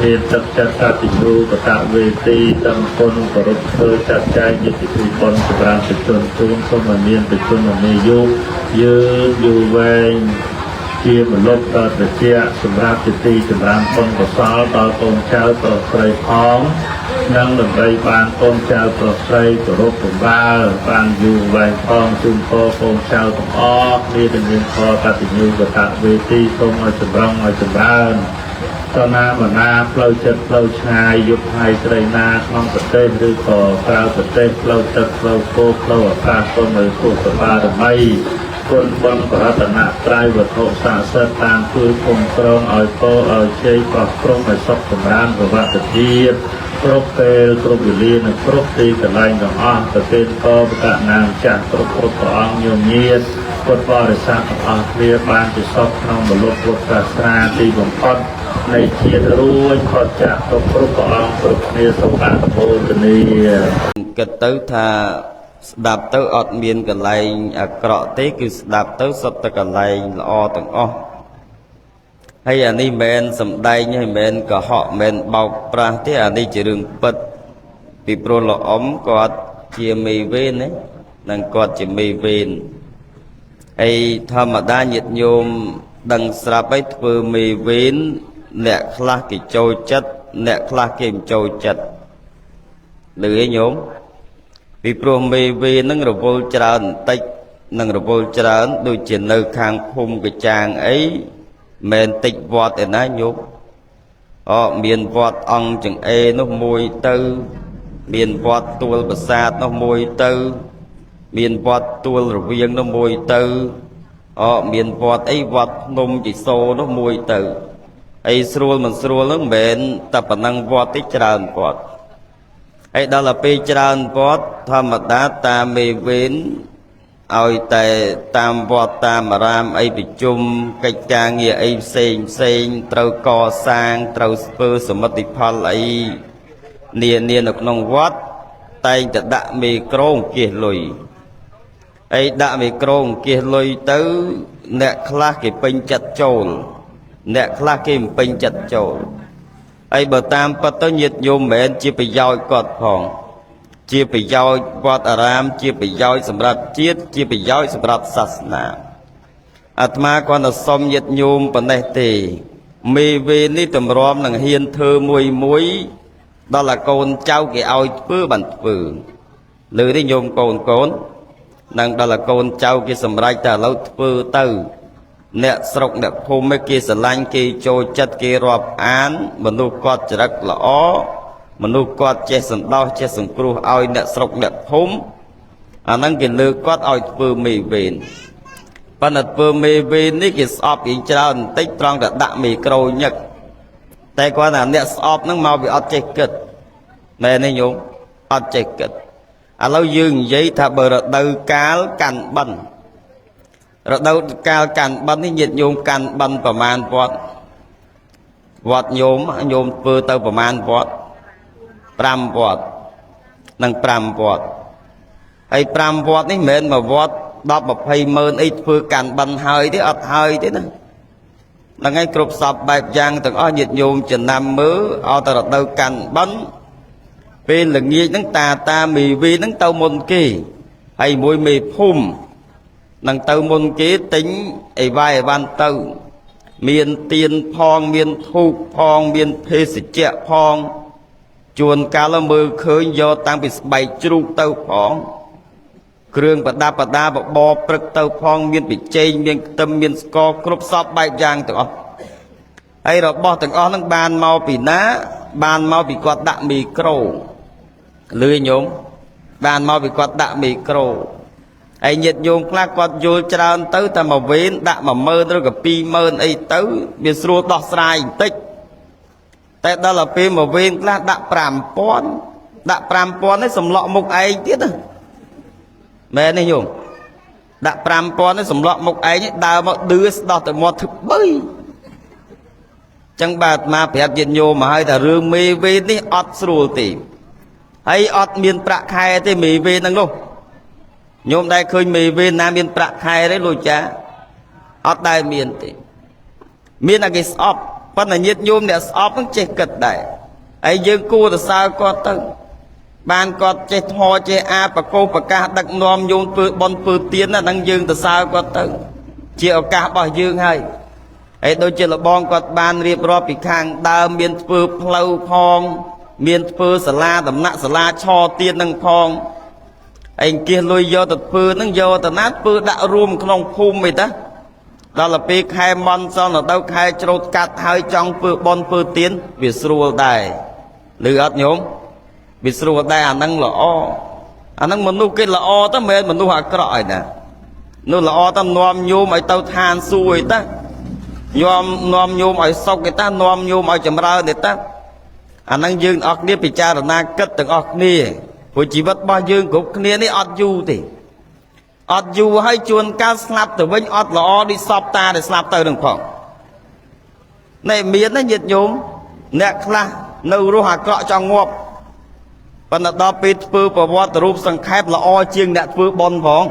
មានទឹកចិត្តកតញ្ញូកតវេទីទាំងគុណគោរពធ្វើចាត់ចែងយុទ្ធពិធីបុណ្យសម្រាប់ប្រជាជនជូនសូមឲ្យមានប្រជាជនអាយុយឺនយូរវែងជាមលុបដល់ប្រជាសម្រាប់ពិធីចម្រើនបុណ្យកុសលដល់កូនចៅប្រុសស្រីផងនិងដើម្បីបានកូនចៅប្រុសស្រីគោរពបម្រើបានយូរវែងផងជូនពរកូនចៅទាំងអស់គ្នាដែលមានផលកតញ្ញូកតវេទីសូមឲ្យចម្រុងឲ្យចម្រើនតណាមណាផ្លូវចិត្តផ្លូវឆ្ងាយយប់ថ្ងៃស្រីណាក្នុងប្រទេសឬក៏ក្រៅប្រទេសផ្លូវទឹកផ្លូវគោកផ្លូវអាកាសសូមឲ្យពុទ្ធបារមីគុណបុណ្យបរតនត្រ័យវត្ថុស័ក្តិសិទ្ធិតាមជួយគុំក្រងឲ្យពរឲ្យជ័យប្រោះព្រំឲ្យសុខចម្រើនសុវត្ថិភាពគ្រប់ពេលគ្រប់វេលានិងគ្រប់ទីកន្លែងទាំងអស់ប្រគេនពរបកណាមចាស់គ្រប់គ្រប់ព្រះអង្គញោមញាតិពុទ្ធបរិស័ទទាំងអស់គ្នាបានជាសុខក្នុងមលុបពុទ្ធសាសនាទីបំផុតនៃជាតិរួចផុតចាកគ្រប់គ្រប់ព្រះអង្គគ្រប់គ្នាសូមអនុមោទនាគិតទៅថាស្ដាប់ទៅអត់មានកន្លែងអាក្រក់ទេគឺស្ដាប់ទៅសុទ្ធតែកន្លែងល្អទាំងអស់ហើយអានេះមិនសំដែងហើយមិនកុហកមិនបោកប្រាស់ទេអានេះជារឿងពិតពីព្រោះលោកអ៊ំគាត់ជាមេវេនណានឹងគាត់ជាមេវេនហើយធម្មតាញាតិញោមដឹងស្រាប់ហើយធ្វើមេវេនអ្នកខ្លះគេចូលចិត្តអ្នកខ្លះគេមិនចូលចិត្តឮឯញោមពីព្រោះមេវេននឹងរវល់ច្រើនបន្តិចនឹងរវល់ច្រើនដូចជានៅខាងភូមិកចាងអីមិនតិចវត្តឯណាញោមអមានវត្តអង្គចង្អេនោះមួយទៅមានវត្តទួលប្រាសាទនោះមួយទៅមានវត្តទួលរវៀងនោះមួយទៅអមានវត្តអីវត្តភ្នំជីសូនោះមួយទៅអីស្រួលមិនស្រួលហ្នឹងមិនមែនតែប៉ុណ្ណឹងវត្តទេច្រើនវត្តហើយដល់ទៅពេលច្រើនវត្តធម្មតាតាមមេវេនឲ្យតែតាមវត្តតាមអារាមអីប្រជុំកិច្ចការងារអីផ្សេងផ្សេងត្រូវកសាងត្រូវធ្វើសមិទ្ធផលអីនានានៅក្នុងវត្តតែងតែដាក់មេក្រូអង្គាសលុយអីដាក់មេក្រូអង្គាសលុយទៅអ្នកខ្លះគេពេញចិត្តចូលអ្នកខ្លះគេមិនពេញចិត្តចូលអីបើតាមពិតទៅញាតិញោមមិនមែនជាប្រយោជន៍គាត់ផងជាប្រយោជន៍វត្តអារាមជាប្រយោជន៍សម្រាប់ជាតិជាប្រយោជន៍សម្រាប់សាសនាអាត្មាគាត់ទៅសុំញាតិញោមប៉ុណ្ណេះទេមេវេននេះតម្រាំនឹងហ៊ានធ្វើមួយមួយដល់អាកូនចៅគេឲ្យធ្វើបានធ្វើលើនេះញោមកូនកូននឹងដល់អាកូនចៅគេសម្រេចតែឥឡូវធ្វើទៅអ្នកស្រុកអ្នកភូមិគេស្រឡាញ់គេចូលចិត្តគេរាប់អានមនុស្សគាត់ចរិតល្អមនុស្សគាត់ចេះសន្តោសចេះសង្គ្រោះឲ្យអ្នកស្រុកអ្នកភូមិអាហ្នឹងគេលើកគាត់ឲ្យធ្វើមេវេនប៉ុន្តែធ្វើមេវេននេះគេស្អប់គេច្រើនបន្តិចត្រង់តែដាក់មេក្រូញឹកតែគាត់ថាអ្នកស្អប់ហ្នឹងមកវាអត់ចេះគិតមែនទេញោមអត់ចេះគិតឥឡូវយើងនិយាយថាបើរដូវកាលកាន់បិណ្ឌរដូវកាលកាន់បិណ្ឌនេះញាតិញោមកាន់បិណ្ឌប្រមាណវត្ត វត្តញោមញោមធ្វើទៅប្រមាណវត្ត5វត្តនិង5វត្តហើយ5វត្តនេះមិនមែនមួយវត្ត10 20ម៉ឺនអីធ្វើកាន់បិណ្ឌហើយទេអត់ហើយទេណាហ្នឹងហើយគ្រប់សពបែបយ៉ាងទាំងអស់ញាតិញោមចំណាំមើលឲ្យតែរដូវកាន់បិណ្ឌពេលល្ងាចហ្នឹងតាតាមីវីហ្នឹងទៅមុនគេហើយមួយមេភូមិនឹងទៅមុនគេទិញអីវ៉ាយអីវ៉ាន់ទៅមានទៀនផងមានធូបផងមានភេសជ្ជៈផងជួនកាលមើលឃើញយកតាំងពីស្បែកជ្រូកទៅផងគ្រឿងប្រដាប់ប្រដាបបរព្រឹកទៅផងមានប៊ីចេងមានខ្ទឹមមានស្ករគ្រប់សពបែបយ៉ាងទាំងអស់ហើយរបស់ទាំងអស់ហ្នឹងបានមកពីណាបានមកពីគាត់ដាក់មីក្រូលឺញោមបានមកពីគាត់ដាក់មីក្រូហើយញាតិញោមខ្លះគាត់យល់ច្រើនទៅតែមួយវេនដាក់10000ឬក៏20000អីទៅវាស្រួលដោះស្រាយបន្តិចតែដល់ទៅពេលមួយវេនខ្លះដាក់5000ដាក់5000នេះសម្លក់មុខឯងទៀតណាមែនទេញោមដាក់5000នេះសម្លក់មុខឯងដើរមកឌឺស្ដោះទៅមាត់ធ្វើបីចឹងបាទអាត្មាប្រាប់ញាតិញោមមកហើយថារឿងមេវេននេះអត់ស្រួលទេហើយអត់មានប្រាក់ខែទេមេវេនហ្នឹងនោះញោមដែលឃើញមេវេនណាមានប្រាក់ខែទេលោកចាអត់ដែលមានទេមានតែគេស្អប់ប៉ុន្តែញាតិញោមអ្នកស្អប់ហ្នឹងចេះគិតដែរហើយយើងគួរទៅសើគាត់ទៅបានគាត់ចេះធေါ်ចេះអាបកោប្រកាសដឹកនាំញោមធ្វើបុណ្យធ្វើទានហ្នឹងយើងទៅសើគាត់ទៅជាឱកាសរបស់យើងហើយហើយដូចជាលបងគាត់បានរៀបរាប់ពីខាងដើមមានធ្វើផ្លូវផងមានធ្វើសាលាដំណាក់សាលាឆទៀនហ្នឹងផងឯងគៀសលុយយកទៅធ្វើហ្នឹងយកទៅណាធ្វើដាក់រួមក្នុងភូមិអីតាដល់ទៅពេលខែមន់សល់ទៅខែច្រូតកាត់ហើយចង់ធ្វើបុណ្យធ្វើទានវាស្រួលដែរឬអត់ញោមវាស្រួលដែរអាហ្នឹងល្អអាហ្នឹងមនុស្សគេល្អទៅមិនមែនមនុស្សអាក្រក់ឯណានោះល្អទៅនាំញោមឲ្យទៅឋានសួគ៌ឯតានាំញោមឲ្យសុខឯតានាំញោមឲ្យចម្រើនឯតាអាហ្នឹងយើងអស់គ្នាពិចារណាគិតទាំងអស់គ្នាព្រោះជីវិតរបស់យើងគ្រប់គ្នានេះអត់យូរទេអត់យូរហើយជួនកាលស្លាប់ទៅវិញអត់ល្អដូចសពតាដែលស្លាប់ទៅនឹងផងនេះមានណាញាតិញោមអ្នកខ្លះនៅរស់អាក្រក់ចង់ងាប់ប៉ុន្តែដល់ពេលធ្វើប្រវត្តិរូបសង្ខេបល្អជាងអ្នកធ្វើបុណ្យផង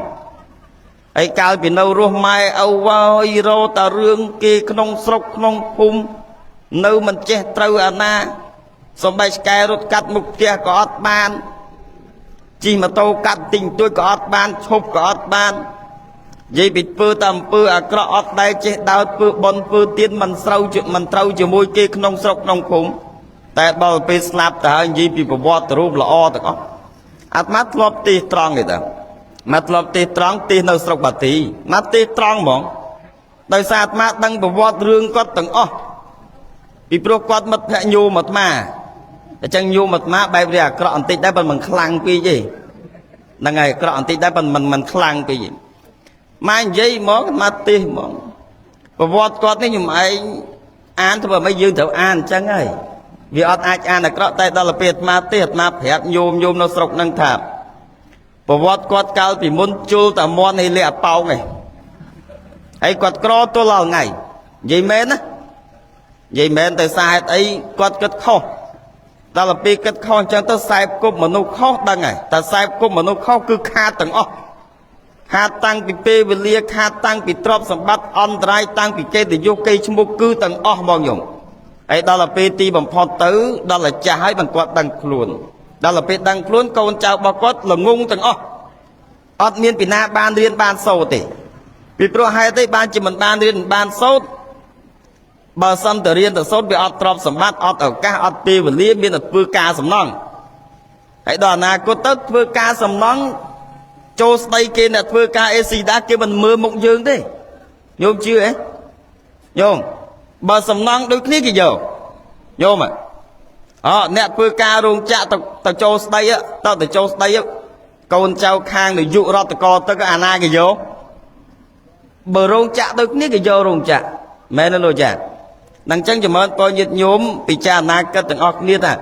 ហើយកាលពីនៅរស់ម៉ែឪហើយរកតែរឿងគេក្នុងស្រុកក្នុងភូមិនៅមិនចេះត្រូវអាណាសំបីឆ្កែរត់កាត់មុខផ្ទះក៏អត់បានជិះម៉ូតូកាត់ទិញទួចក៏អត់បានឈប់ក៏អត់បាននិយាយពីធ្វើតែអំពើអាក្រក់អត់ដែលចេះដើរធ្វើបុណ្យធ្វើទានមិនស្រូវមិនត្រូវជាមួយគេក្នុងស្រុកក្នុងភូមិតែដល់ពេលស្លាប់ទៅហើយនិយាយពីប្រវត្តិរូបល្អទាំងអស់អាត្មាធ្លាប់ទេសត្រង់ទេតាមកធ្លាប់ទេសត្រង់ទេសនៅស្រុកបាទីមកទេសត្រង់ហ្មងដោយសារអាត្មាដឹងប្រវត្តិរឿងគាត់ទាំងអស់ពីព្រោះគាត់មិត្តភក្តិញោមអាត្មាអញ្ចឹងញោមអាត្មាបែបវាអាក្រក់បន្តិចដែរប៉ុន្តែមិនខ្លាំងពេកទេហ្នឹងហើយអាក្រក់បន្តិចដែរប៉ុន្តែមិនខ្លាំងពេកទេម៉ែនិយាយហ្មងមកទេសហ្មងប្រវត្តិគាត់នេះខ្ញុំឯងអានធ្វើម៉េចយើងត្រូវអានអញ្ចឹងហើយវាអត់អាចអានអាក្រក់តែដល់ពេលអាត្មាទេសអាត្មាប្រាប់ញោមញោមនៅស្រុកហ្នឹងថាប្រវត្តិគាត់កាលពីមុនជុលតាមន់ហេលៈប៉ោងឯងហើយគាត់ក្រទល់ដល់ថ្ងៃនិយាយមែនណានិយាយមែនតែសារហេតុអីគាត់គិតខុសដល់ពេលគិតខុសអញ្ចឹងទៅខ្សែគប់មនុស្សខុសដឹងហើយតែខ្សែគប់មនុស្សខុសគឺខាតទាំងអស់ខាតតាំងពីពេលវេលាខាតតាំងពីទ្រព្យសម្បត្តិអន្តរាយតាំងពីកិត្តិយសគេឈ្មោះគឺទាំងអស់ហ្មងញោមហើយដល់ពេលទីបំផុតទៅដល់តែចាស់ហើយបានគាត់ដឹងខ្លួនដល់ពេលដឹងខ្លួនកូនចៅរបស់គាត់ល្ងងទាំងអស់អត់មានពីណាបានរៀនបានសូត្រទេពីព្រោះហេតុអីបានជាមិនបានរៀនបានសូត្របើសិនទៅរៀនទៅសូត្រវាអត់ទ្រព្យសម្បត្តិអត់ឱកាសអត់ពេលវេលាមានតែធ្វើការសំណង់ហើយដល់អនាគតទៅធ្វើការសំណង់ចូលស្ដីគេអ្នកធ្វើការអេស៊ីដាគេមិនមើលមុខយើងទេញោមជឿអីញោមបើសំណង់ដូចគ្នាគេយកញោមអអ្នកធ្វើការរោងចក្រទៅចូលស្ដីទៅចូលស្ដីកូនចៅខាងនាយករដ្ឋកោទឹកអាណាគេយកបើរោងចក្រដូចគ្នាគេយករោងចក្រមែនទេលោកចានឹងចឹងចម្រើនពរញាតិញោមពិចារណាគិតទាំងអស់គ្នាថា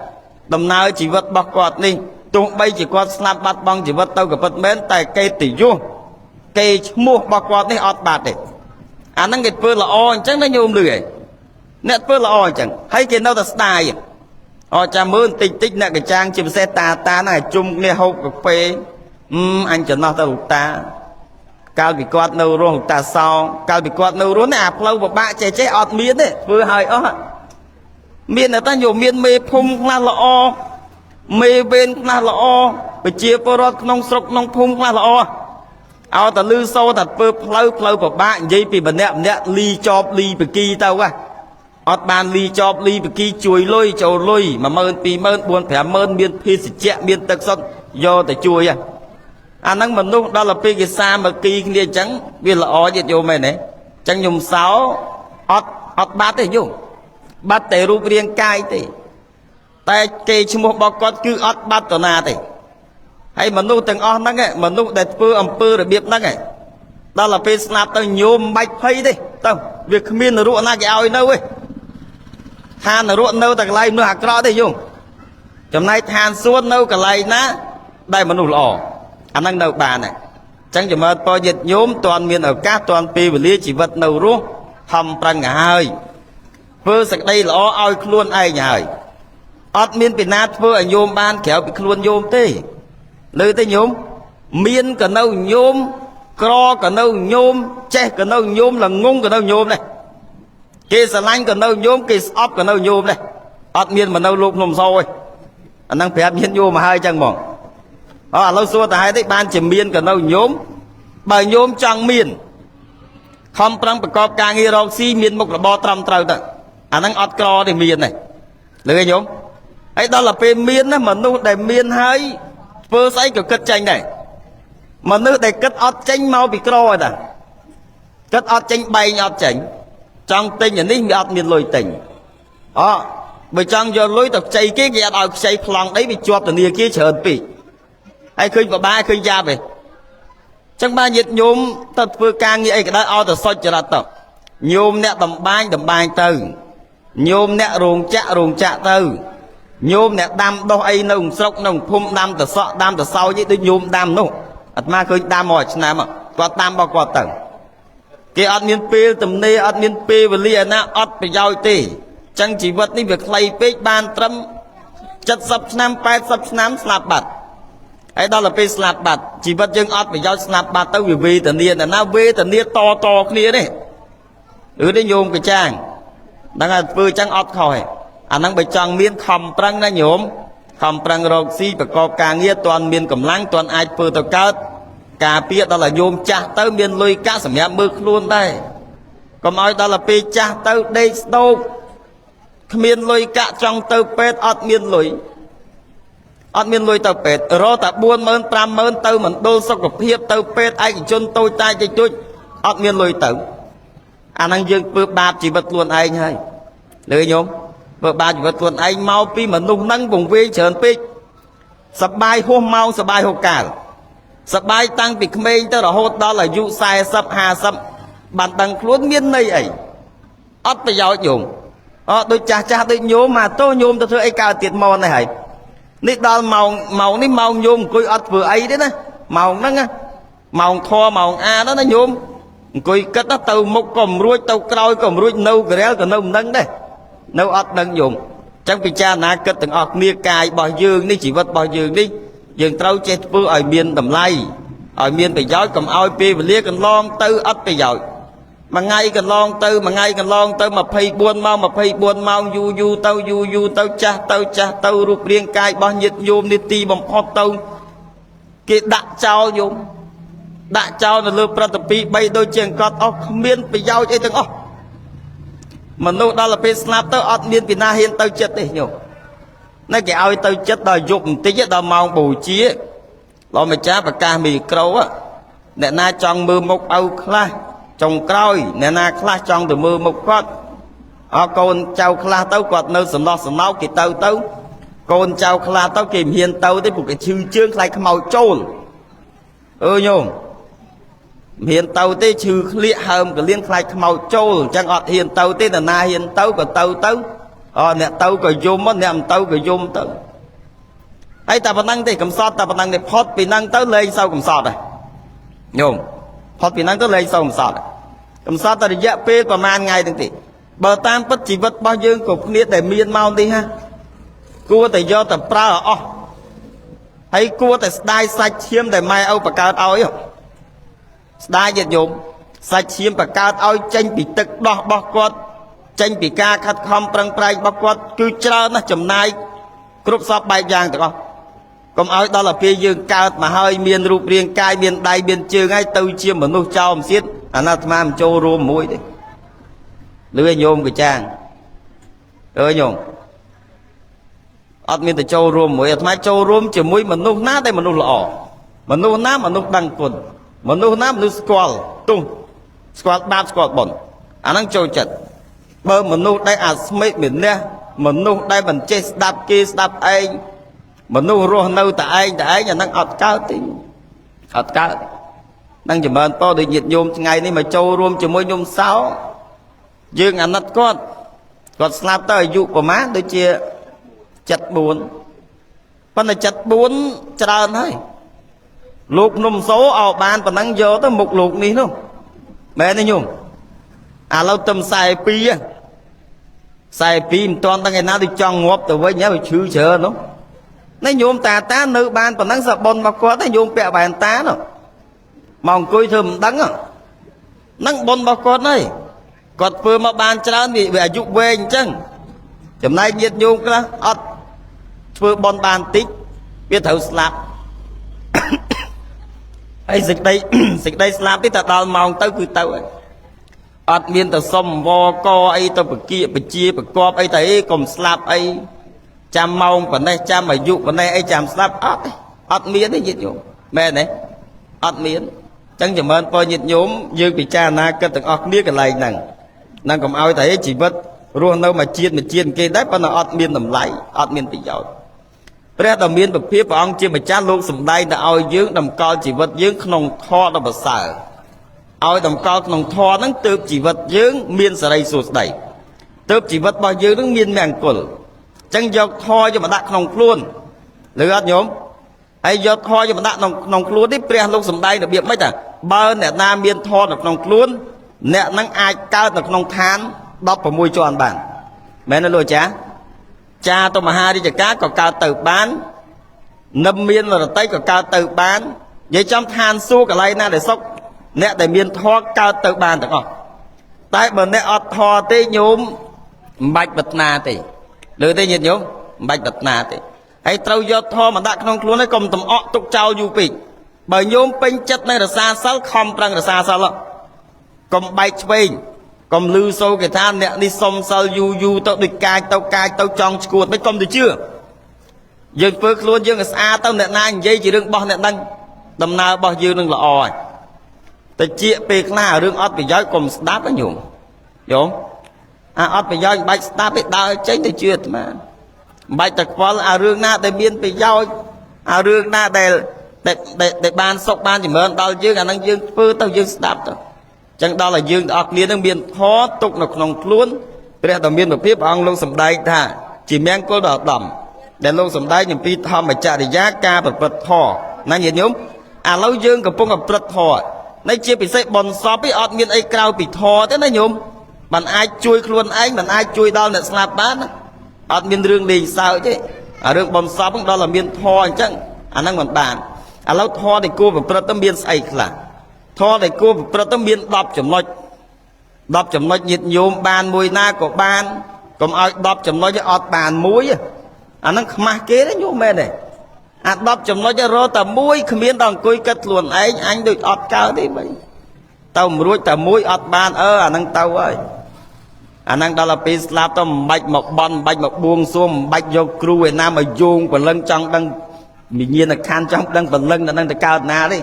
ដំណើរជីវិតរបស់គាត់នេះទោះបីជាគាត់ស្លាប់បាត់បង់ជីវិតទៅក៏ពិតមែនតែកិត្តិយសគេឈ្មោះរបស់គាត់នេះអត់បាត់ទេអាហ្នឹងគេធ្វើល្អអញ្ចឹងណាញោមលឺឯង អ្នកធ្វើល្អអញ្ចឹងហើយគេនៅតែស្ដាយអចាំមើលបន្តិចតិចអ្នកកចាងជាពិសេសតាតាហ្នឹងជុំគ្នាហូបកាហ្វេអញចំណោះទៅលោកតាកាលពីគាត់នៅរស់លោកតាសោកាលពីគាត់នៅរស់នេះអាផ្លូវពិបាកចេះចេះអត់មានទេធ្វើឲ្យអស់មានតែយោមានមេភូមិខ្លះល្អមេវេនខ្លះល្អប្រជាពលរដ្ឋក្នុងស្រុកក្នុងភូមិខ្លះល្អឲ្យតែលឺសូរតែធ្វើផ្លូវផ្លូវពិបាកនិយាយពីម្នាក់ម្នាក់លីចប់លីបគីទៅហ៎អត់បានលីចប់លីបគីជួយលុយចូលលុយ10000 20000 4 50000មានភេសជ្ជៈមានទឹកសុទ្ធយកទៅជួយហ៎អាហ្នឹងមនុស្សដល់ទៅពេលគេសាមគ្គីគ្នាអញ្ចឹងវាល្អទៀតយោមែនទេអញ្ចឹងខ្ញុំសោអត់បាត់ទេយោបាត់តែរូបរាងកាយទេតែគេឈ្មោះរបស់គាត់គឺអត់បាត់តណាទេហើយមនុស្សទាំងអស់ហ្នឹងមនុស្សដែលធ្វើអំពើរបៀបហ្នឹងដល់ទៅពេលស្លាប់ទៅញោមមិនបាច់ភ័យទេទៅវាគ្មាននរកណាគេឲ្យនៅទេឋាននរកនៅតែកន្លែងមនុស្សអាក្រក់ទេយោមចំណែកឋានសួគ៌នៅកន្លែងណាដែលមនុស្សល្អអាហ្នឹងនៅបានដែរអញ្ចឹងចម្រើនពរញាតិញោមទាន់មានឱកាសទាន់ពេលវេលាជីវិតនៅរស់ខំប្រឹងឲ្យធ្វើសេចក្តីល្អឲ្យខ្លួនឯងហើយអត់មានពីណាធ្វើឲ្យញោមបានក្រៅពីខ្លួនញោមទេលើទេញោមមានក៏នៅញោមក្រក៏នៅញោមចេះក៏នៅញោមល្ងងក៏នៅញោមដែរគេស្រឡាញ់ក៏នៅញោមគេស្អប់ក៏នៅញោមដែរអត់មានមកនៅលោកភ្នំសោទេអាហ្នឹងប្រាប់ញាតិញោមមកហើយចឹងហ្មងអឥឡូវសួរតែហេតុអីបានជាមានក៏នៅញោមបើញោមចង់មានខំប្រឹងប្រកបការងាររកស៊ីមានមុខរបរត្រឹមត្រូវទៅអាហ្នឹងអត់ក្រទេមានទេលើញោមហើយដល់ទៅពេលមានណាមនុស្សដែលមានហើយធ្វើស្អីក៏គិតចេញដែរមនុស្សដែលគិតអត់ចេញមកពីក្រឯតាគិតអត់ចេញបែងអត់ចេញចង់ទិញអានេះវាអត់មានលុយទិញអបើចង់យកលុយទៅខ្ចីគេគេអត់ឲ្យខ្ចីប្លង់ដីវាជាប់ធនាគារច្រើនពេកហើយឃើញបបាឃើញយ៉ាប់ទេចឹងបានញាតិញោមទៅធ្វើការងារអីក៏ដោយឲ្យទៅសុចរិតទៅញោមអ្នកតំបាញតំបាញទៅញោមអ្នករោងចក្ររោងចក្រទៅញោមអ្នកដាំដុះអីនៅស្រុកនៅភូមិដាំតសក់ដាំតសោយនេះដូចញោមដាំនោះអាត្មាឃើញដាំរាល់ឆ្នាំគាត់ដាំរបស់គាត់ទៅគេអត់មានពេលទំនេរអត់មានពេលវេលាណាអត់ប្រយោជន៍ទេចឹងជីវិតនេះវាខ្លីពេកបានត្រឹម70ឆ្នាំ80ឆ្នាំស្លាប់បាត់ហើយដល់ទៅពេលស្លាប់បាត់ជីវិតយើងអត់ប្រយោជន៍ស្លាប់បាត់ទៅវាវេទនាណាវេទនាតតគ្នានេះឬនេះញោមកចាងហ្នឹងហើយធ្វើចឹងអត់ខុសទេអាហ្នឹងបើចង់មានខំប្រឹងណាញោមខំប្រឹងរកស៊ីប្រកបការងារទាន់មានកម្លាំងទាន់អាចធ្វើទៅកើតការពារដល់ឲ្យញោមចាស់ទៅមានលុយកាក់សម្រាប់មើលខ្លួនដែរកុំឲ្យដល់ទៅពេលចាស់ទៅដេកស្ដោកគ្មានលុយកាក់ចង់ទៅពេទ្យអត់មានលុយអត់មានលុយទៅពេទ្យរកតែ40000 50000ទៅមណ្ឌលសុខភាពទៅពេទ្យឯកជនតូចតាចតិចតួចអត់មានលុយទៅអាហ្នឹងយើងធ្វើបាបជីវិតខ្លួនឯងហើយលើញោមធ្វើបាបជីវិតខ្លួនឯងមកពីមនុស្សហ្នឹងវង្វេងច្រើនពេកសបាយហួសម៉ោងសបាយហួសកាលសបាយតាំងពីក្មេងទៅរហូតដល់អាយុ40 50បានដឹងខ្លួនមានន័យអីអត់ប្រយោជន៍ញោមអដូចចាស់ចាស់ដូចញោមមកទោះញោមទៅធ្វើអីកើតទៀតមកនេះហើយនេះដល់ម៉ោងម៉ោងនេះម៉ោងញោមអង្គុយអត់ធ្វើអីទេណាម៉ោងហ្នឹងណាម៉ោងធរម៉ោងអាហ្នឹងណាញោមអង្គុយគិតទៅមុខក៏មិនរួចទៅក្រោយក៏មិនរួចនៅករែលក៏នៅមិនដឹងដែរនៅអត់ដឹងញោមអញ្ចឹងពិចារណាគិតទាំងអស់គ្នាកាយរបស់យើងនេះជីវិតរបស់យើងនេះយើងត្រូវចេះធ្វើឲ្យមានតម្លៃឲ្យមានប្រយោជន៍កុំឲ្យពេលវេលាកន្លងទៅអត់ប្រយោជន៍មួយថ្ងៃកន្លងទៅមួយថ្ងៃកន្លងទៅ24ម៉ោង24ម៉ោងយូរយូរទៅយូរយូរទៅចាស់ទៅចាស់ទៅរូបរាងកាយរបស់ញាតិញោមនេះទីបំផុតទៅគេដាក់ចោលញោមដាក់ចោលនៅលើប្រតិពី3ដូចជាអង្កត់អស់គ្មានប្រយោជន៍អីទាំងអស់មនុស្សដល់ពេលស្លាប់ទៅអត់មានពីណាហ៊ានទៅចិត្តទេញោមនៅគេឲ្យទៅចិត្តដល់យប់បន្តិចដល់ម៉ោងបូជាលោកម្ចាស់ប្រកាសមីក្រូអ្នកណាចង់មើលមុខឪខ្លះចុងក្រោយអ្នកណាខ្លះចង់ទៅមើលមុខគាត់អកូនចៅខ្លះទៅគាត់នៅសំណោះសំណោកគេទៅទៅកូនចៅខ្លះទៅគេមិនហ៊ានទៅទេពួកគេឈឺជើងខ្លាចខ្មោចចូលអើញោមមិនហ៊ានទៅទេឈឺក្លៀកហើមកលៀនខ្លាចខ្មោចចូលអញ្ចឹងអត់ហ៊ានទៅទេនរណាហ៊ានទៅក៏ទៅទៅអអ្នកទៅក៏យំអ្នកមិនទៅក៏យំទៅហើយតែប៉ុណ្ណឹងទេកំសត់តែប៉ុណ្ណឹងទេផុតពីហ្នឹងទៅលែងសូវកំសត់ដែរញោមផុតពីហ្នឹងទៅលែងសូវកំសត់កំសត់តែរយៈពេលប្រហែលថ្ងៃហ្នឹងទេ បើតាមពិតជីវិតរបស់យើងគ្រប់គ្នាដែលមានមកនេះហ่ะគួរតែយកទៅប្រើឲ្យអស់ហើយគួរតែស្ដាយសាច់ឈាមដែលម៉ែឪបង្កើតឲ្យស្ដាយញាតិញោមសាច់ឈាមបង្កើតឲ្យចេញពីទឹកដោះរបស់គាត់ចេញពីការខិតខំប្រឹងប្រែងរបស់គាត់គឺច្រើនណាស់ចំណាយគ្រប់សពបែបយ៉ាងទាំងអស់កុំឲ្យដល់ទៅពេលយើងកើតមកហើយមានរូបរាងកាយមានដៃមានជើងហើយទៅជាមនុស្សចោលមិនសៀតអាណាអាត្មាមិនចូលរួមមួយទេលឺឲ្យញោមកចាងអើយញោមអត់មានទៅចូលរួមមួយអាត្មាចូលរួមជាមួយមនុស្សណាដែលមនុស្សល្អមនុស្សណាមនុស្សដឹងគុណមនុស្សណាមនុស្សស្គាល់ទុះស្គាល់បាបស្គាល់បុណ្យអាហ្នឹងចូលចិត្តបើមនុស្សដែលអាស្មិមានះមនុស្សដែលមិនចេះស្ដាប់គេស្ដាប់ឯងមនុស្សរស់នៅតែឯងតែឯងអាហ្នឹងអត់កើតទេអត់កើតនឹងចម្រើនពរដូចញាតិញោមថ្ងៃនេះមកចូលរួមជាមួយញោមសោយើងអាណិតគាត់គាត់ស្លាប់ទៅអាយុប្រហែលដូចជា74ប៉ុន្តែ74ច្រើនហើយលោកភ្នំសូឲ្យបានប៉ុណ្ណឹងយកទៅមុខលោកនេះនោះមែនទេញោមឥឡូវទឹម42 42មិនទាន់ដឹងឯណាដូចចង់ងាប់ទៅវិញហើយវាឈឺច្រើននោះនេះញោមតាតានៅបានប៉ុណ្ណឹងសបុនរបស់គាត់ទេញោមពាក់វ៉ែនតានោះមកអង្គុយធ្វើមិនដឹងហ្នឹងបុណ្យរបស់គាត់ហើយគាត់ធ្វើមកបានច្រើនវាអាយុវែងអញ្ចឹងចំណែកញាតិញោមខ្លះអត់ធ្វើបុណ្យបានតិចវាត្រូវស្លាប់ ហើយសេចក្តីស្លាប់នេះតែដល់ម៉ោងទៅគឺទៅហើយអត់មានទៅសុំវកអីទៅបកាបជាប្រកបអីទៅអីកុំស្លាប់អីចាំម៉ោងប៉ុណ្ណេះចាំអាយុប៉ុណ្ណេះអីចាំស្លាប់អត់ទេអត់មានទេញាតិញោមមែនទេអត់មានអញ្ចឹងចម្រើនពរញាតិញោមយើងពិចារណាគិតទាំងអស់គ្នាកន្លែងហ្នឹងនឹងកុំឲ្យតែជីវិតរស់នៅមួយជាតិមួយជាតិគេដែរប៉ុន្តែអត់មានតម្លៃអត់មានប្រយោជន៍ព្រះដ៏មានពភាព្រះអង្គជាម្ចាស់លោកសម្ដែងទៅឲ្យយើងតម្កល់ជីវិតយើងក្នុងធម៌ដ៏ប្រសើរឲ្យតម្កល់ក្នុងធម៌ហ្នឹងទើបជីវិតយើងមានសិរីសួស្តីទើបជីវិតរបស់យើងហ្នឹងមានមង្គលអញ្ចឹងយកធម៌យកមកដាក់ក្នុងខ្លួនឬអត់ញោមហើយយកធម៌យកមកដាក់ក្នុងខ្លួននេះព្រះលោកសម្ដែងរបៀបម៉េចតាបើអ្នកណាមានធម៌នៅក្នុងខ្លួនអ្នកហ្នឹងអាចកើតនៅក្នុងឋាន16ជាន់បានមែនទេលោកអាចារ្យចាទៅមហារាជការក៏កើតទៅបាននឹមមានរតីក៏កើតទៅបាននិយាយចំឋានសួគ៌កន្លែងណាដែលសុខអ្នកដែលមានធម៌កើតទៅបានទាំងអស់តែបើអ្នកអត់ធម៌ទេញោមមិនបាច់ប្រាថ្នាទេលើទេញាតិញោមមិនបាច់ប្រាថ្នាទេហើយត្រូវយកធម៌មកដាក់ក្នុងខ្លួនហើយកុំតំអក់ទុកចោលយូរពេកបើញោមពេញចិត្តในរសាសិលខំប្រឹងរសាសិលកុំបែកឆ្វេងកុំលឺសូគេថាអ្នកនេះសុំសិលយូរយូរទៅដូចកាចទៅកាចទៅចង់ឈួតមិនកុំទៅជឿយើងធ្វើខ្លួនយើងឲ្យស្អាតទៅអ្នកណានិយាយជារឿងរបស់អ្នកហ្នឹងដំណើររបស់យើងនឹងល្អហើយតែជាពេលខ្លះរឿងអត់ប្រយោជន៍កុំស្ដាប់ណាញោមញោមអាអត់ប្រយោជន៍មិនបាច់ស្ដាប់ទេដើរចេញទៅជឿអាត្មាមិនបាច់តែខ្វល់អារឿងណាដែលមានប្រយោជន៍អារឿងណាដែលបានសុខបានចម្រើនដល់យើងអាហ្នឹងយើងធ្វើទៅយើងស្ដាប់ទៅចឹងដល់ឲ្យយើងទាំងអស់គ្នានឹងមានធម៌ទុកនៅក្នុងខ្លួនព្រះដ៏មានពភាព្រះអង្គលោកសម្ដែងថាជាមង្គលដ៏ឧត្តមដែលលោកសម្ដែងអំពីធម្មចរិយាការប្រព្រឹត្តធម៌ណាញាតិញោមឥឡូវយើងកំពុងប្រព្រឹត្តធម៌នេះជាពិសេសបុណ្យសពឯងអត់មានអីក្រៅពីធម៌ទេណាញោមមិនអាចជួយខ្លួនឯងមិនអាចជួយដល់អ្នកស្លាប់បានណាអត់មានរឿងលេងសើចទេអារឿងបុណ្យសពហ្នឹងដល់តែមានធម៌អញ្ចឹងអាហ្នឹងមិនបានឥឡូវធម៌ដែលគួរប្រព្រឹត្តទៅមានស្អីខ្លះធម៌ដែលគួរប្រព្រឹត្តទៅមាន10ចំណុច10ចំណុចញាតិញោមបានមួយណាក៏បានកុំឲ្យ10ចំណុចអត់បានមួយអាហ្នឹងខ្មាស់គេទេញោមមែនទេអា10ចំណុចរកតែមួយគ្មានដល់អង្គុយគិតខ្លួនឯងអញដូចអត់កើតទេបីទៅមិនរួចតែមួយអត់បានអើអាហ្នឹងទៅហើយអាហ្នឹងដល់ទៅពេលស្លាប់ទៅមិនបាច់មកបន់មិនបាច់មកបួងសួងមិនបាច់យកគ្រូឯណាមកយោងព្រលឹងចង់ដឹងវិញ្ញាណខណ្ឌចង់ដឹងព្រលឹងដល់ហ្នឹងទៅកើតណាទេ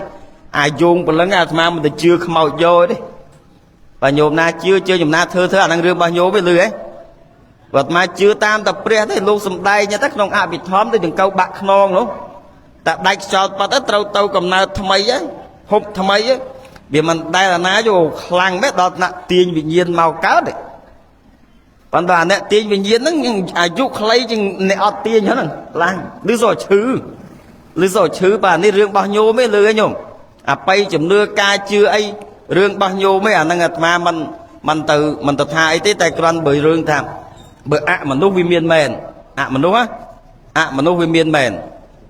អាយោងព្រលឹងអាត្មាមិនទៅជឿខ្មោចយកទេបើញោមណាជឿជឿចំណាធ្វើធ្វើអាហ្នឹងរឿងរបស់ញោមទេលឺហ៎បើអាត្មាជឿតាមតែព្រះទេលោកសំដែងទៅក្នុងអភិធម្មដូចចង្កូវបាក់ខ្នងនោះតែដាច់ខ្យល់ប៉ាត់ទៅត្រូវទៅកំណើតថ្មីហ៎ហូបថ្មីហ៎វាមិនដែលអាណាយកខ្លាំងមែនដល់ថ្នាក់ទាញវិញ្ញាណមកកើតទេប៉ុន្តែអាអ្នកទាញវិញ្ញាណហ្នឹងអាយុខ្លីជាងអ្នកអត់ទាញហ្នឹងខ្លាំងឬសោះឈឺឬសោះឈឺបាទនេះរឿងរបស់ញោមទេលឺហ៎ញោមអបិយជំនឿការជឿអីរឿងរបស់ញោមទេអាហ្នឹងអាត្មា មិនទៅមិនទៅថាអីទេតែគ្រាន់បើរឿងថាបើអមនុស្សវាមានមែនអមនុស្សអមនុស្សវាមានមែន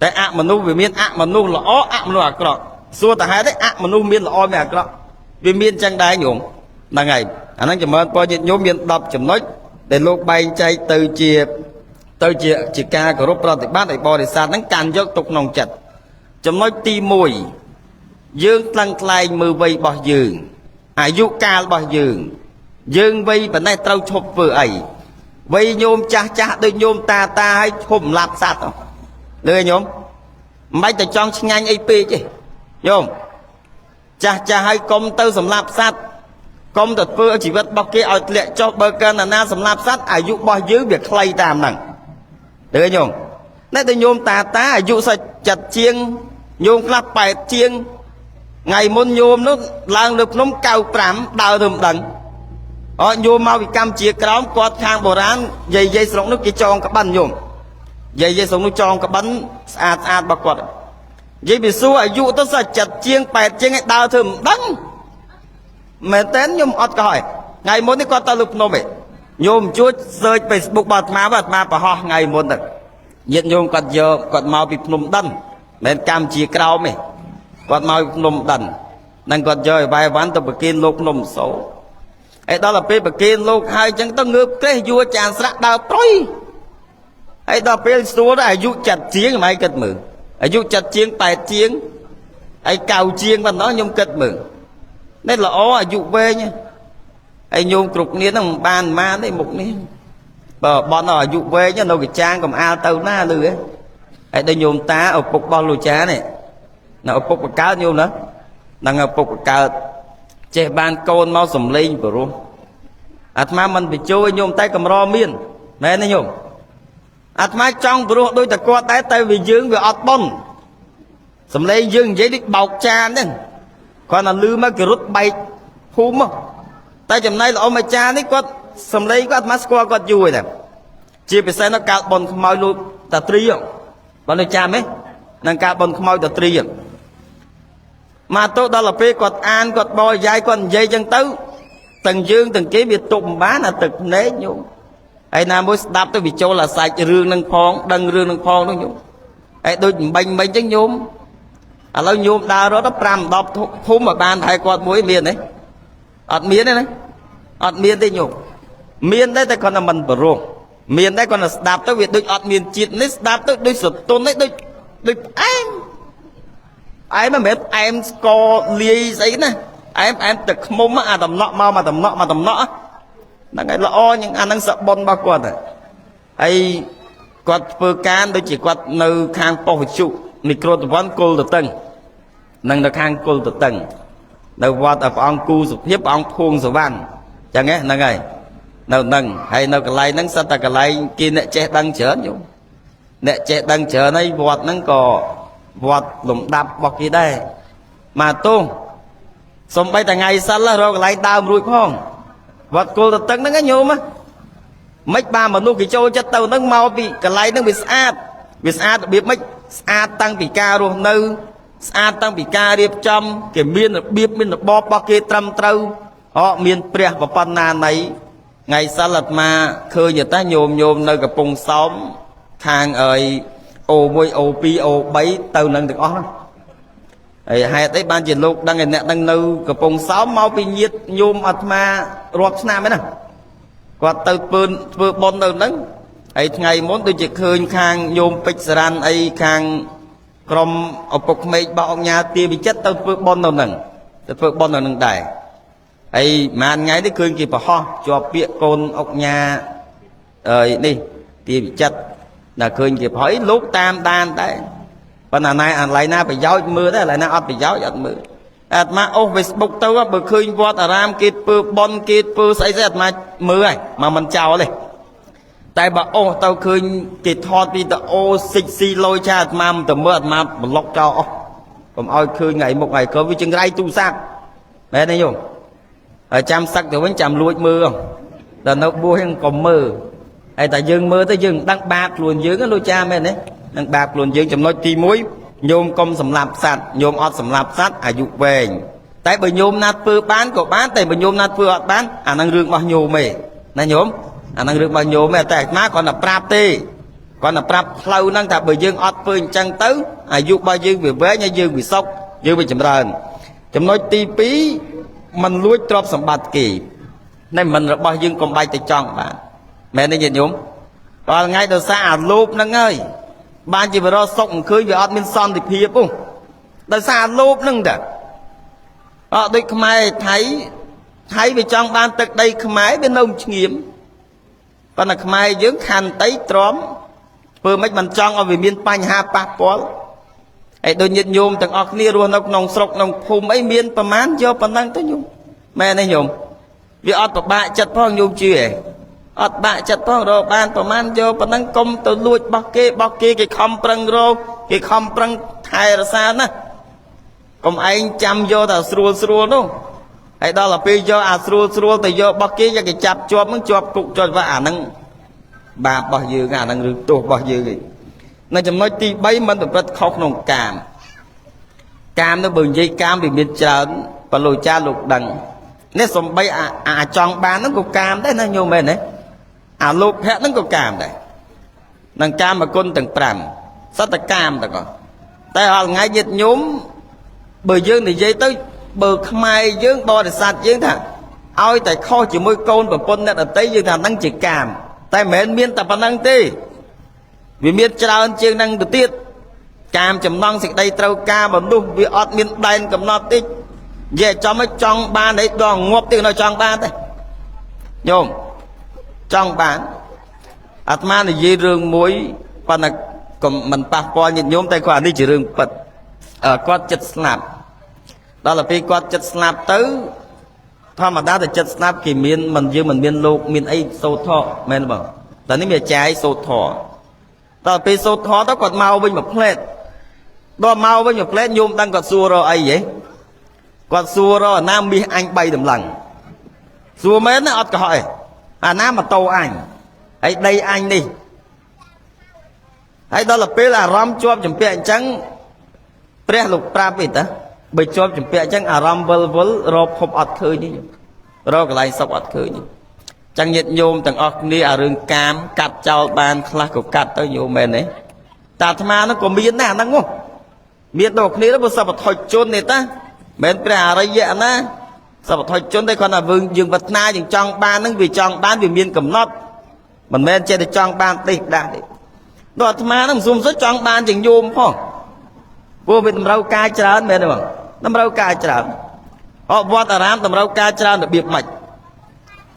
តែអមនុស្សវាមានអមនុស្សល្អអមនុស្សអាក្រក់សួរតើហេតុអីអមនុស្សមានល្អមានអាក្រក់វាមានចឹងដែរញោមហ្នឹងហើយអាហ្នឹងចម្រើនពរញាតិញោមមាន10ចំណុចដែលលោកបែងចែកទៅជាទៅជាការគោរពប្រតិបត្តិឲ្យបរិស័ទហ្នឹងកាន់យកទុកក្នុងចិត្តចំណុចទី1យើងថ្លឹងថ្លែងមើលវ័យរបស់យើងអាយុកាលរបស់យើងយើងវ័យប៉ុណ្ណេះត្រូវឈប់ធ្វើអីវ័យញោមចាស់ចាស់ដូចញោមតាតាឲ្យឈប់សម្លាប់សត្វលឺញោមមិនបាច់តែចង់ឆ្ងាញ់អីពេកទេញោមចាស់ចាស់ឲ្យកុំទៅសម្លាប់សត្វកុំទៅធ្វើជីវិតរបស់គេឲ្យធ្លាក់ចុះបើកើណាសម្លាប់សត្វអាយុរបស់យើងវាខ្លីតាមហ្នឹងលឺញោមតែតែញោមតាតាអាយុសាច់ចិត្តជាងញោមខ្លះ8ជាងថ្ងៃមុនញោមនោះឡើងលើភ្នំ95ដើរទៅមិនដឹងអត់ញោមមកពីកម្ពុជាក្រោមគាត់ខាងបុរាណយាយយាយស្រុកនោះគេចងក្បិនញោមយាយយាយស្រុកនោះចងក្បិនស្អាតស្អាតរបស់គាត់និយាយពីសួរអាយុទៅសាច់ចិត្តជាង8ជាងឲ្យដើរធ្វើមិនដឹងមែនតើញោមអត់កោះឯងថ្ងៃមុននេះគាត់ទៅលើភ្នំឯងញោមជួយ search Facebook របស់អាត្មាអាត្មាប្រហោះថ្ងៃមុនទៅញាតិញោមគាត់យកគាត់មកពីភ្នំដិនមិនមែនកម្ពុជាក្រោមទេគាត់មកពីភ្នំដិននឹងគាត់យកឲ្យវាយវ៉ាន់ទៅប្រគិនលោកភ្នំសូហើយដល់ទៅពេលប្រគិនលោកហើយអញ្ចឹងទៅងើបក្រេះយួរចានស្រាក់ដើរត្រុយហើយដល់ពេលស្ទួលអាយុចិត្តជាងមិនគិតមើលអាយុចិត្តជាង8ជាងហើយកៅជាងប៉ុណ្ណោះខ្ញុំគិតមើលនេះល្អអាយុវែងហើយញោមគ្រប់គ្នាហ្នឹងមិនបានប៉ុន្មានទេមុខនេះបើបន់ដល់អាយុវែងនៅកចាងកំអាលទៅណាលឺហ៎ហើយដល់ញោមតាឪពុករបស់លោកចានេះនៅឪពុកបកើតញោមណានឹងឪពុកបកើតចេះបានកូនមកសំលេងព្រោះអាត្មាមិនបញ្ជោញោមតែកម្រមានមែនទេញោមអាត្មាចង់ព្រោះដូចតែគាត់ដែរតែវាយើងវាអត់ប៉ុនសំលេងយើងនិយាយដូចបោកចានហ្នឹងគាត់តែលឺមកគេរត់បែកភូមិតែចំណែកល្អម្ចាស់នេះគាត់សំលេងគាត់អាត្មាស្គាល់គាត់យូរហើយតែជាពិសេសនៅកាលប៉ុនខ្មោចលោកតាត្រីបើនៅចាំទេនឹងកាលប៉ុនខ្មោចតាត្រីមកទៅដល់ទៅពេលគាត់អានគាត់បរិយាយគាត់និយាយចឹងទៅទាំងយើងទាំងគេវាទប់មិនបានអាទឹកភ្នែកញោមហើយណាមួយស្ដាប់ទៅវាចូលអាសាច់រឿងនឹងផងដឹងរឿងនឹងផងនោះញោមហើយដូចបាញ់មិញចឹងញោមឥឡូវញោមដើររត់5 10ភូមិឲ្យបានតែគាត់មួយមានទេអត់មានទេណាអត់មានទេញោមមានដែរតែគាត់តែមិនព្រោះមានដែរគាត់តែស្ដាប់ទៅវាដូចអត់មានជាតិនេះស្ដាប់ទៅដូចសតុននេះដូចដូចផ្អែមផ្អែមមិនមែនផ្អែមស្ករលាយស្អីណាផ្អែមផ្អែមទឹកខ្មុំអាតំណក់មកមកតំណក់មកតំណក់ហ្នឹងហើយល្អជាងអាហ្នឹងសបុនរបស់គាត់ហើយគាត់ធ្វើការដូចជាគាត់នៅខាងប៉ុស្តិ៍វិទ្យុនីក្រូតវ័នគុលតតឹងនឹងនៅខាងគុលតតឹងនៅវត្តព្រះអង្គគូសុភាពព្រះអង្គភួងសវណ្ណចឹងហ្នឹងហើយនៅហ្នឹងហើយនៅកន្លែងហ្នឹងសិតតែកន្លែងគេអ្នកចេះដឹងច្រើនញោមអ្នកចេះដឹងច្រើនហើយវត្តហ្នឹងក៏វត្តលំដាប់របស់គេដែរមកទោះសំបីតែថ្ងៃសិលរកកន្លែងដើមរួចផងវត្តគុលតតឹងហ្នឹងញោមមិនបានមនុស្សគេចូលចិត្តទៅហ្នឹងមកពីកន្លែងហ្នឹងវាស្អាតវាស្អាតរបៀបម៉េចស្អាតតាំងពីការរស់នៅស្អាតតាំងពីការរៀបចំគេមានរបៀបមានរបបរបស់គេត្រឹមត្រូវអមានព្រះប្របណ្ណាណីថ្ងៃសិលអាត្មាឃើញតែញោមញោមនៅកំពង់សោមខាងអើយ O1 O2 O3 ទៅនឹងទាំងអស់ហ្នឹងហើយហេតុអីបានជាលោកដឹងឯអ្នកដឹងនៅកំពង់សោមមកពីញាតញោមអាត្មារាប់ឆ្នាំហ្នឹងណាគាត់ទៅធ្វើធ្វើបុណ្យនៅហ្នឹងហើយថ្ងៃមុនដូចជាឃើញខាងញោមពេជ្រសរ៉ាន់អីខាងក្រុមឪពុកក្មេករបស់អង្គញាទាវិចិត្រទៅធ្វើបុណ្យនៅហ្នឹងទៅធ្វើបុណ្យនៅហ្នឹងដែរហើយមួយថ្ងៃនេះឃើញគេប្រហោះជាប់ពាក្យកូនអង្គញាអើយនេះទាវិចិត្រដល់ឃើញគេប្រហោះលោកតាមដានដែរប៉ុន្តែណែអាឡៃណាប្រយោជន៍មើលដែរអាឡៃណាអត់ប្រយោជន៍អត់មើលអាត្មាអូស Facebook ទៅបើឃើញវត្តអារាមគេធ្វើបុណ្យគេធ្វើស្អីស្អីអាត្មាមើលហើយមកមិនចោលទេតែបើអូសទៅឃើញគេថតវីដេអូសិចស៊ីលយឆាអាត្មាមិនទៅមើលអាត្មាប្លុកចោលអស់កុំឲ្យឃើញថ្ងៃមុខថ្ងៃក្រោយវាចង្រៃទូរស័ព្ទមែនទេញោមហើយចាំសឹកទៅវិញចាំលួចមើលដល់នៅបួសហ្នឹងកុំមើលហើយតែយើងមើលទៅយើងមិនដឹងបាបខ្លួនយើងលោកចាមែនទេនឹងបាបខ្លួនយើងចំណុចទី1ញោមកុំសម្លាប់សត្វញោមអត់សម្លាប់សត្វអាយុវែង តែបើញោមណាធ្វើបានក៏បានតែបើញោមណាធ្វើអត់បានអាហ្នឹងរឿងរបស់ញោមឯងណាញោមអាហ្នឹងរឿងរបស់ញោមឯងតែអាត្មាគ្រាន់តែប្រាប់ទេគ្រាន់តែប្រាប់ផ្លូវហ្នឹងថាបើយើងអត់ធ្វើអញ្ចឹងទៅអាយុរបស់យើងវាវែងហើយយើងវាសុខយើងវាចម្រើនចំណុចទី2មិនលួចទ្រព្យសម្បត្តិគេនេះមិនរបស់យើងកុំបាច់ទៅចង់បានមែនទេញាតិញោមរាល់ថ្ងៃដោយសារអាលោភហ្នឹងហើយបានជាបរោសុខមិនឃើញវាអត់មានសន្តិភាពទេដោយសារអាលោភហ្នឹងតាអត់ដូចខ្មែរថៃថៃវាចង់បានទឹកដីខ្មែរវានៅឈ្ងៀមប៉ុន្តែខ្មែរយើងខន្តីទ្រាំធ្វើម៉េចមិនចង់ឲ្យវាមានបញ្ហាប៉ះពាល់ហើយដូចញាតិញោមទាំងអស់គ្នារស់នៅក្នុងស្រុកក្នុងភូមិអីមានប្រមាណយកប៉ុណ្ណឹងទៅញោមមែនទេញោមវាអត់ពិបាកចិត្តផងញោមជឿឯងអត់បាក់ចិត្តផងរកបានប្រមាណយកប៉ុណ្ណឹងកុំទៅលួចបោះគេបោះគេគេខំប្រឹងរកគេខំប្រឹងថែរក្សាណាកុំឯងចាំយកតែស្រួលស្រួលនោះហើយដល់ទៅពេលយកអាស្រួលស្រួលទៅយកបោះគេយកគេចាប់ជាប់ហ្នឹងជាប់គុកជាប់វ៉ាអាហ្នឹងបាបរបស់យើងអាហ្នឹងរឿងទោសរបស់យើងឯងនៅចំណុចទី3មិនប្រព្រឹត្តខុសក្នុងកាមកាមនោះបើនិយាយកាមវាមានច្រើនបលោចាលោកដឹងនេះសំបីអាចង់បានហ្នឹងក៏កាមដែរណាញោមមែនទេអាលោភៈហ្នឹងក៏កាមដែរនឹងកាមគុណទាំង5សត្វតកាមទាំងអស់តែរាល់ថ្ងៃញាតិញោមបើយើងនិយាយទៅបើខ្មែរយើងបរិស័ទយើងថាឲ្យតែខុសជាមួយកូនប្រពន្ធអ្នកដទៃយើងថាហ្នឹងជាកាមតែមិនមែនមានតែប៉ុណ្្នឹងទេវាមានច្រើនជាងហ្នឹងទៅទៀតកាមចំណងសេចក្តីត្រូវការមនុស្សវាអត់មានដែនកំណត់ទេនិយាយចំឲ្យចង់បានឲ្យដល់ងាប់ទៀតនៅចង់បានទេញោមចង់បានអាត្មានិយាយរឿងមួយប៉ុន្តែក៏មិនប៉ះពាល់ញាតិញោមតែគាត់អានេះជារឿងពិតគាត់ចិត្តស្លាប់ដល់ទៅពេលគាត់ចិត្តស្លាប់ទៅធម្មតាតែចិត្តស្លាប់គេមានមិនយើងមិនមានលោកមានអីសូត្រធម៌មែនបងតែនេះមានអាចារ្យសូត្រធម៌ដល់ពេលសូត្រធម៌ទៅគាត់មកវិញមួយផ្លែតដល់មកវិញមួយផ្លែតញោមដឹងគាត់សួររកអីហ៎គាត់សួររកអាណាមាសអញ3តម្លឹងសួរមែនណាអត់កុហកទេអាណាម៉ូតូអញហើយដីអញនេះហើយដល់ទៅពេលអារម្មណ៍ជាប់ចម្ពាក់អញ្ចឹងព្រះលោកប្រាប់ឯតាបើជាប់ចម្ពាក់អញ្ចឹងអារម្មណ៍វិលវល់រកភពអត់ឃើញទេរកកន្លែងសុខអត់ឃើញចឹងញាតិញោមទាំងអស់គ្នាអារឿងកាមកាត់ចោលបានខ្លះក៏កាត់ទៅញោមមែនទេតាអាត្មានោះក៏មានដែរអាហ្នឹងហ៎មានដល់គ្នាទៅបើសពថុជននេះតាមិនព្រះអរិយៈណាសពថុជនទេគាត់ថាយើងប្រាថ្នាយើងចង់បានហ្នឹងវាចង់បានវាមានកំណត់មិនមែនចេះតែចង់បានទេដាស់ទេដល់អាត្មាហ្នឹងសុំសុចង់បានជាងញោមផងព្រោះវាតម្រូវការច្រើនមែនទេបងតម្រូវការច្រើនអវត្តអារាមតម្រូវការច្រើនរបៀបម៉េច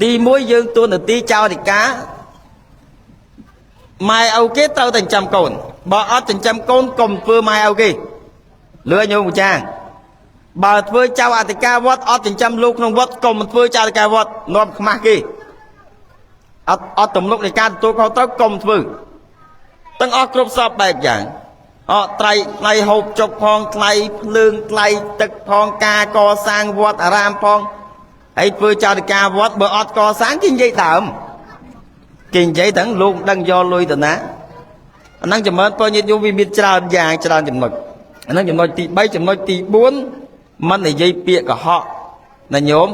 ទី1យើងទួនាទីចោរិកាម៉ែឪគេត្រូវតែចិញ្ចឹមកូនបើអត់ចិញ្ចឹមកូនកុំធ្វើម៉ែឪគេលឿញោមចាងបើធ្វើចៅអធិការវត្តអត់ចិញ្ចឹមលោកក្នុងវត្តកុំធ្វើចៅអធិការវត្តនាំខ្មាស់គេអត់ទំនុកនៃការទទួលខុសត្រូវកុំធ្វើទាំងអស់គ្រប់សពបែបយ៉ាងអត់ត្រៃថ្លៃហូបចុកផងថ្លៃភ្លើងថ្លៃទឹកផងការកសាងវត្តអារាមផងហើយធ្វើចៅអធិការវត្តបើអត់កសាងគេនិយាយដើមគេនិយាយទាំងលោកដឹងយកលុយទៅណាអាហ្នឹងចំណុចបើញាតិញោមវាមានច្រើនយ៉ាងច្រើនចំណុចអាហ្នឹងចំណុចទី3ចំណុចទី4មិននិយាយពាក្យកុហកណាញោម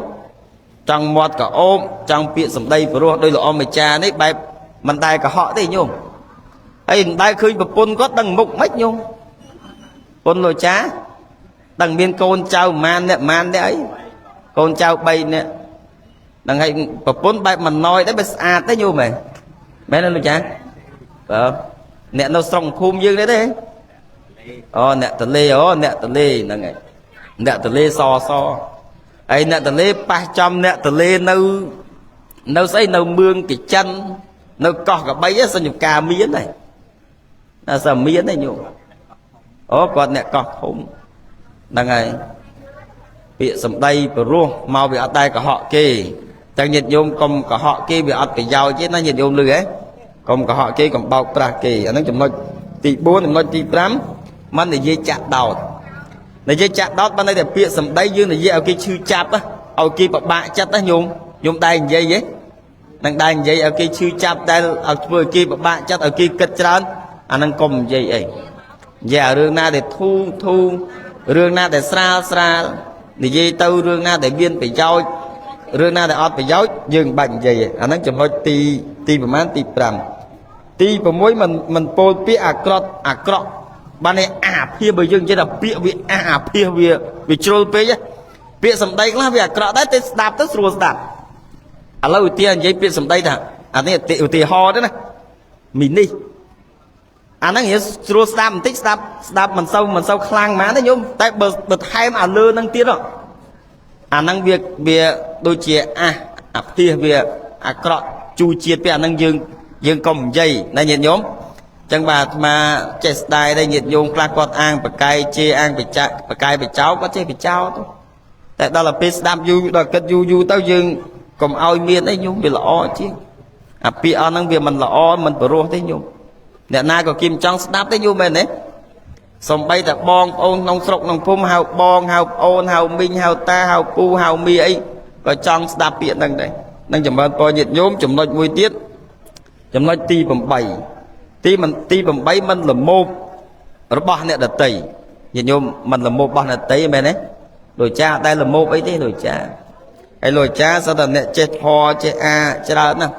ចង់មាត់ក៏អូបចង់ពាក្យសម្ដីព្រោះដោយល្អមេចានេះបែបមិនដែលកុហកទេញោមហើយមិនដែលឃើញប្រពន្ធគាត់ដឹងមុខមិនញោមប្រពន្ធលោកចាដឹងមានកូនចៅប្រហែលអ្នកប្រហែលអ្នកអីកូនចៅ3នាក់ដឹងហើយប្រពន្ធបែបមិនណយដែរបែបស្អាតទេញោមហ៎មែនទេលោកចាបើអ្នកនៅស្រុកភូមិយើងនេះទេអូអ្នកតលេអូអ្នកតលេហ្នឹងហើយអ្នកតលេសសហើយអ្នកតលេប៉ះចំអ្នកតលេនៅស្អីនៅមឿងកិចិននៅកោះកបីសញ្ញការមានហើយណាសមានទេញោមអូគាត់អ្នកកោះធំហ្នឹងហើយពាក្យសម្ដីព្រោះមកវាអត់ដែរកុហកគេតែញាតិញោមកុំកុហកគេវាអត់ប្រយោជន៍ទេណាញាតិញោមលឺហ៎កុំកុហកគេកុំបោកប្រាស់គេអាហ្នឹងចំណុចទី4ចំណុចទី5មិននិយាយចាក់ដោតនិយាយចាក់ដោតបានន័យថាពាក្យសម្ដីយើងនិយាយឲ្យគេឈឺចាប់ឲ្យគេពិបាកចិត្តណាញោមញោមដែរនិយាយទេនឹងដែរនិយាយឲ្យគេឈឺចាប់ដែលឲ្យធ្វើឲ្យគេពិបាកចិត្តឲ្យគេគិតច្រើនអាហ្នឹងកុំនិយាយអីនិយាយរឿងណាដែលធូរធូររឿងណាដែលស្រាលស្រាល និយាយទៅរឿងណាដែលមានប្រយោជន៍រឿងណាដែលអត់ប្រយោជន៍យើងមិនបាច់និយាយទេអាហ្នឹងចំណុចទីទីប្រហែលទី5ទី6មិនមិនពោលពាក្យអាក្រក់អាក្រក់បាននេះអាភាបើយើងនិយាយថាពាក្យវាអាអាភាវាវាជ្រុលពេកពាក្យសម្ដីខ្លះវាអាក្រក់ដែរតែស្ដាប់ទៅស្រួលស្ដាប់ឥឡូវឧទាហរណ៍និយាយពាក្យសម្ដីថាអានេះឧទាហរណ៍ទេណាមីនេះអាហ្នឹងរៀងស្រួលស្ដាប់បន្តិចស្ដាប់ស្ដាប់មិនសូវមិនសូវខ្លាំងហ្មងទេញោមតែបើបើថែមអាលើហ្នឹងទៀតអាហ្នឹងវាវាដូចជាអាអាភាសវាអាក្រក់ជូរជាតិពីអាហ្នឹងយើងយើងកុំនិយាយណាញាតិញោមចឹងបាទអាត្មាចេះស្ដាយដែរញាតិញោមខ្លះគាត់អាងបកាយជេរអាងបច្ចៈបកាយបចោគាត់ចេះបចោទៅតែដល់ទៅពេលស្ដាប់យូរដល់គិតយូរយូរទៅយើងកុំឲ្យមានអីញោមវាល្អជាងអាពាក្យអស់ហ្នឹងវាមិនល្អមិនព្រោះទេញោមអ្នកណាក៏គេមិនចង់ស្ដាប់ទេញោមមែនទេសំបីតែបងប្អូនក្នុងស្រុកក្នុងភូមិហៅបងហៅប្អូនហៅមីងហៅតាហៅពូហៅមីអីក៏ចង់ស្ដាប់ពាក្យហ្នឹងដែរនឹងចម្រើនពរញាតិញោមចំណុចមួយទៀតចំណុចទី8ទីមិនទី8មិនល្មោភរបស់អ្នកដតីញាតិញោមមិនល្មោភរបស់អ្នកដតីមែនទេលោកចាដែលល្មោភអីទេលោកចាហើយលោកចាសត្វតែអ្នកចេះធរចេះអាច្រើនណាស់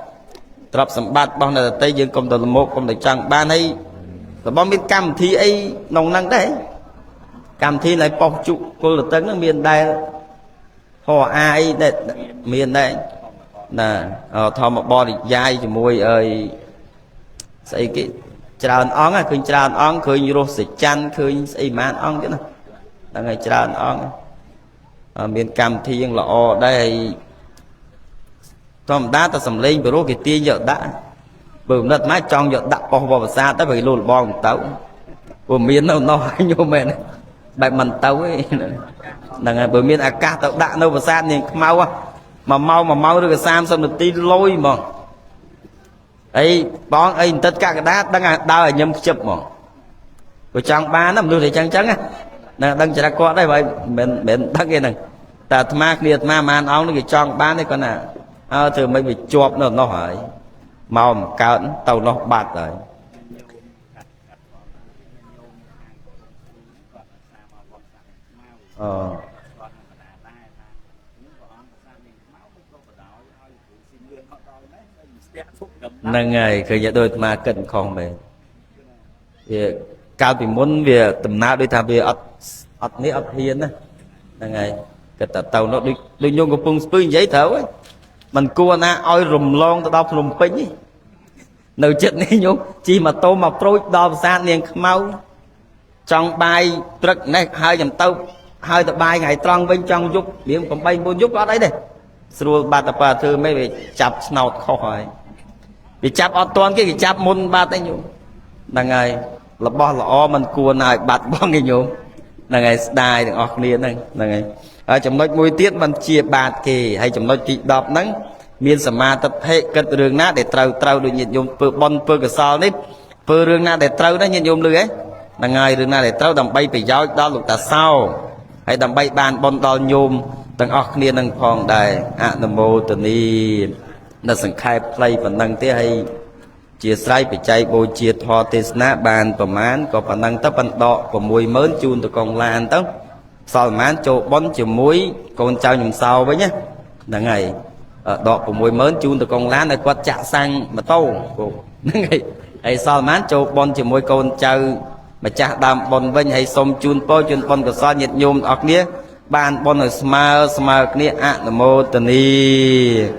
ទ្រព្យសម្បត្តិរបស់អ្នកដតីយើងកុំទៅល្មោភកុំទៅចង់បានហើយរបស់មានកម្មវិធីអីក្នុងហ្នឹងដែរកម្មវិធីនៃប៉ុស្តិ៍ជុគុលតឹងហ្នឹងមានដែរហោអាអីដែលមានដែរណាធម្មបរិយាយជាមួយអីស្អីគេច្រើនអង្គឃើញច្រើនអង្គឃើញរស់សច័ន្ទឃើញស្អីប្រហែលអង្គទៀតណាហ្នឹងហើយច្រើនអង្គមានកម្មវិធីយ៉ាងល្អដែរហើយធម្មតាតែសំលេងព្រោះគេទាញយកដាក់បើកំណត់មកចង់យកដាក់ប៉ុស្តិ៍វត្តប្រាសាទទៅបើគេលូលបងទៅព្រោះមាននៅនោះញោមមែនបែបមិនទៅទេហ្នឹងហើយបើមានឱកាសទៅដាក់នៅប្រាសាទនាងខ្មៅ1ម៉ោង1ម៉ោងឬក៏30នាទីលុយហ្មងអីបងអីបន្តិចកក្កដាដឹងដើរឲ្យញឹមខ្ជិបហ្មងព្រោះចង់បានណាមនុស្សតែចឹងចឹងណាដឹងចរិតគាត់ដែរបើមិនមិនដឹងទេហ្នឹងតែអាត្មាគ្នាអាត្មាប្រហែលអង្គនេះគេចង់បានទេគាត់ណាអើធ្វើមិនវាជាប់នៅនោះហើយមកមិនកើតទៅនោះបាត់ហើយអហ្នឹងហើយឃើញដូចអាត្មាគិតខុសមែនវាកាលពីមុនវាដំណើរដូចថាវាអត់អត់នេះអត់ហ៊ានណាហ្នឹងហើយគិតតែទៅនោះដូចដូចញោមកំពុងស្ពឺនិយាយត្រូវហើយมันគួរណាឲ្យរំលងទៅដល់ភ្នំពេញទេនៅចិត្តនេះញោមជិះម៉ូតូមកប្រូចដល់ប្រាសាទនាងខ្មៅចង់បាយព្រឹកនេះហើយខ្ញុំទៅហើយទៅបាយថ្ងៃត្រង់វិញចង់យប់រៀង8 9យប់ក៏អត់អីដែរស្រួលបាត់តែប៉ាធ្វើមិនវាចាប់ស្នោតខុសហើយវាចាប់អត់តាន់គេគេចាប់មុនបាត់ឯងញោមហ្នឹងហើយរបស់ល្អมันគួរណាឲ្យបាត់បងឯងញោមហ្នឹងហើយស្ដាយទាំងអស់គ្នាហ្នឹងហ្នឹងហើយហើយចំណុចមួយទៀតมันជាបាតគេហើយចំណុចទី10ហ្នឹងមានសមាទិដ្ឋិគិតរឿងណាដែលត្រូវត្រូវដូចញាតិញោមធ្វើបុណ្យធ្វើកុសលនេះធ្វើរឿងណាដែលត្រូវណាញាតិញោមលឺហ៎ហ្នឹងហើយរឿងណាដែលត្រូវដើម្បីប្រយោជន៍ដល់លោកតាសោហើយដើម្បីបានបុណ្យដល់ញោមទាំងអស់គ្នានឹងផងដែរអនុមោទនីនៅសង្ខេបខ្លីប៉ុណ្ណឹងទេហើយជាស្រ័យបច្ច័យបូជាធម៌ទេសនាបានប្រមាណក៏ប៉ុណ្ណឹងទៅបណ្ដក 60000 ជូនទៅកងឡានទៅសល់ប្រមាណចូលបុណ្យជាមួយកូនចៅខ្ញុំសោវិញណាហ្នឹងហើយដក 60000 ជូនទៅកងឡានឲ្យគាត់ចាក់សាំងម៉ូតូហ្នឹងហើយហើយសល់ប្រមាណចូលបុណ្យជាមួយកូនចៅម្ចាស់ដើមបុណ្យវិញហើយសូមជូនពរជូនបុណ្យកុសលញាតិញោមទាំងអស់គ្នាបានបុណ្យឲ្យស្មើស្មើគ្នាអនុមោទនី